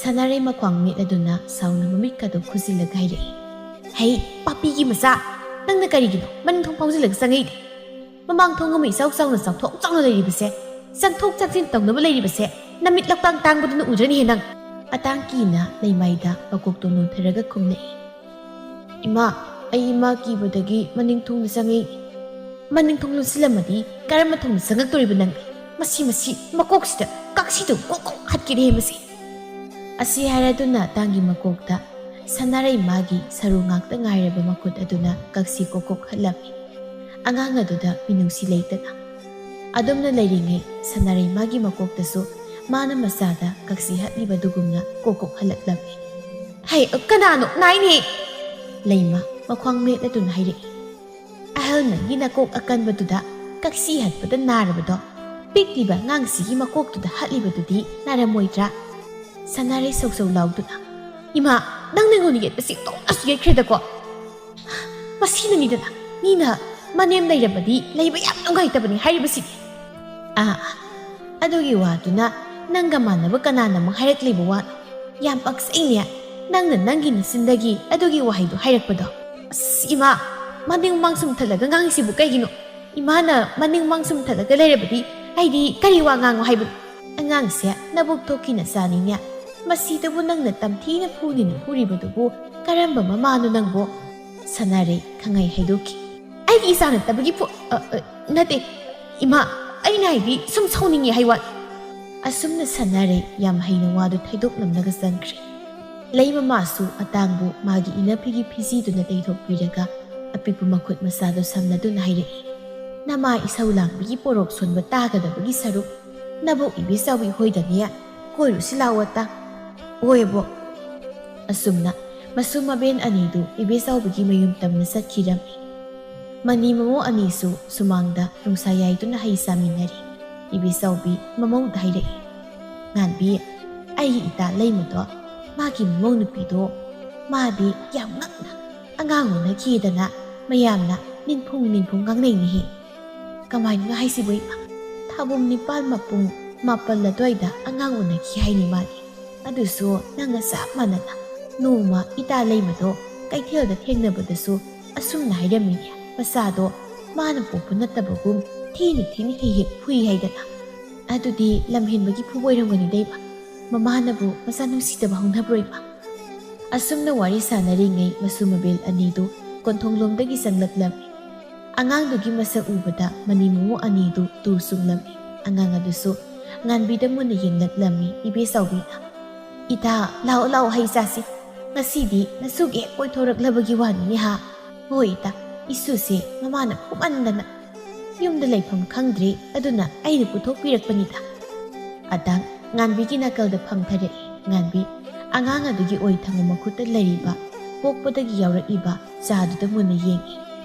ꯁꯅꯥꯔꯩ ꯃꯈ꯭ꯋꯥꯡ ꯃꯦꯠꯂꯗꯨꯅ ꯁꯥꯎꯅ ꯃꯃꯤꯠꯀꯗꯨ ꯈꯨꯖꯤꯜꯂꯒ ꯍꯥꯏꯔꯛꯏ, "ꯍꯩ, ꯄꯥꯄꯤꯒꯤ ꯃꯆꯥ! ꯅꯪꯅ ꯀꯔꯤꯒꯤꯅꯣ ꯃꯅꯤꯡ ꯊꯣꯡ ꯐꯥꯎꯖꯤꯜꯂꯒ ꯆꯪꯉꯛꯏꯗꯤ? ꯃꯃꯥꯡ ꯊꯣꯡ ꯑꯃ ꯏꯆꯥꯎ ꯆꯥꯎꯅ ꯆꯥꯎꯊꯣꯛ ꯆꯥꯎꯅ ꯂꯩꯔꯤꯕꯁꯦ, ꯆꯪꯊꯣꯛ ꯆꯪꯁꯤꯟ ꯇꯧꯅꯕ ꯂꯩꯔꯤꯕꯁꯦ, ꯅꯃꯤꯠ ꯂꯧꯇꯥꯡ ꯇꯥꯡꯕꯗꯨꯅ ꯎꯗ꯭ꯔꯅꯤꯍꯦ ꯅꯪ!" ꯑꯇꯥꯡ ꯀꯤꯅ ꯂꯩꯃꯥꯏꯗ ꯃꯀꯣꯛꯇꯣ ꯅꯣꯟꯊꯔꯒ ꯈꯨꯝꯂꯛꯏ, "ꯏꯃꯥ, ꯑꯩ ꯏꯃꯥ ꯀꯤꯕꯗꯒꯤ ꯃꯅꯤꯡ ꯊꯣꯡꯗ ꯆꯪꯉꯛꯏ꯫ ꯃꯅꯤꯡ ꯊꯣꯡ ꯂꯣꯟꯁꯤꯜꯂꯝꯃꯗꯤ ꯀꯔꯝꯕ ꯊꯣꯡꯗ ꯆꯪꯉꯛꯇꯣꯔꯤꯕ ꯅꯪ? ꯃꯁꯤ, ꯃꯁꯤ, ꯃꯀꯣꯛꯁꯤꯗ ꯀꯛꯁꯤꯗꯨ ꯀꯣꯛ ꯀꯣꯛ ꯍꯠꯀꯦꯅꯦꯍꯦ ꯃꯁꯤ!" ꯑꯁꯤ ꯍꯥꯏꯔꯗꯨꯅ ꯇꯥꯡꯒꯤ ꯃꯀꯣꯛꯇ ꯁꯅꯥꯔꯩ ꯃꯥꯒꯤ ꯁꯔꯨ ꯉꯥꯛꯇ ꯉꯥꯏꯔꯕ ꯃꯈꯨꯠ ꯑꯗꯨꯅ ꯀꯛꯁꯤ ꯀꯣꯛ ꯀꯣꯛ ꯍꯠꯂꯝꯃꯤ꯫ ꯑꯉꯥꯡ ꯑꯗꯨꯗ ꯃꯤꯅꯨꯡꯁꯤ ꯂꯩꯇꯅ꯫ ꯑꯗꯨꯝꯅ ꯂꯩꯔꯤꯉꯩ ꯁꯅꯥꯔꯩ ꯃꯥꯒꯤ ꯃꯀꯣꯛꯇꯁꯨ ꯃꯥꯅ ꯃꯆꯥꯗ ꯀꯛꯁꯤ ꯍꯠꯂꯤꯕꯗꯨꯒꯨꯝꯅ ꯀꯣꯛ ꯀꯣꯛ ꯍꯜꯂꯛꯂꯝꯃꯤ꯫ "ꯍꯩ, ꯀꯅꯥꯅꯣ? ꯅꯥꯏꯅꯦ!" ꯂꯩꯃ ꯃꯈ꯭ꯋꯥꯡ ꯃꯦꯠꯂꯗꯨꯅ ꯍꯥꯏꯔꯛꯏ꯫ "ꯑꯍꯜ ꯅꯪꯒꯤ ꯅꯀꯣꯛ ꯑꯀꯟꯕꯗꯨꯗ ꯀꯛꯁꯤ ꯍꯠꯄꯗ ꯅꯥꯔꯕꯗꯣ ꯄꯤꯛꯂꯤꯕ ꯑꯉꯥꯡꯁꯤꯒꯤ ꯃꯀꯣꯛꯇꯨꯗ ꯍꯠꯂꯤꯕꯗꯨꯗꯤ ꯅꯥꯔꯝꯃꯣꯏꯗ꯭ꯔꯥ?" ꯁꯅꯥꯔꯩ ꯁꯧ ꯁꯧ ꯂꯥꯎꯗꯨꯅ, "ꯏꯃꯥ, ꯅꯪ ꯅꯉꯣꯟꯗ ꯌꯦꯠꯄꯁꯤ ꯑꯣꯟꯊꯣꯛꯅꯁꯨ ꯌꯦꯠꯈ꯭ꯔꯦꯗꯀꯣ꯫ ꯃꯁꯤꯅꯅꯤꯗꯅ ꯃꯤꯅ ꯃꯅꯦꯝ ꯂꯩꯔꯕꯗꯤ ꯂꯩꯕ ꯌꯥꯝ ꯅꯨꯡꯉꯥꯏꯇꯕꯅꯤ ꯍꯥꯏꯔꯤꯕꯁꯤꯗꯤ꯫ ꯑꯥ, ꯑꯥ, ꯑꯗꯨꯒꯤ ꯋꯥꯗꯨꯅ ꯅꯪꯒ ꯃꯥꯟꯅꯕ ꯀꯅꯥꯅ ꯑꯃꯨꯛ ꯍꯥꯏꯔꯛꯂꯤꯕ ꯋꯥꯅꯣ? ꯌꯥꯝ ꯄꯛꯆꯩꯅꯦ ꯅꯪꯅ ꯅꯪꯒꯤ ꯅꯆꯤꯟꯗꯒꯤ ꯑꯗꯨꯒꯤ ꯋꯥꯍꯩꯗꯣ ꯍꯥꯏꯔꯛꯄꯗꯣ꯫ ꯑꯁ, ꯏꯃꯥ, ꯃꯅꯤꯡ ꯃꯃꯥꯡ ꯁꯨꯝꯊꯠꯂꯒ ꯉꯥꯡꯉꯤꯁꯤꯕꯨ ꯀꯩꯒꯤꯅꯣ? ꯏꯃꯥꯅ ꯃꯅꯤꯡ ꯃꯃꯥꯡ ꯁꯨꯝꯊꯠꯂꯒ ꯂꯩꯔꯕꯗꯤ ꯑꯩꯗꯤ ꯀꯔꯤ ꯋꯥ ꯉꯥꯡꯉꯣ ꯍꯥꯏꯕꯅꯣ? ꯑꯉꯥꯡꯁꯦ ꯅꯕꯨꯛ ꯊꯣꯛꯈꯤꯅ ꯆꯥꯅꯤꯅꯦ꯫ ꯃꯁꯤꯗꯕꯨ ꯅꯪꯅ ꯇꯝꯊꯤꯅ ꯐꯨꯅꯤꯅ ꯐꯨꯔꯤꯕꯗꯨꯕꯨ ꯀꯔꯝꯕ ꯃꯃꯥꯅꯣ ꯅꯪꯕꯨ?" ꯁꯅꯥꯔꯩ ꯈꯪꯍꯩ ꯍꯩꯗꯣꯛꯈꯤ꯫ "ꯑꯩꯒꯤ ꯏꯆꯥ ꯅꯠꯇꯕꯒꯤ ꯐꯨ-, ꯑ, ꯑ, ꯅꯠꯇꯦ, ꯏꯃꯥ, ꯑꯩꯅ ꯍꯥꯏꯗꯤ ꯁꯨꯝ ꯁꯥꯎꯅꯤꯡꯉꯤ ꯍꯥꯏ ꯋꯥꯅꯤ꯫" ꯑꯁꯨꯝꯅ ꯁꯅꯥꯔꯩ ꯌꯥꯝ ꯍꯩꯅ ꯋꯥꯗꯨ ꯊꯩꯗꯣꯛꯂꯝꯂꯒ ꯆꯪꯈ꯭ꯔꯦ꯫ ꯂꯩ ꯃꯃꯥꯁꯨ ꯑꯇꯥꯡꯕꯨ ꯃꯥꯒꯤ ꯏꯅꯐꯤꯒꯤ ꯐꯤꯖꯤꯗꯨꯅ ꯇꯩꯊꯣꯛꯄꯤꯔꯒ ꯑꯄꯤꯛꯄ ꯃꯈꯨꯠ ꯃꯆꯥꯗꯨ ꯁꯝꯅꯗꯨꯅ ꯍꯥꯏꯔꯛꯏ, "ꯅꯃꯥ ꯏꯁꯧ ꯂꯥꯡꯕꯒꯤ ꯄꯣꯔꯣꯛ ꯁꯣꯟꯕ ꯇꯥꯒꯗꯕꯒꯤ ꯁꯔꯨꯛ ꯅꯕꯣꯛ ꯏꯕꯦꯆꯥꯎꯕꯤ ꯍꯣꯏꯗꯅꯦ ꯀꯣꯏꯔꯨꯁꯤ ꯂꯥꯛꯑꯣ ꯑꯇꯥ꯫" "ꯍꯣꯏ ꯑꯕꯣꯛ꯫" ꯑꯁꯨꯝꯅ ꯃꯁꯨ ꯃꯕꯦꯟ ꯑꯅꯤꯗꯨ ꯏꯕꯦꯆꯥꯎꯕꯤꯒꯤ ꯃꯌꯨꯝ ꯇꯝꯅ ꯆꯠꯈꯤꯔꯝꯃꯤ꯫ ꯃꯅꯤ ꯃꯃꯧ ꯑꯅꯤꯁꯨ ꯁꯨꯃꯥꯡꯗ ꯅꯨꯡꯁꯥ ꯌꯥꯏꯗꯨꯅ ꯍꯩ ꯆꯥꯃꯤꯟꯅꯔꯤ꯫ ꯏꯕꯦꯆꯥꯎꯕꯤ ꯃꯃꯧꯗ ꯍꯥꯏꯔꯛꯏ, "ꯉꯥꯟꯕꯤ, ꯑꯩꯒꯤ ꯏꯇꯥ ꯂꯩꯃꯗꯣ ꯃꯥꯒꯤ ꯃꯃꯧ ꯅꯨꯄꯤꯗꯣ ꯃꯥꯗꯤ ꯌꯥꯝ ꯉꯛꯅ ꯑꯉꯥꯡ ꯎꯅꯈꯤꯗꯅ ꯃꯌꯥꯝꯅ ꯅꯤꯡꯐꯨꯡ ꯅꯤꯡꯐꯨꯡ ꯉꯥꯡꯅꯩꯅꯦꯍꯦ꯫ ꯀꯃꯥꯏꯅ ꯍꯥꯏꯁꯤꯕꯣ ꯏꯃꯥ? ꯊꯥꯕꯨꯝ ꯅꯤꯄꯥꯜ ꯃꯄꯨꯡ ꯃꯥꯄꯜ ꯑꯗꯨꯋꯥꯏꯗ ꯑꯉꯥꯡ ꯎꯅꯈꯤ ꯍꯥꯏꯅꯤ ꯃꯥꯗꯤ꯫ ꯑꯗꯨꯁꯨ ꯅꯪꯒ ꯆꯞ ꯃꯥꯟꯅꯅ ꯅꯣꯡꯃ ꯏꯇꯥ ꯂꯩꯃꯗꯣ ꯀꯩꯊꯦꯜꯗ ꯊꯦꯡꯅꯕꯗꯁꯨ ꯑꯁꯨꯝꯅ ꯍꯥꯏꯔꯝꯃꯤꯅꯦ, ꯃꯆꯥꯗꯣ ꯃꯥꯅ ꯄꯣꯛꯄ ꯅꯠꯇꯕꯒꯨꯝ ꯊꯤꯅ ꯊꯤꯅ ꯍꯦꯛ ꯍꯦꯛ ꯐꯨꯏ ꯍꯥꯏꯗꯅ꯫ ꯑꯗꯨꯗꯤ ꯂꯝꯍꯦꯟꯕꯒꯤ ꯐꯨꯕ ꯑꯣꯏꯔꯝꯒꯅꯤꯗ ꯏꯃꯥ꯫ ꯃꯃꯥꯅꯕꯨ ꯃꯆꯥ ꯅꯨꯡꯁꯤꯗꯕ ꯍꯧꯅꯕ꯭ꯔꯣ ꯏꯃꯥ?" ꯑꯁꯨꯝꯅ ꯋꯥꯔꯤ ꯁꯥꯟꯅꯔꯤꯉꯩ ꯃꯁꯨ ꯃꯕꯦꯜ ꯑꯅꯤꯗꯨ ꯀꯣꯟꯊꯣꯡꯂꯣꯝꯗꯒꯤ ꯆꯪꯂꯛꯂꯝꯃꯤ꯫ ꯑꯉꯥꯡꯗꯨꯒꯤ ꯃꯁꯛ ꯎꯕꯗ ꯃꯅꯤ ꯃꯃꯧ ꯑꯅꯤꯗꯨ ꯇꯨ ꯆꯨꯡꯂꯝꯃꯤ꯫ ꯑꯉꯥꯡ ꯑꯗꯨꯁꯨ ꯉꯥꯟꯕꯤꯗ ꯃꯨꯟꯅ ꯌꯦꯡꯂꯛꯂꯝꯃꯤ ꯏꯕꯦꯆꯥꯎꯕꯤꯅ꯫ "ꯏꯇꯥ, ꯂꯥꯛꯑꯣ ꯂꯥꯛꯑꯣ, ꯍꯩ ꯆꯥꯁꯤ꯫ ꯉꯁꯤꯗꯤ ꯅꯁꯨꯒꯤ ꯍꯦꯛ ꯀꯣꯏꯊꯣꯔꯛꯂꯕꯒꯤ ꯋꯥꯅꯤꯅꯦ ꯍꯥ?" "ꯍꯣꯏ ꯏꯇꯥ, ꯏꯁꯨꯁꯦ ꯃꯃꯥꯅ ꯐꯨꯃꯟꯗꯅ ꯌꯨꯝꯗ ꯂꯩꯐꯝ ꯈꯪꯗ꯭ꯔꯦ, ꯑꯗꯨꯅ ꯑꯩꯅ ꯄꯨꯊꯣꯛꯄꯤꯔꯛꯄꯅꯤꯗ꯫" ꯑꯇꯥꯡ ꯉꯥꯟꯕꯤꯒꯤ ꯅꯥꯀꯜꯗ ꯐꯝꯊꯔꯛꯏ꯫ ꯉꯥꯟꯕꯤ ꯑꯉꯥꯡ ꯑꯗꯨꯒꯤ ꯑꯣꯏ ꯊꯪꯕ ꯃꯈꯨꯠꯇ ꯂꯩꯔꯤꯕ ꯄꯣꯛꯄꯗꯒꯤ ꯌꯥꯎꯔꯛꯏꯕ ꯆꯥꯗꯨꯗ ꯃꯨꯟꯅ ꯌꯦꯡꯏ,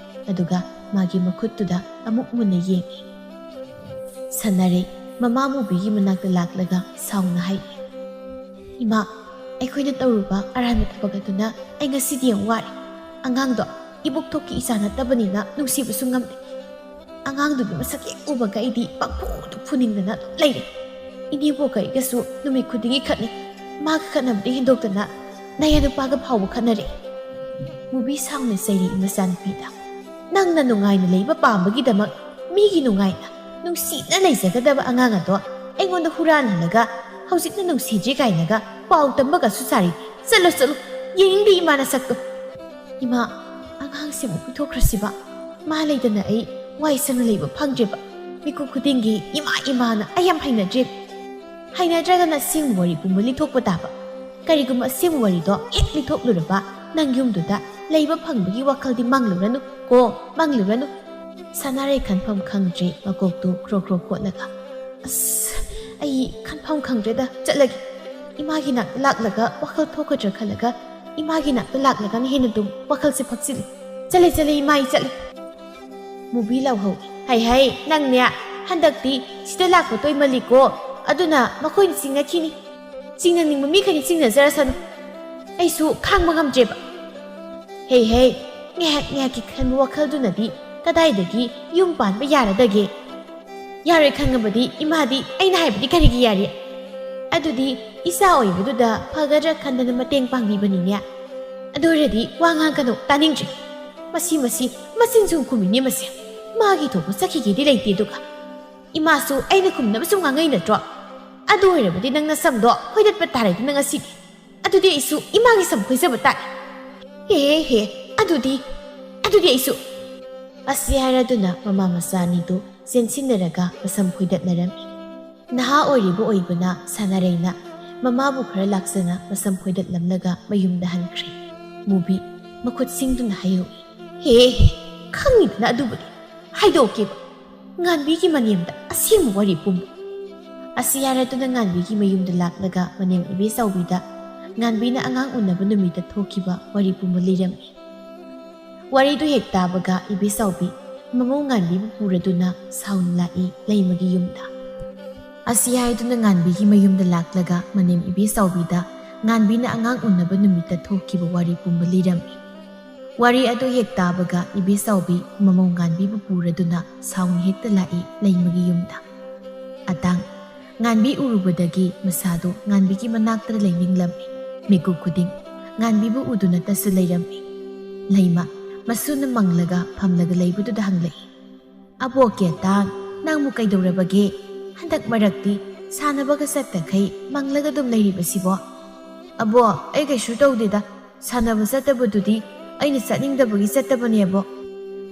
ꯑꯗꯨꯒ ꯃꯥꯒꯤ ꯃꯈꯨꯠꯇꯨꯗ ꯑꯃꯨꯛ ꯃꯨꯟꯅ ꯌꯦꯡꯏ꯫ ꯁꯥꯟꯅꯔꯦ꯫ ꯃꯃꯥ ꯃꯨꯕꯤꯒꯤ ꯃꯅꯥꯛꯇ ꯂꯥꯛꯂꯒ ꯁꯥꯎꯅ ꯍꯥꯏ, "ꯏꯃꯥ, ꯑꯩꯈꯣꯏꯅ ꯇꯧꯔꯨꯕ ꯑꯔꯥꯟꯕ ꯊꯕꯛ ꯑꯗꯨꯅ ꯑꯩ ꯉꯁꯤꯗꯤ ꯌꯥꯝ ꯋꯥꯔꯦ꯫ ꯑꯉꯥꯡꯗꯣ ꯏꯕꯣꯛꯊꯣꯛꯀꯤ ꯏꯆꯥ ꯅꯠꯇꯕꯅꯤꯅ ꯅꯨꯡꯁꯤꯕꯁꯨ ꯉꯝꯗꯦ꯫ ꯑꯉꯥꯡꯗꯨꯒꯤ ꯃꯁꯛ ꯍꯦꯛ ꯎꯕꯒ ꯑꯩꯗꯤ ꯄꯪꯐꯨꯗ ꯐꯨꯅꯤꯡꯗꯅ ꯑꯗꯨꯝ ꯂꯩꯔꯦ꯫ ꯏꯅꯦꯕꯣꯛꯀ ꯑꯩꯒꯁꯨ ꯅꯨꯃꯤꯠ ꯈꯨꯗꯤꯡꯒꯤ ꯈꯠꯅꯩ꯫ ꯃꯥꯒ ꯈꯠꯅꯕꯗꯤ ꯍꯦꯟꯗꯣꯛꯇꯅ ꯅꯌꯥ ꯅꯨꯄꯥꯒ ꯐꯥꯎꯕ ꯈꯠꯅꯔꯦ꯫" ꯃꯨꯕꯤ ꯁꯥꯎꯅ ꯆꯩꯔꯛꯏ ꯃꯆꯥꯅꯨꯄꯤꯗ꯫ "ꯅꯪꯅ ꯅꯨꯡꯉꯥꯏꯅ ꯂꯩꯕ ꯄꯥꯝꯕꯒꯤꯗꯃꯛ ꯃꯤꯒꯤ ꯅꯨꯡꯉꯥꯏꯅ ꯅꯨꯡꯁꯤꯅ ꯂꯩꯖꯒꯗꯕ ꯑꯉꯥꯡ ꯑꯗꯣ ꯑꯩꯉꯣꯟꯗ ꯍꯨꯔꯥꯟꯍꯜꯂꯒ ꯍꯧꯖꯤꯛꯅ ꯅꯨꯡꯁꯤꯗ꯭ꯔꯦ ꯀꯥꯏꯅꯒ ꯄꯥꯎ ꯇꯝꯕꯒꯁꯨ ꯁꯥꯔꯤ꯫ ꯆꯠꯂꯣ, ꯆꯠꯂꯣ, ꯌꯦꯡꯅꯤꯡꯗꯦ ꯏꯃꯥ ꯅꯁꯛꯇꯣ꯫" "ꯏꯃꯥ, ꯑꯉꯥꯡꯁꯤꯕꯨ ꯄꯤꯊꯣꯛꯈ꯭ꯔꯁꯤꯕ? ꯃꯥ ꯂꯩꯇꯅ ꯑꯩ ꯋꯥꯏ ꯁꯪꯅ ꯂꯩꯕ ꯐꯪꯗ꯭ꯔꯦꯕ꯫ ꯃꯤꯀꯨꯞ ꯈꯨꯗꯤꯡꯒꯤ ꯏꯃꯥ, ꯏꯃꯥꯅ ꯑꯩ ꯌꯥꯝ ꯍꯩꯅꯗ꯭ꯔꯦ꯫ ꯍꯩꯅꯗ꯭ꯔꯒꯅ ꯑꯁꯦꯡꯕ ꯋꯥꯔꯤ ꯄꯨꯝꯕ ꯂꯤꯊꯣꯛꯄ ꯇꯥꯕ꯫" ꯀꯔꯤꯒꯨꯝꯕ ꯑꯁꯦꯡꯕ ꯋꯥꯔꯤꯗꯣ ꯍꯦꯛ ꯂꯤꯊꯣꯛꯂꯨꯔꯕ, ꯅꯪ ꯌꯨꯝꯗꯨꯗ ꯂꯩꯕ ꯐꯪꯕꯒꯤ ꯋꯥꯈꯜꯗꯤ ꯃꯪꯂꯨꯔꯅꯨ ꯀꯣ, ꯃꯪꯂꯨꯔꯅꯨ꯫ ꯁꯅꯥꯔꯩ ꯈꯟꯐꯝ ꯈꯪꯗ꯭ꯔꯦ, ꯃꯀꯣꯛꯇꯨ ꯈ꯭ꯔꯣ ꯈ꯭ꯔꯣ ꯈꯣꯠꯂꯒ꯫ "ꯑꯁ, ꯑꯩ ꯈꯟꯐꯝ ꯈꯪꯗ꯭ꯔꯦꯗ, ꯆꯠꯂꯒꯦ꯫ ꯏꯃꯥꯒꯤ ꯅꯥꯛꯇ ꯂꯥꯛꯂꯒ ꯋꯥꯈꯜ ꯊꯣꯛꯀꯗ꯭ꯔꯥ ꯈꯜꯂꯒ ꯏꯃꯥꯒꯤ ꯅꯥꯛꯇ ꯂꯥꯛꯂꯒꯅ ꯍꯦꯟꯅ ꯑꯗꯨꯝ ꯋꯥꯈꯜꯁꯦ ꯐꯛꯆꯤꯜꯂꯤ꯫ ꯆꯠꯂꯦ, ꯆꯠꯂꯦ ꯏꯃꯥ, ꯑꯩ ꯆꯠꯂꯦ꯫" ꯃꯨꯕꯤ ꯂꯥꯎꯍꯧꯏ꯫ "ꯍꯩ ꯍꯩ, ꯅꯪꯅꯦ ꯍꯟꯗꯛꯇꯤ ꯁꯤꯗ ꯂꯥꯛꯄ ꯇꯣꯏꯃꯜꯂꯤꯀꯣ, ꯑꯗꯨꯅ ꯃꯈꯣꯏꯅ ꯆꯤꯡꯅꯈꯤꯅꯤ꯫ ꯆꯤꯡꯅꯅꯤꯡꯕ ꯃꯤꯈꯩꯅ ꯆꯤꯡꯅꯖꯔꯁꯅꯨ, ꯑꯩꯁꯨ ꯈꯥꯡꯕ ꯉꯝꯗ꯭ꯔꯦꯕ꯫" "ꯍꯦ ꯍꯦ, ꯉꯥꯏꯍꯥꯛ ꯉꯥꯏꯍꯥꯛꯀꯤ ꯈꯟꯕ ꯋꯥꯈꯜꯗꯨꯅꯗꯤ ꯀꯗꯥꯏꯗꯒꯤ ꯌꯨꯝ ꯄꯥꯟꯕ ꯌꯥꯔꯗꯒꯦ? ꯌꯥꯔꯣꯏ ꯈꯪꯉꯕꯗꯤ ꯏꯃꯥꯗꯤ ꯑꯩꯅ ꯍꯥꯏꯕꯗꯤ ꯀꯔꯤꯒꯤ ꯌꯥꯔꯤ? ꯑꯗꯨꯗꯤ ꯏꯆꯥ ꯑꯣꯏꯕꯗꯨꯗ ꯐꯒꯗ꯭ꯔꯥ ꯈꯟꯗꯅ ꯃꯇꯦꯡ ꯄꯥꯡꯕꯤꯕꯅꯤꯅꯦ꯫ ꯑꯗꯨ ꯑꯣꯏꯔꯗꯤ ꯋꯥ ꯉꯥꯡꯒꯅꯨ, ꯇꯥꯅꯤꯡꯗ꯭ꯔꯦ꯫ ꯃꯁꯤ, ꯃꯁꯤ, ꯃꯆꯤꯟ ꯁꯨꯝ ꯈꯨꯝꯃꯤꯅꯦ ꯃꯁꯦ꯫ ꯃꯥꯒꯤ ꯊꯣꯛꯄ ꯆꯠꯈꯤꯒꯦꯗꯤ ꯂꯩꯇꯦ, ꯑꯗꯨꯒ ꯏꯃꯥꯁꯨ ꯑꯩꯅ ꯈꯨꯝꯅꯕ ꯁꯨꯝ ꯉꯥꯡꯉꯛꯏ ꯅꯠꯇ꯭ꯔꯣ? ꯑꯗꯨ ꯑꯣꯏꯔꯕꯗꯤ ꯅꯪ ꯅꯁꯝꯗꯣ ꯐꯣꯏꯗꯠꯄ ꯇꯥꯔꯦꯗꯅ ꯉꯁꯤꯗꯤ꯫ ꯑꯗꯨꯗꯤ ꯑꯩꯁꯨ ꯏꯃꯥꯒꯤ ꯁꯝ ꯈꯣꯏꯖꯕ ꯇꯥꯔꯦ꯫ ꯍꯦ ꯍꯦ, ꯑꯗꯨꯗꯤ, ꯑꯗꯨꯗꯤ ꯑꯩꯁꯨ꯫" ꯑꯁꯤ ꯍꯥꯏꯔꯗꯨꯅ ꯃꯃꯥ ꯃꯆꯥ ꯑꯅꯤꯗꯨ ꯆꯦꯟꯁꯤꯟꯅꯔꯒ ꯃꯁꯝ ꯐꯣꯏꯗꯠꯅꯔꯝꯃꯤ꯫ ꯅꯍꯥ ꯑꯣꯏꯔꯤꯕ ꯑꯣꯏꯕꯅ ꯁꯥꯟꯅꯔꯩꯅ ꯃꯃꯥꯕꯨ ꯈꯔ ꯂꯥꯛꯆꯅ ꯃꯁꯝ ꯐꯣꯏꯗꯠꯂꯝꯂꯒ ꯃꯌꯨꯝꯗ ꯍꯟꯈ꯭ꯔꯦ꯫ ꯃꯨꯕꯤ ꯃꯈꯨꯠ ꯁꯤꯡꯗꯨꯅ ꯍꯥꯏꯍꯧꯏ꯫ "ꯍꯦ ꯍꯦ, ꯈꯪꯉꯤꯗꯅ ꯑꯗꯨꯕꯨꯗꯤ꯫ ꯍꯥꯏꯗꯣꯛꯀꯦꯕ꯫ ꯉꯥꯟꯕꯤꯒꯤ ꯃꯅꯦꯝꯗ ꯑꯁꯦꯡꯕ ꯋꯥꯔꯤ ꯄꯨꯝꯕ꯫" ꯑꯁꯤ ꯍꯥꯏꯔꯗꯨꯅ ꯉꯥꯟꯕꯤꯒꯤ ꯃꯌꯨꯝꯗ ꯂꯥꯛꯂꯒ ꯃꯅꯦꯝ ꯏꯕꯦꯆꯥꯎꯕꯤꯗ ꯉꯥꯟꯕꯤꯅ ꯑꯉꯥꯡ ꯎꯅꯕ ꯅꯨꯃꯤꯠꯇ ꯊꯣꯛꯈꯤꯕ ꯋꯥꯔꯤ ꯄꯨꯝꯕ ꯂꯤꯔꯝꯃꯤ꯫ ꯋꯥꯔꯤꯗꯨ ꯍꯦꯛ ꯇꯥꯕꯒ ꯏꯕꯦꯆꯥꯎꯕꯤ ꯃꯃꯧ ꯉꯥꯟꯕꯤꯕꯨ ꯄꯨꯔꯗꯨꯅ ꯁꯥꯎꯅ ꯂꯥꯛꯏ ꯂꯩꯃꯒꯤ ꯌꯨꯝꯗ꯫ ꯑꯁꯤ ꯍꯥꯏꯗꯨꯅ ꯉꯥꯟꯕꯤꯒꯤ ꯃꯌꯨꯝꯗ ꯂꯥꯛꯂꯒ ꯃꯅꯦꯝ ꯏꯕꯦꯆꯥꯎꯕꯤꯗ ꯉꯥꯟꯕꯤꯅ ꯑꯉꯥꯡ ꯎꯅꯕ ꯅꯨꯃꯤꯠꯇ ꯊꯣꯛꯈꯤꯕ ꯋꯥꯔꯤ ꯄꯨꯝꯕ ꯂꯤꯔꯝꯃꯤ꯫ ꯋꯥꯔꯤ ꯑꯗꯨ ꯍꯦꯛ ꯇꯥꯕꯒ ꯏꯕꯦꯆꯥꯎꯕꯤ ꯃꯃꯧ ꯉꯥꯟꯕꯤꯕꯨ ꯄꯨꯔꯗꯨꯅ ꯁꯥꯎꯅ ꯍꯦꯛꯇ ꯂꯥꯛꯏ ꯂꯩꯃꯒꯤ ꯌꯨꯝꯗ꯫ ꯑꯇꯥꯡ ꯉꯥꯟꯕꯤ ꯎꯔꯨꯕꯗꯒꯤ ꯃꯁꯥꯗꯨ ꯉꯥꯟꯕꯤꯒꯤ ꯃꯅꯥꯛꯇ ꯂꯩꯅꯤꯡꯂꯝꯃꯤ꯫ ꯃꯤꯀꯨꯞ ꯈꯨꯗꯤꯡ ꯉꯥꯟꯕꯤꯕꯨ ꯎꯗꯨꯅꯇꯁꯨ ꯂꯩꯔꯝꯃꯤ꯫ ꯂꯩꯃ ꯃꯁꯨꯅ ꯃꯪꯂꯒ ꯐꯝꯂꯒ ꯂꯩꯕꯗꯨꯗ ꯍꯪꯂꯛꯏ, "ꯑꯕꯣꯛ ꯀꯦꯇꯥꯡ, ꯅꯪꯕꯨ ꯀꯩꯗꯧꯔꯕꯒꯦ? ꯍꯟꯗꯛ ꯃꯔꯛꯇꯤ ꯁꯥꯟꯅꯕꯒ ꯆꯠꯇꯈꯩ ꯃꯪꯂꯒ ꯑꯗꯨꯝ ꯂꯩꯔꯤꯕꯁꯤꯕꯣ?" "ꯑꯕꯣ, ꯑꯩ ꯀꯩꯁꯨ ꯇꯧꯗꯦꯗ꯫ ꯁꯥꯟꯅꯕ ꯆꯠꯇꯕꯗꯨꯗꯤ ꯑꯩꯅ ꯆꯠꯅꯤꯡꯗꯕꯒꯤ ꯆꯠꯇꯕꯅꯦꯕꯣ꯫"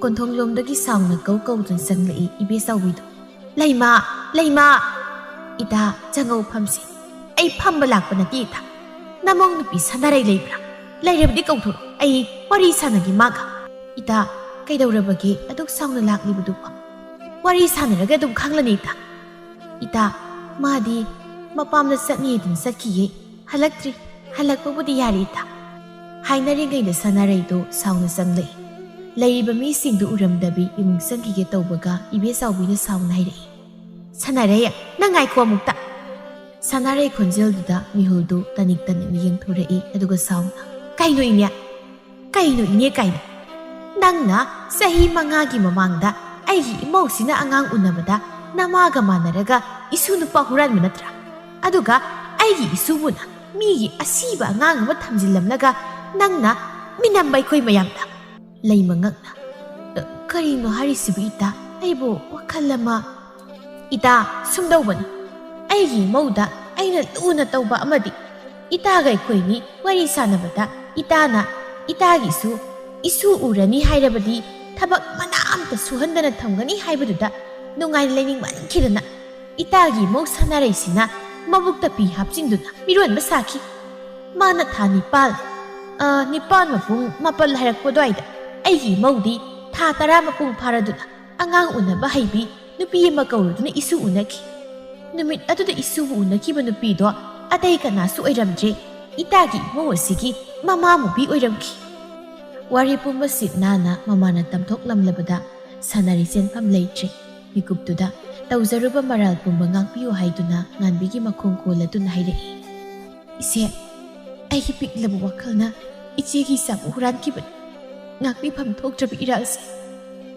ꯀꯣꯟꯊꯣꯡꯂꯣꯝꯗꯒꯤ ꯁꯥꯎꯅ ꯀꯧ ꯀꯧꯗꯨꯅ ꯆꯪꯂꯛꯏ ꯏꯕꯦꯆꯥꯎꯕꯤꯗꯣ꯫ "ꯂꯩꯃ! ꯂꯩꯃ!" "ꯏꯇꯥ, ꯆꯪꯉꯧ ꯐꯝꯁꯤ꯫" "ꯑꯩ ꯐꯝꯕ ꯂꯥꯛꯄ ꯅꯠꯇꯦ ꯏꯇꯥ꯫ "ꯅꯃꯧ ꯅꯨꯄꯤ ꯁꯥꯟꯅꯔꯩ ꯂꯩꯕ꯭ꯔꯥ? ꯂꯩꯔꯕꯗꯤ ꯀꯧꯊꯣꯔꯛꯑꯣ, ꯑꯩ ꯋꯥꯔꯤ ꯁꯥꯟꯅꯒꯦ ꯃꯥꯒ꯫" "ꯏꯇꯥ, ꯀꯩꯗꯧꯔꯕꯒꯦ ꯑꯗꯨꯛ ꯁꯥꯎꯅ ꯂꯥꯛꯂꯤꯕꯗꯨꯕꯣ? ꯋꯥꯔꯤ ꯁꯥꯟꯅꯔꯒ ꯑꯗꯨꯝ ꯈꯪꯂꯅꯤ ꯏꯇꯥ꯫" "ꯏꯇꯥ, ꯃꯥꯗꯤ ꯃꯄꯥꯝꯗ ꯆꯠꯅꯤꯗꯨꯅ ꯆꯠꯈꯤꯌꯦ, ꯍꯜꯂꯛꯇ꯭ꯔꯤ꯫ ꯍꯜꯂꯛꯄꯕꯨꯗꯤ ꯌꯥꯔꯦ ꯏꯇꯥ꯫" ꯍꯥꯏꯅꯔꯤꯉꯩꯗ ꯁꯥꯟꯅꯔꯩꯗꯣ ꯁꯥꯎꯅ ꯆꯪꯂꯛꯏ꯫ ꯂꯩꯔꯤꯕ ꯃꯤꯁꯤꯡꯗꯨ ꯎꯔꯝꯗꯕꯤ ꯏꯃꯨꯡ ꯆꯪꯈꯤꯒꯦ ꯇꯧꯕꯒ ꯏꯕꯦ ꯆꯥꯎꯕꯤꯅ ꯁꯥꯎꯅ ꯍꯥꯏꯔꯛꯏ, "ꯁꯥꯟꯅꯔꯩ, ꯅꯪ ꯉꯥꯏꯈꯣ ꯑꯃꯨꯛꯇ꯫" ꯁꯥꯟꯅꯔꯩ ꯈꯣꯟꯖꯦꯜꯗꯨꯗ ꯃꯤꯍꯨꯜꯗꯨ ꯇꯅꯤꯛ ꯇꯅꯤꯛꯅ ꯌꯦꯡꯊꯣꯔꯛꯏ, ꯑꯗꯨꯒ ꯁꯥꯎꯅ, "ꯀꯩꯅꯣ ꯏꯅꯦ? ꯀꯩꯅꯣ ꯏꯅꯦ ꯀꯥꯏꯅ? ꯅꯪꯅ ꯆꯍꯤ ꯃꯉꯥꯒꯤ ꯃꯃꯥꯡꯗ ꯑꯩꯒꯤ ꯏꯃꯧꯁꯤꯅ ꯑꯉꯥꯡ ꯎꯅꯕꯗ ꯅꯃꯥꯒ ꯃꯥꯟꯅꯔꯒ ꯏꯁꯨ ꯅꯨꯄꯥ ꯍꯨꯔꯥꯟꯕ ꯅꯠꯇ꯭ꯔꯥ? ꯑꯗꯨꯒ ꯑꯩꯒꯤ ꯏꯁꯨꯕꯨꯅ ꯃꯤꯒꯤ ꯑꯁꯤꯕ ꯑꯉꯥꯡ ꯑꯃ ꯊꯝꯖꯤꯜꯂꯝꯂꯒ ꯅꯪꯅ ꯃꯤꯅꯝꯕ ꯑꯩꯈꯣꯏ ꯃꯌꯥꯝꯗ?" ꯂꯩꯃꯉꯛꯅ, "ꯑ, ꯀꯔꯤꯅꯣ ꯍꯥꯏꯔꯤꯁꯤꯕꯨ ꯏꯇꯥ? ꯑꯩꯕꯨ ꯋꯥꯈꯜ ꯑꯃ..." "ꯏꯇꯥ, ꯁꯨꯝꯗꯧꯕꯅꯤ꯫ ꯑꯩꯒꯤ ꯏꯃꯧꯗ ꯑꯩꯅ ꯂꯨꯅ ꯇꯧꯕ ꯑꯃꯗꯤ ꯏꯇꯥꯒ ꯑꯩꯈꯣꯏꯅꯤ ꯋꯥꯔꯤ ꯁꯥꯟꯅꯕꯗ ꯏꯇꯥꯅ ꯏꯇꯥꯒꯤꯁꯨ ꯏꯁꯨ ꯎꯔꯅꯤ ꯍꯥꯏꯔꯕꯗꯤ ꯊꯕꯛ ꯃꯅꯥ ꯑꯝꯇ ꯁꯨꯍꯟꯗꯅ ꯊꯝꯒꯅꯤ ꯍꯥꯏꯕꯗꯨꯗ ꯅꯨꯡꯉꯥꯏꯅ ꯂꯩꯅꯤꯡꯃꯟꯈꯤꯗꯅ ꯏꯇꯥꯒꯤ ꯏꯃꯧ ꯁꯥꯟꯅꯔꯩꯁꯤꯅ ꯃꯕꯨꯛꯇ ꯐꯤ ꯍꯥꯞꯆꯤꯟꯗꯨꯅ ꯃꯤꯔꯣꯟꯕ ꯁꯥꯈꯤ꯫ ꯃꯥꯅ ꯊꯥ ꯅꯤꯄꯥꯜ, ꯑ, ꯅꯤꯄꯥꯜ ꯃꯄꯨꯡ ꯃꯥꯄꯜ ꯍꯥꯏꯔꯛꯄ ꯑꯗꯨꯋꯥꯏꯗ ꯑꯩꯒꯤ ꯏꯃꯧꯗꯤ ꯊꯥ ꯇꯔꯥ ꯃꯄꯨꯡ ꯐꯥꯔꯗꯨꯅ ꯑꯉꯥꯡ ꯎꯅꯕ ꯍꯩꯕꯤ ꯅꯨꯄꯤ ꯑꯃ ꯀꯧꯔꯨꯗꯨꯅ ꯏꯁꯨ ꯎꯅꯈꯤ꯫ ꯅꯨꯃꯤꯠ ꯑꯗꯨꯗ ꯏꯁꯨꯕꯨ ꯎꯅꯈꯤꯕ ꯅꯨꯄꯤꯗꯣ ꯑꯇꯩ ꯀꯅꯥꯁꯨ ꯑꯣꯏꯔꯝꯗ꯭ꯔꯦ, ꯏꯇꯥꯒꯤ ꯏꯃꯧ ꯑꯁꯤꯒꯤ ꯃꯃꯥ ꯃꯨꯕꯤ ꯑꯣꯏꯔꯝꯈꯤ꯫" ꯋꯥꯔꯤ ꯄꯨꯝꯕ ꯁꯤꯠ ꯅꯥꯟꯅ ꯃꯃꯥꯅ ꯇꯝꯊꯣꯛꯂꯝꯂꯕꯗ ꯁꯥꯟꯅꯔꯩ ꯆꯦꯟꯐꯝ ꯂꯩꯇ꯭ꯔꯦ꯫ ꯃꯤꯀꯨꯞꯇꯨꯗ ꯇꯧꯖꯔꯨꯕ ꯃꯔꯥꯜ ꯄꯨꯝꯕ ꯉꯥꯛꯄꯤꯌꯨ ꯍꯥꯏꯗꯨꯅ ꯉꯥꯟꯕꯤꯒꯤ ꯃꯈꯣꯡ ꯀꯣꯜꯂꯗꯨꯅ ꯍꯥꯏꯔꯛꯏ, "ꯏꯆꯦ, ꯑꯩꯒꯤ ꯄꯤꯛꯂꯕ ꯋꯥꯈꯜꯅ ꯏꯆꯦꯒꯤ ꯏꯆꯥꯕꯨ ꯍꯨꯔꯥꯟꯈꯤꯕꯅꯤ꯫ ꯉꯥꯛꯄꯤꯐꯝ ꯊꯣꯛꯇ꯭ꯔꯕ ꯏꯔꯥꯜꯁꯦ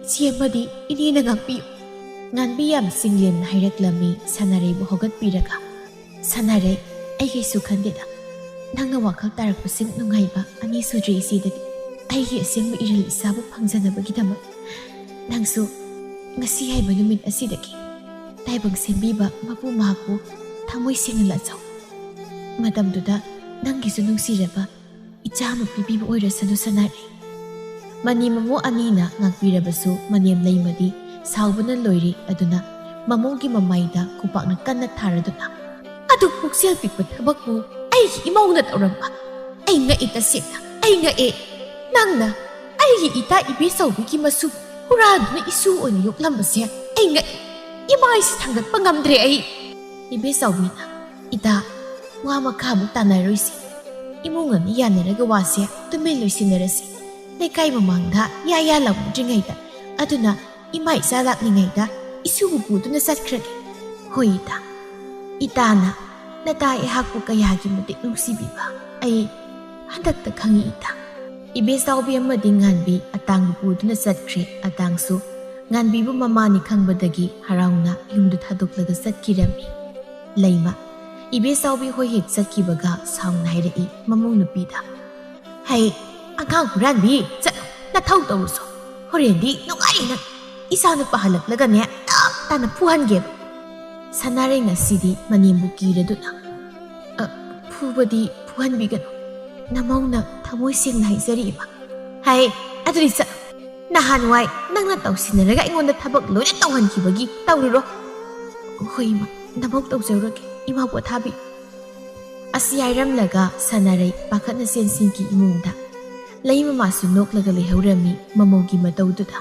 ꯏꯆꯦ ꯑꯃꯗꯤ ꯏꯅꯦꯅ ꯉꯥꯛꯄꯤꯌꯨ꯫" ꯉꯥꯟꯕꯤ ꯌꯥꯝ ꯆꯤꯡꯂꯦꯝꯅ ꯍꯥꯏꯔꯛꯂꯝꯃꯤ ꯁꯥꯟꯅꯔꯩꯕꯨ ꯍꯧꯒꯠꯄꯤꯔꯒ꯫ "ꯁꯥꯟꯅꯔꯩ, ꯑꯩ ꯀꯩꯁꯨ ꯈꯟꯗꯦꯗ꯫ ꯅꯪꯅ ꯋꯥꯈꯜ ꯇꯥꯔꯛꯄꯁꯤꯃꯨꯛ ꯅꯨꯡꯉꯥꯏꯕ ꯑꯅꯤ ꯁꯨꯗ꯭ꯔꯤ ꯏꯆꯦꯗꯗꯤ꯫ ꯑꯩꯒꯤ ꯑꯁꯦꯡꯕ ꯏꯔꯜ ꯏꯆꯥꯕꯨ ꯐꯪꯖꯅꯕꯒꯤꯗꯃꯛ ꯅꯪꯁꯨ ꯉꯁꯤ ꯍꯥꯏꯕ ꯅꯨꯃꯤꯠ ꯑꯁꯤꯗꯒꯤ ꯇꯥꯏꯕꯪ ꯁꯦꯝꯕꯤꯕ ꯃꯄꯨ ꯃꯍꯥꯛꯄꯨ ꯊꯃꯣꯏ ꯁꯦꯡꯅ ꯂꯥꯠꯆꯧ꯫ ꯃꯇꯝꯗꯨꯗ ꯅꯪꯒꯤꯁꯨ ꯅꯨꯡꯁꯤꯔꯕ ꯏꯆꯥ ꯑꯃ ꯄꯤꯕꯤꯕ ꯑꯣꯏꯔꯁꯅꯨ ꯁꯥꯟꯅꯔꯩ꯫" ꯃꯅꯤ ꯃꯃꯣ ꯑꯅꯤꯅ ꯉꯥꯛꯄꯤꯔꯕꯁꯨ ꯃꯅꯦꯝ ꯂꯩꯃꯗꯤ ꯁꯥꯎꯕꯅ ꯂꯣꯏꯔꯦ꯫ ꯑꯗꯨꯅ ꯃꯃꯣꯒꯤ ꯃꯃꯥꯏꯗ ꯈꯨꯄꯥꯛꯅ ꯀꯟꯅ ꯊꯥꯔꯗꯨꯅ, "ꯑꯗꯨꯛ ꯄꯨꯛꯆꯦꯜ ꯄꯤꯛꯄ ꯊꯕꯛꯄꯨ ꯑꯩ ꯏꯃꯧꯅ ꯇꯧꯔꯝꯕ꯫ ꯑꯩ ꯉꯛꯏ ꯇꯁꯦꯡꯅ, ꯑꯩ ꯉꯛꯑꯦ꯫ ꯅꯪꯅ ꯑꯩꯒꯤ ꯏꯇꯥ ꯏꯕꯦꯆꯧꯕꯤꯒꯤ ꯃꯁꯨ ꯍꯨꯔꯥꯟꯗꯨꯅ ꯏꯁꯨ ꯑꯣꯏꯅ ꯌꯣꯛꯂꯝꯕꯁꯦ ꯑꯩ ꯉꯛꯏ꯫ ꯏꯃꯥꯏꯁꯤ ꯊꯥꯡꯒꯠꯄ ꯉꯝꯗ꯭ꯔꯦ ꯑꯩ꯫ ꯏꯕꯦꯆꯧꯕꯤꯅ, "ꯏꯇꯥ, ꯋꯥ ꯃꯈꯥ ꯑꯃꯨꯛ ꯇꯥꯟꯅꯔꯣꯏꯁꯤ꯫ ꯏꯃꯨꯡ ꯑꯅꯤ ꯌꯥꯅꯔꯒ ꯋꯥꯁꯦ ꯇꯨꯃꯤꯟ ꯂꯣꯏꯁꯤꯟꯅꯔꯁꯤ꯫ ꯂꯩꯀꯥꯏ ꯃꯃꯥꯡꯗ ꯌꯥ ꯌꯥ ꯂꯥꯎꯅꯗ꯭ꯔꯤꯉꯩꯗ, ꯑꯗꯨꯅ ꯏꯃꯥ ꯏꯆꯥ ꯂꯥꯛꯂꯤꯉꯩꯗ ꯏꯁꯨꯕꯨ ꯄꯨꯗꯨꯅ ꯆꯠꯈ꯭ꯔꯒꯦ꯫ ꯍꯣꯏ ꯏꯇꯥ, ꯏꯇꯥꯅ ꯅꯇꯥ ꯑꯩꯍꯥꯛꯄꯨ ꯀꯌꯥꯒꯤ ꯃꯇꯤꯛ ꯅꯨꯡꯁꯤꯕꯤꯕ ꯑꯩ ꯍꯟꯗꯛꯇ ꯈꯪꯉꯤ ꯏꯇꯥ꯫" ꯏꯕꯦꯆꯥꯎꯕꯤ ꯑꯃꯗꯤ ꯉꯥꯟꯕꯤ ꯑꯇꯥꯡꯕꯨ ꯄꯨꯗꯨꯅ ꯆꯠꯈ꯭ꯔꯦ꯫ ꯑꯇꯥꯡꯁꯨ ꯉꯥꯟꯕꯤꯕꯨ ꯃꯃꯥꯅꯤ ꯈꯪꯕꯗꯒꯤ ꯍꯔꯥꯎꯅ ꯌꯨꯝꯗꯨ ꯊꯥꯗꯣꯛꯂꯒ ꯆꯠꯈꯤꯔꯝꯃꯤ꯫ ꯂꯩꯃ, ꯏꯕꯦꯆꯥꯎꯕꯤ ꯍꯣꯏ ꯍꯦꯛ ꯆꯠꯈꯤꯕꯒ ꯁꯥꯎꯅ ꯍꯥꯏꯔꯛꯏ ꯃꯃꯧ ꯅꯨꯄꯤꯗ, "ꯍꯩ, ꯑꯉꯥꯡ ꯍꯨꯔꯥꯟꯕꯤ, ꯆꯠꯂꯣ, ꯅꯊꯧ ꯇꯧꯔꯨꯁꯣ꯫ ꯍꯣꯔꯦꯟꯗꯤ ꯅꯨꯡꯉꯥꯏꯅ ꯏꯆꯥ ꯅꯨꯄꯥ ꯍꯜꯂꯛꯂꯒꯅꯦ, ꯇꯞ ꯇꯥꯅ ꯐꯨꯍꯟꯒꯦꯕ꯫" ꯁꯅꯥꯔꯩ ꯉꯁꯤꯗꯤ ꯃꯅꯦꯝꯕꯨ ꯀꯤꯔꯗꯨꯅ, "ꯑ, ꯐꯨꯕꯗꯤ ꯐꯨꯍꯟꯕꯤꯒꯅꯨ꯫ ꯅꯃꯧꯅ ꯊꯃꯣꯏ ꯁꯦꯡꯅ ꯍꯥꯏꯖꯔꯤ, ꯏꯃꯥ꯫" "ꯍꯩ, ꯑꯗꯨꯗꯤ ꯆꯠꯂꯣ꯫ ꯅꯍꯥꯟꯋꯥꯏ ꯅꯪꯅ ꯇꯧꯁꯤꯟꯅꯔꯒ ꯑꯩꯉꯣꯟꯗ ꯊꯕꯛ ꯂꯣꯏꯅ ꯇꯧꯍꯟꯈꯤꯕꯒꯤ ꯇꯧꯔꯨꯔꯣ꯫" "ꯍꯣꯏ ꯏꯃꯥ, ꯅꯃꯧ ꯇꯧꯖꯔꯨꯔꯒꯦ꯫ ꯏꯃꯥ ꯄꯣꯊꯥꯕꯤ꯫" ꯑꯁꯤ ꯍꯥꯏꯔꯝꯂꯒ ꯁꯅꯥꯔꯩ ꯄꯥꯈꯠꯅ ꯆꯦꯟꯁꯤꯟꯈꯤ ꯏꯃꯨꯡꯗ꯫ ꯂꯩꯃꯃꯥꯁꯨ ꯅꯣꯛꯂꯒ ꯂꯩꯍꯧꯔꯝꯃꯤ ꯃꯃꯧꯒꯤ ꯃꯇꯧꯗꯨꯗ꯫